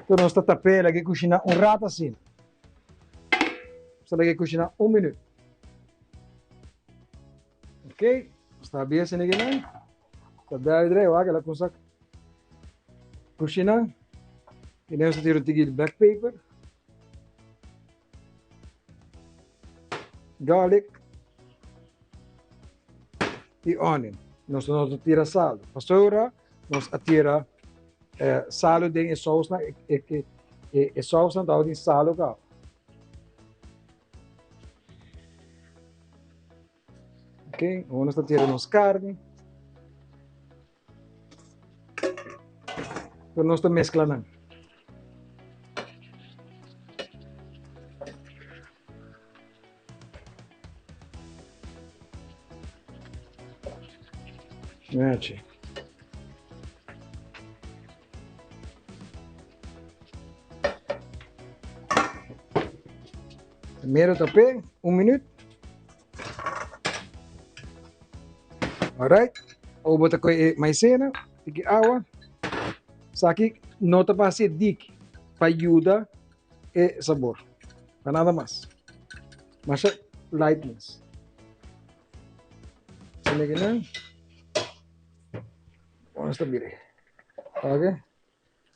Toen nos ta tapé, lagi kushiná un rato asina. Nos lagi kushiná un minuut. Ok, está bien asina aquí nan. Ta dai dre, wak, ela kunsa kushiná. I nos ta tira un tiki di black pepper. Garlic i onion. Nos no ta tira salu. Pasobra nos a tira eh, salu den e sausnan, e, e, e, e, e sausnan tabatin salu kaba. Ok, awor nos ta tira nos carne. Pero nos ta mezcla nan. Nachi. Primero tapé, un minuut. Alright. Awor bo ta koe e maicena, tiki awa. Saki no ta pa hasi diki, pa yuda e sabor. Pa nada mas. Masha lightness. Sine kinan. Ons ta bire. Ok.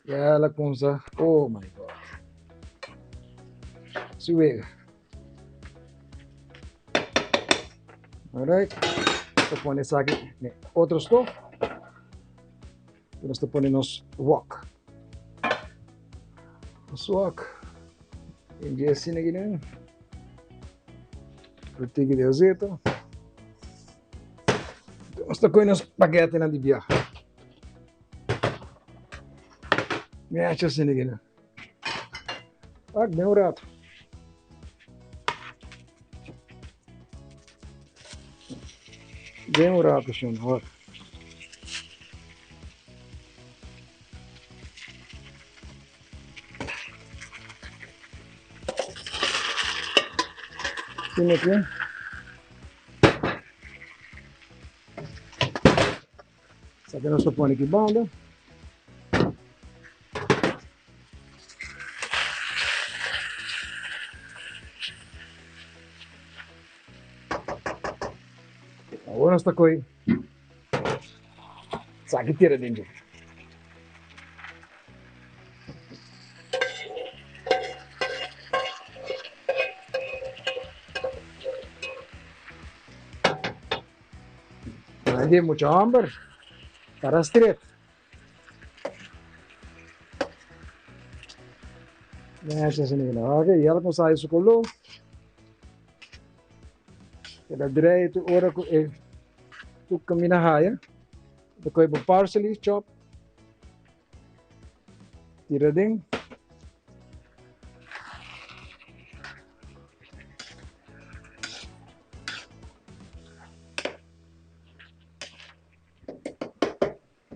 Ya la kunsa. Oh my God. Si wega. Alright. Ta pone esaki den otro stof. Nos ta pone nos wok. Nos wok. Engie asina aki den. Un tiki di azeta. Nos ta koe nos spaghettinan di biaha. Mi a haci asina aki nan. Wak, den un rato. Den un rato, shon. Wak. Asina aki. Esaki nos ta pone aki banda. Awor nos ta koi esaki tira den dje. Grandi mucha homber para stret. Ok, ya la cosa su color. Queda direito ora ku e tu camina haya. De koe bo parsley chop. Tira den.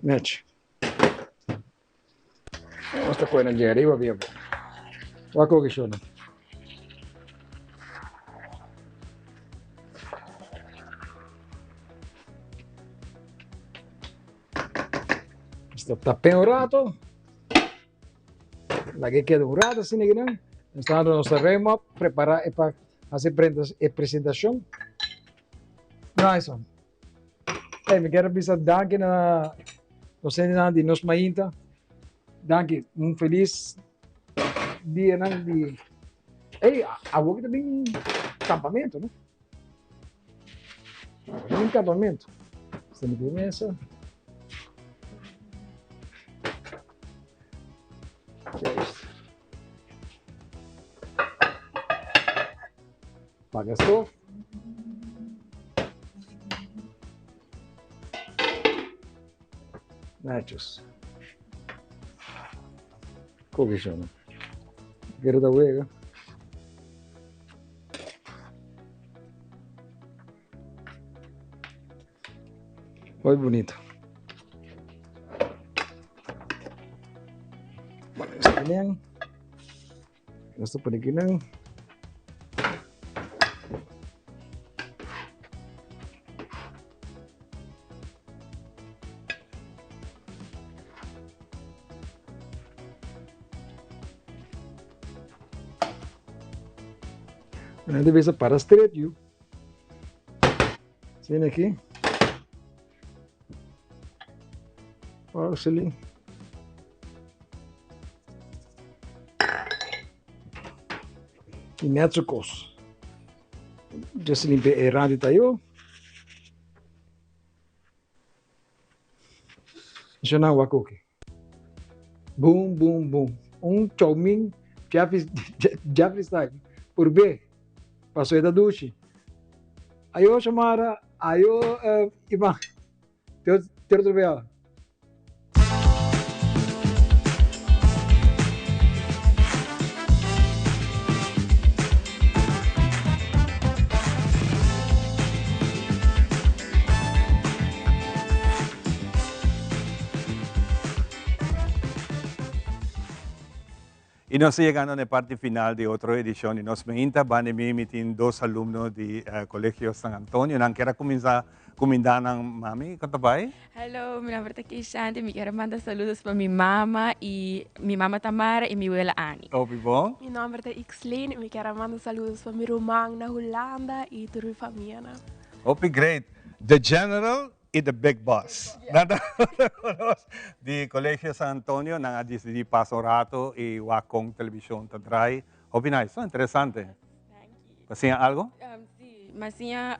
Nech. Nos ta koe na dje ariba bia bo. Wak oki shona. Nos ta tap'é un rato. Laga e keda un rato asina kinan. Nos ta nos ta rem up, prepara e pa hasi e presentacion. Nice one. Hey, mi kier bisa danki na docentenan di Nos Mainta. Danki. Un feliz dia nan di... Hey, awo ki ta bin campamento, no? Bin campamento. Esta mi mesa. Juist. Paga stof. Nachos. Koke shona. Kere ta wega. Muy bonito. Bueno, está bien. Nos ta pone kinan. Bueno, debe ser para straight you. Sien aki. Parsley. Y net zo kos. Just limpia e rand tayo. Shona wakoki. Boom, boom, boom. Un chow mein Jeffrey, Jeffrey style. Por B. Paso e ta dushi. Ayo Shamara, ayo uh, Ivan. Te, te otro bia. Y nos ta yegando na e parti final di otro edicion di Nos Meinta. Banda di mi, mi tin dos alumno di Colegio San Antonio. Nan kier a cuminsa cuminda nan mami. Con ta bay? Hello, mi nomber ta Keishanti. Mi kier a manda saludos pa mi mama y mi mama Tamara y mi wela Annie. Hopi bon. Mi nomber ta Ixlene y mi kier a manda saludos pa mi ruman na Hulanda y tur mi famianan. Hopi great. The General. y The Big Boss. Nan ta cu nos di Colegio San Antonio. Nan a dicidi pasa un rato y wak con television ta draai. Hopi nice, no? Interesante. Bo a siña algo? Si, mi a siña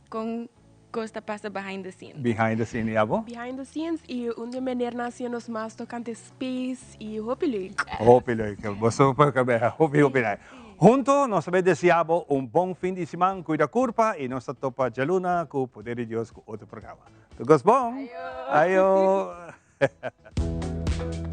con cos ta pasa behind the scenes. Behind the scenes, y abo? Behind the scenes y un di meneernan a siña nos mas tocante space y hopi leuk. Hopi leuk. Boso por cabeza. Hopi, hopi nice. Hunto nos ta bay desea bo un bon fin di siman, cuida curpa y nos ta topa djaluna cu poder di Dios cu otro programa. Tur cos bon. Ayo. Ayo.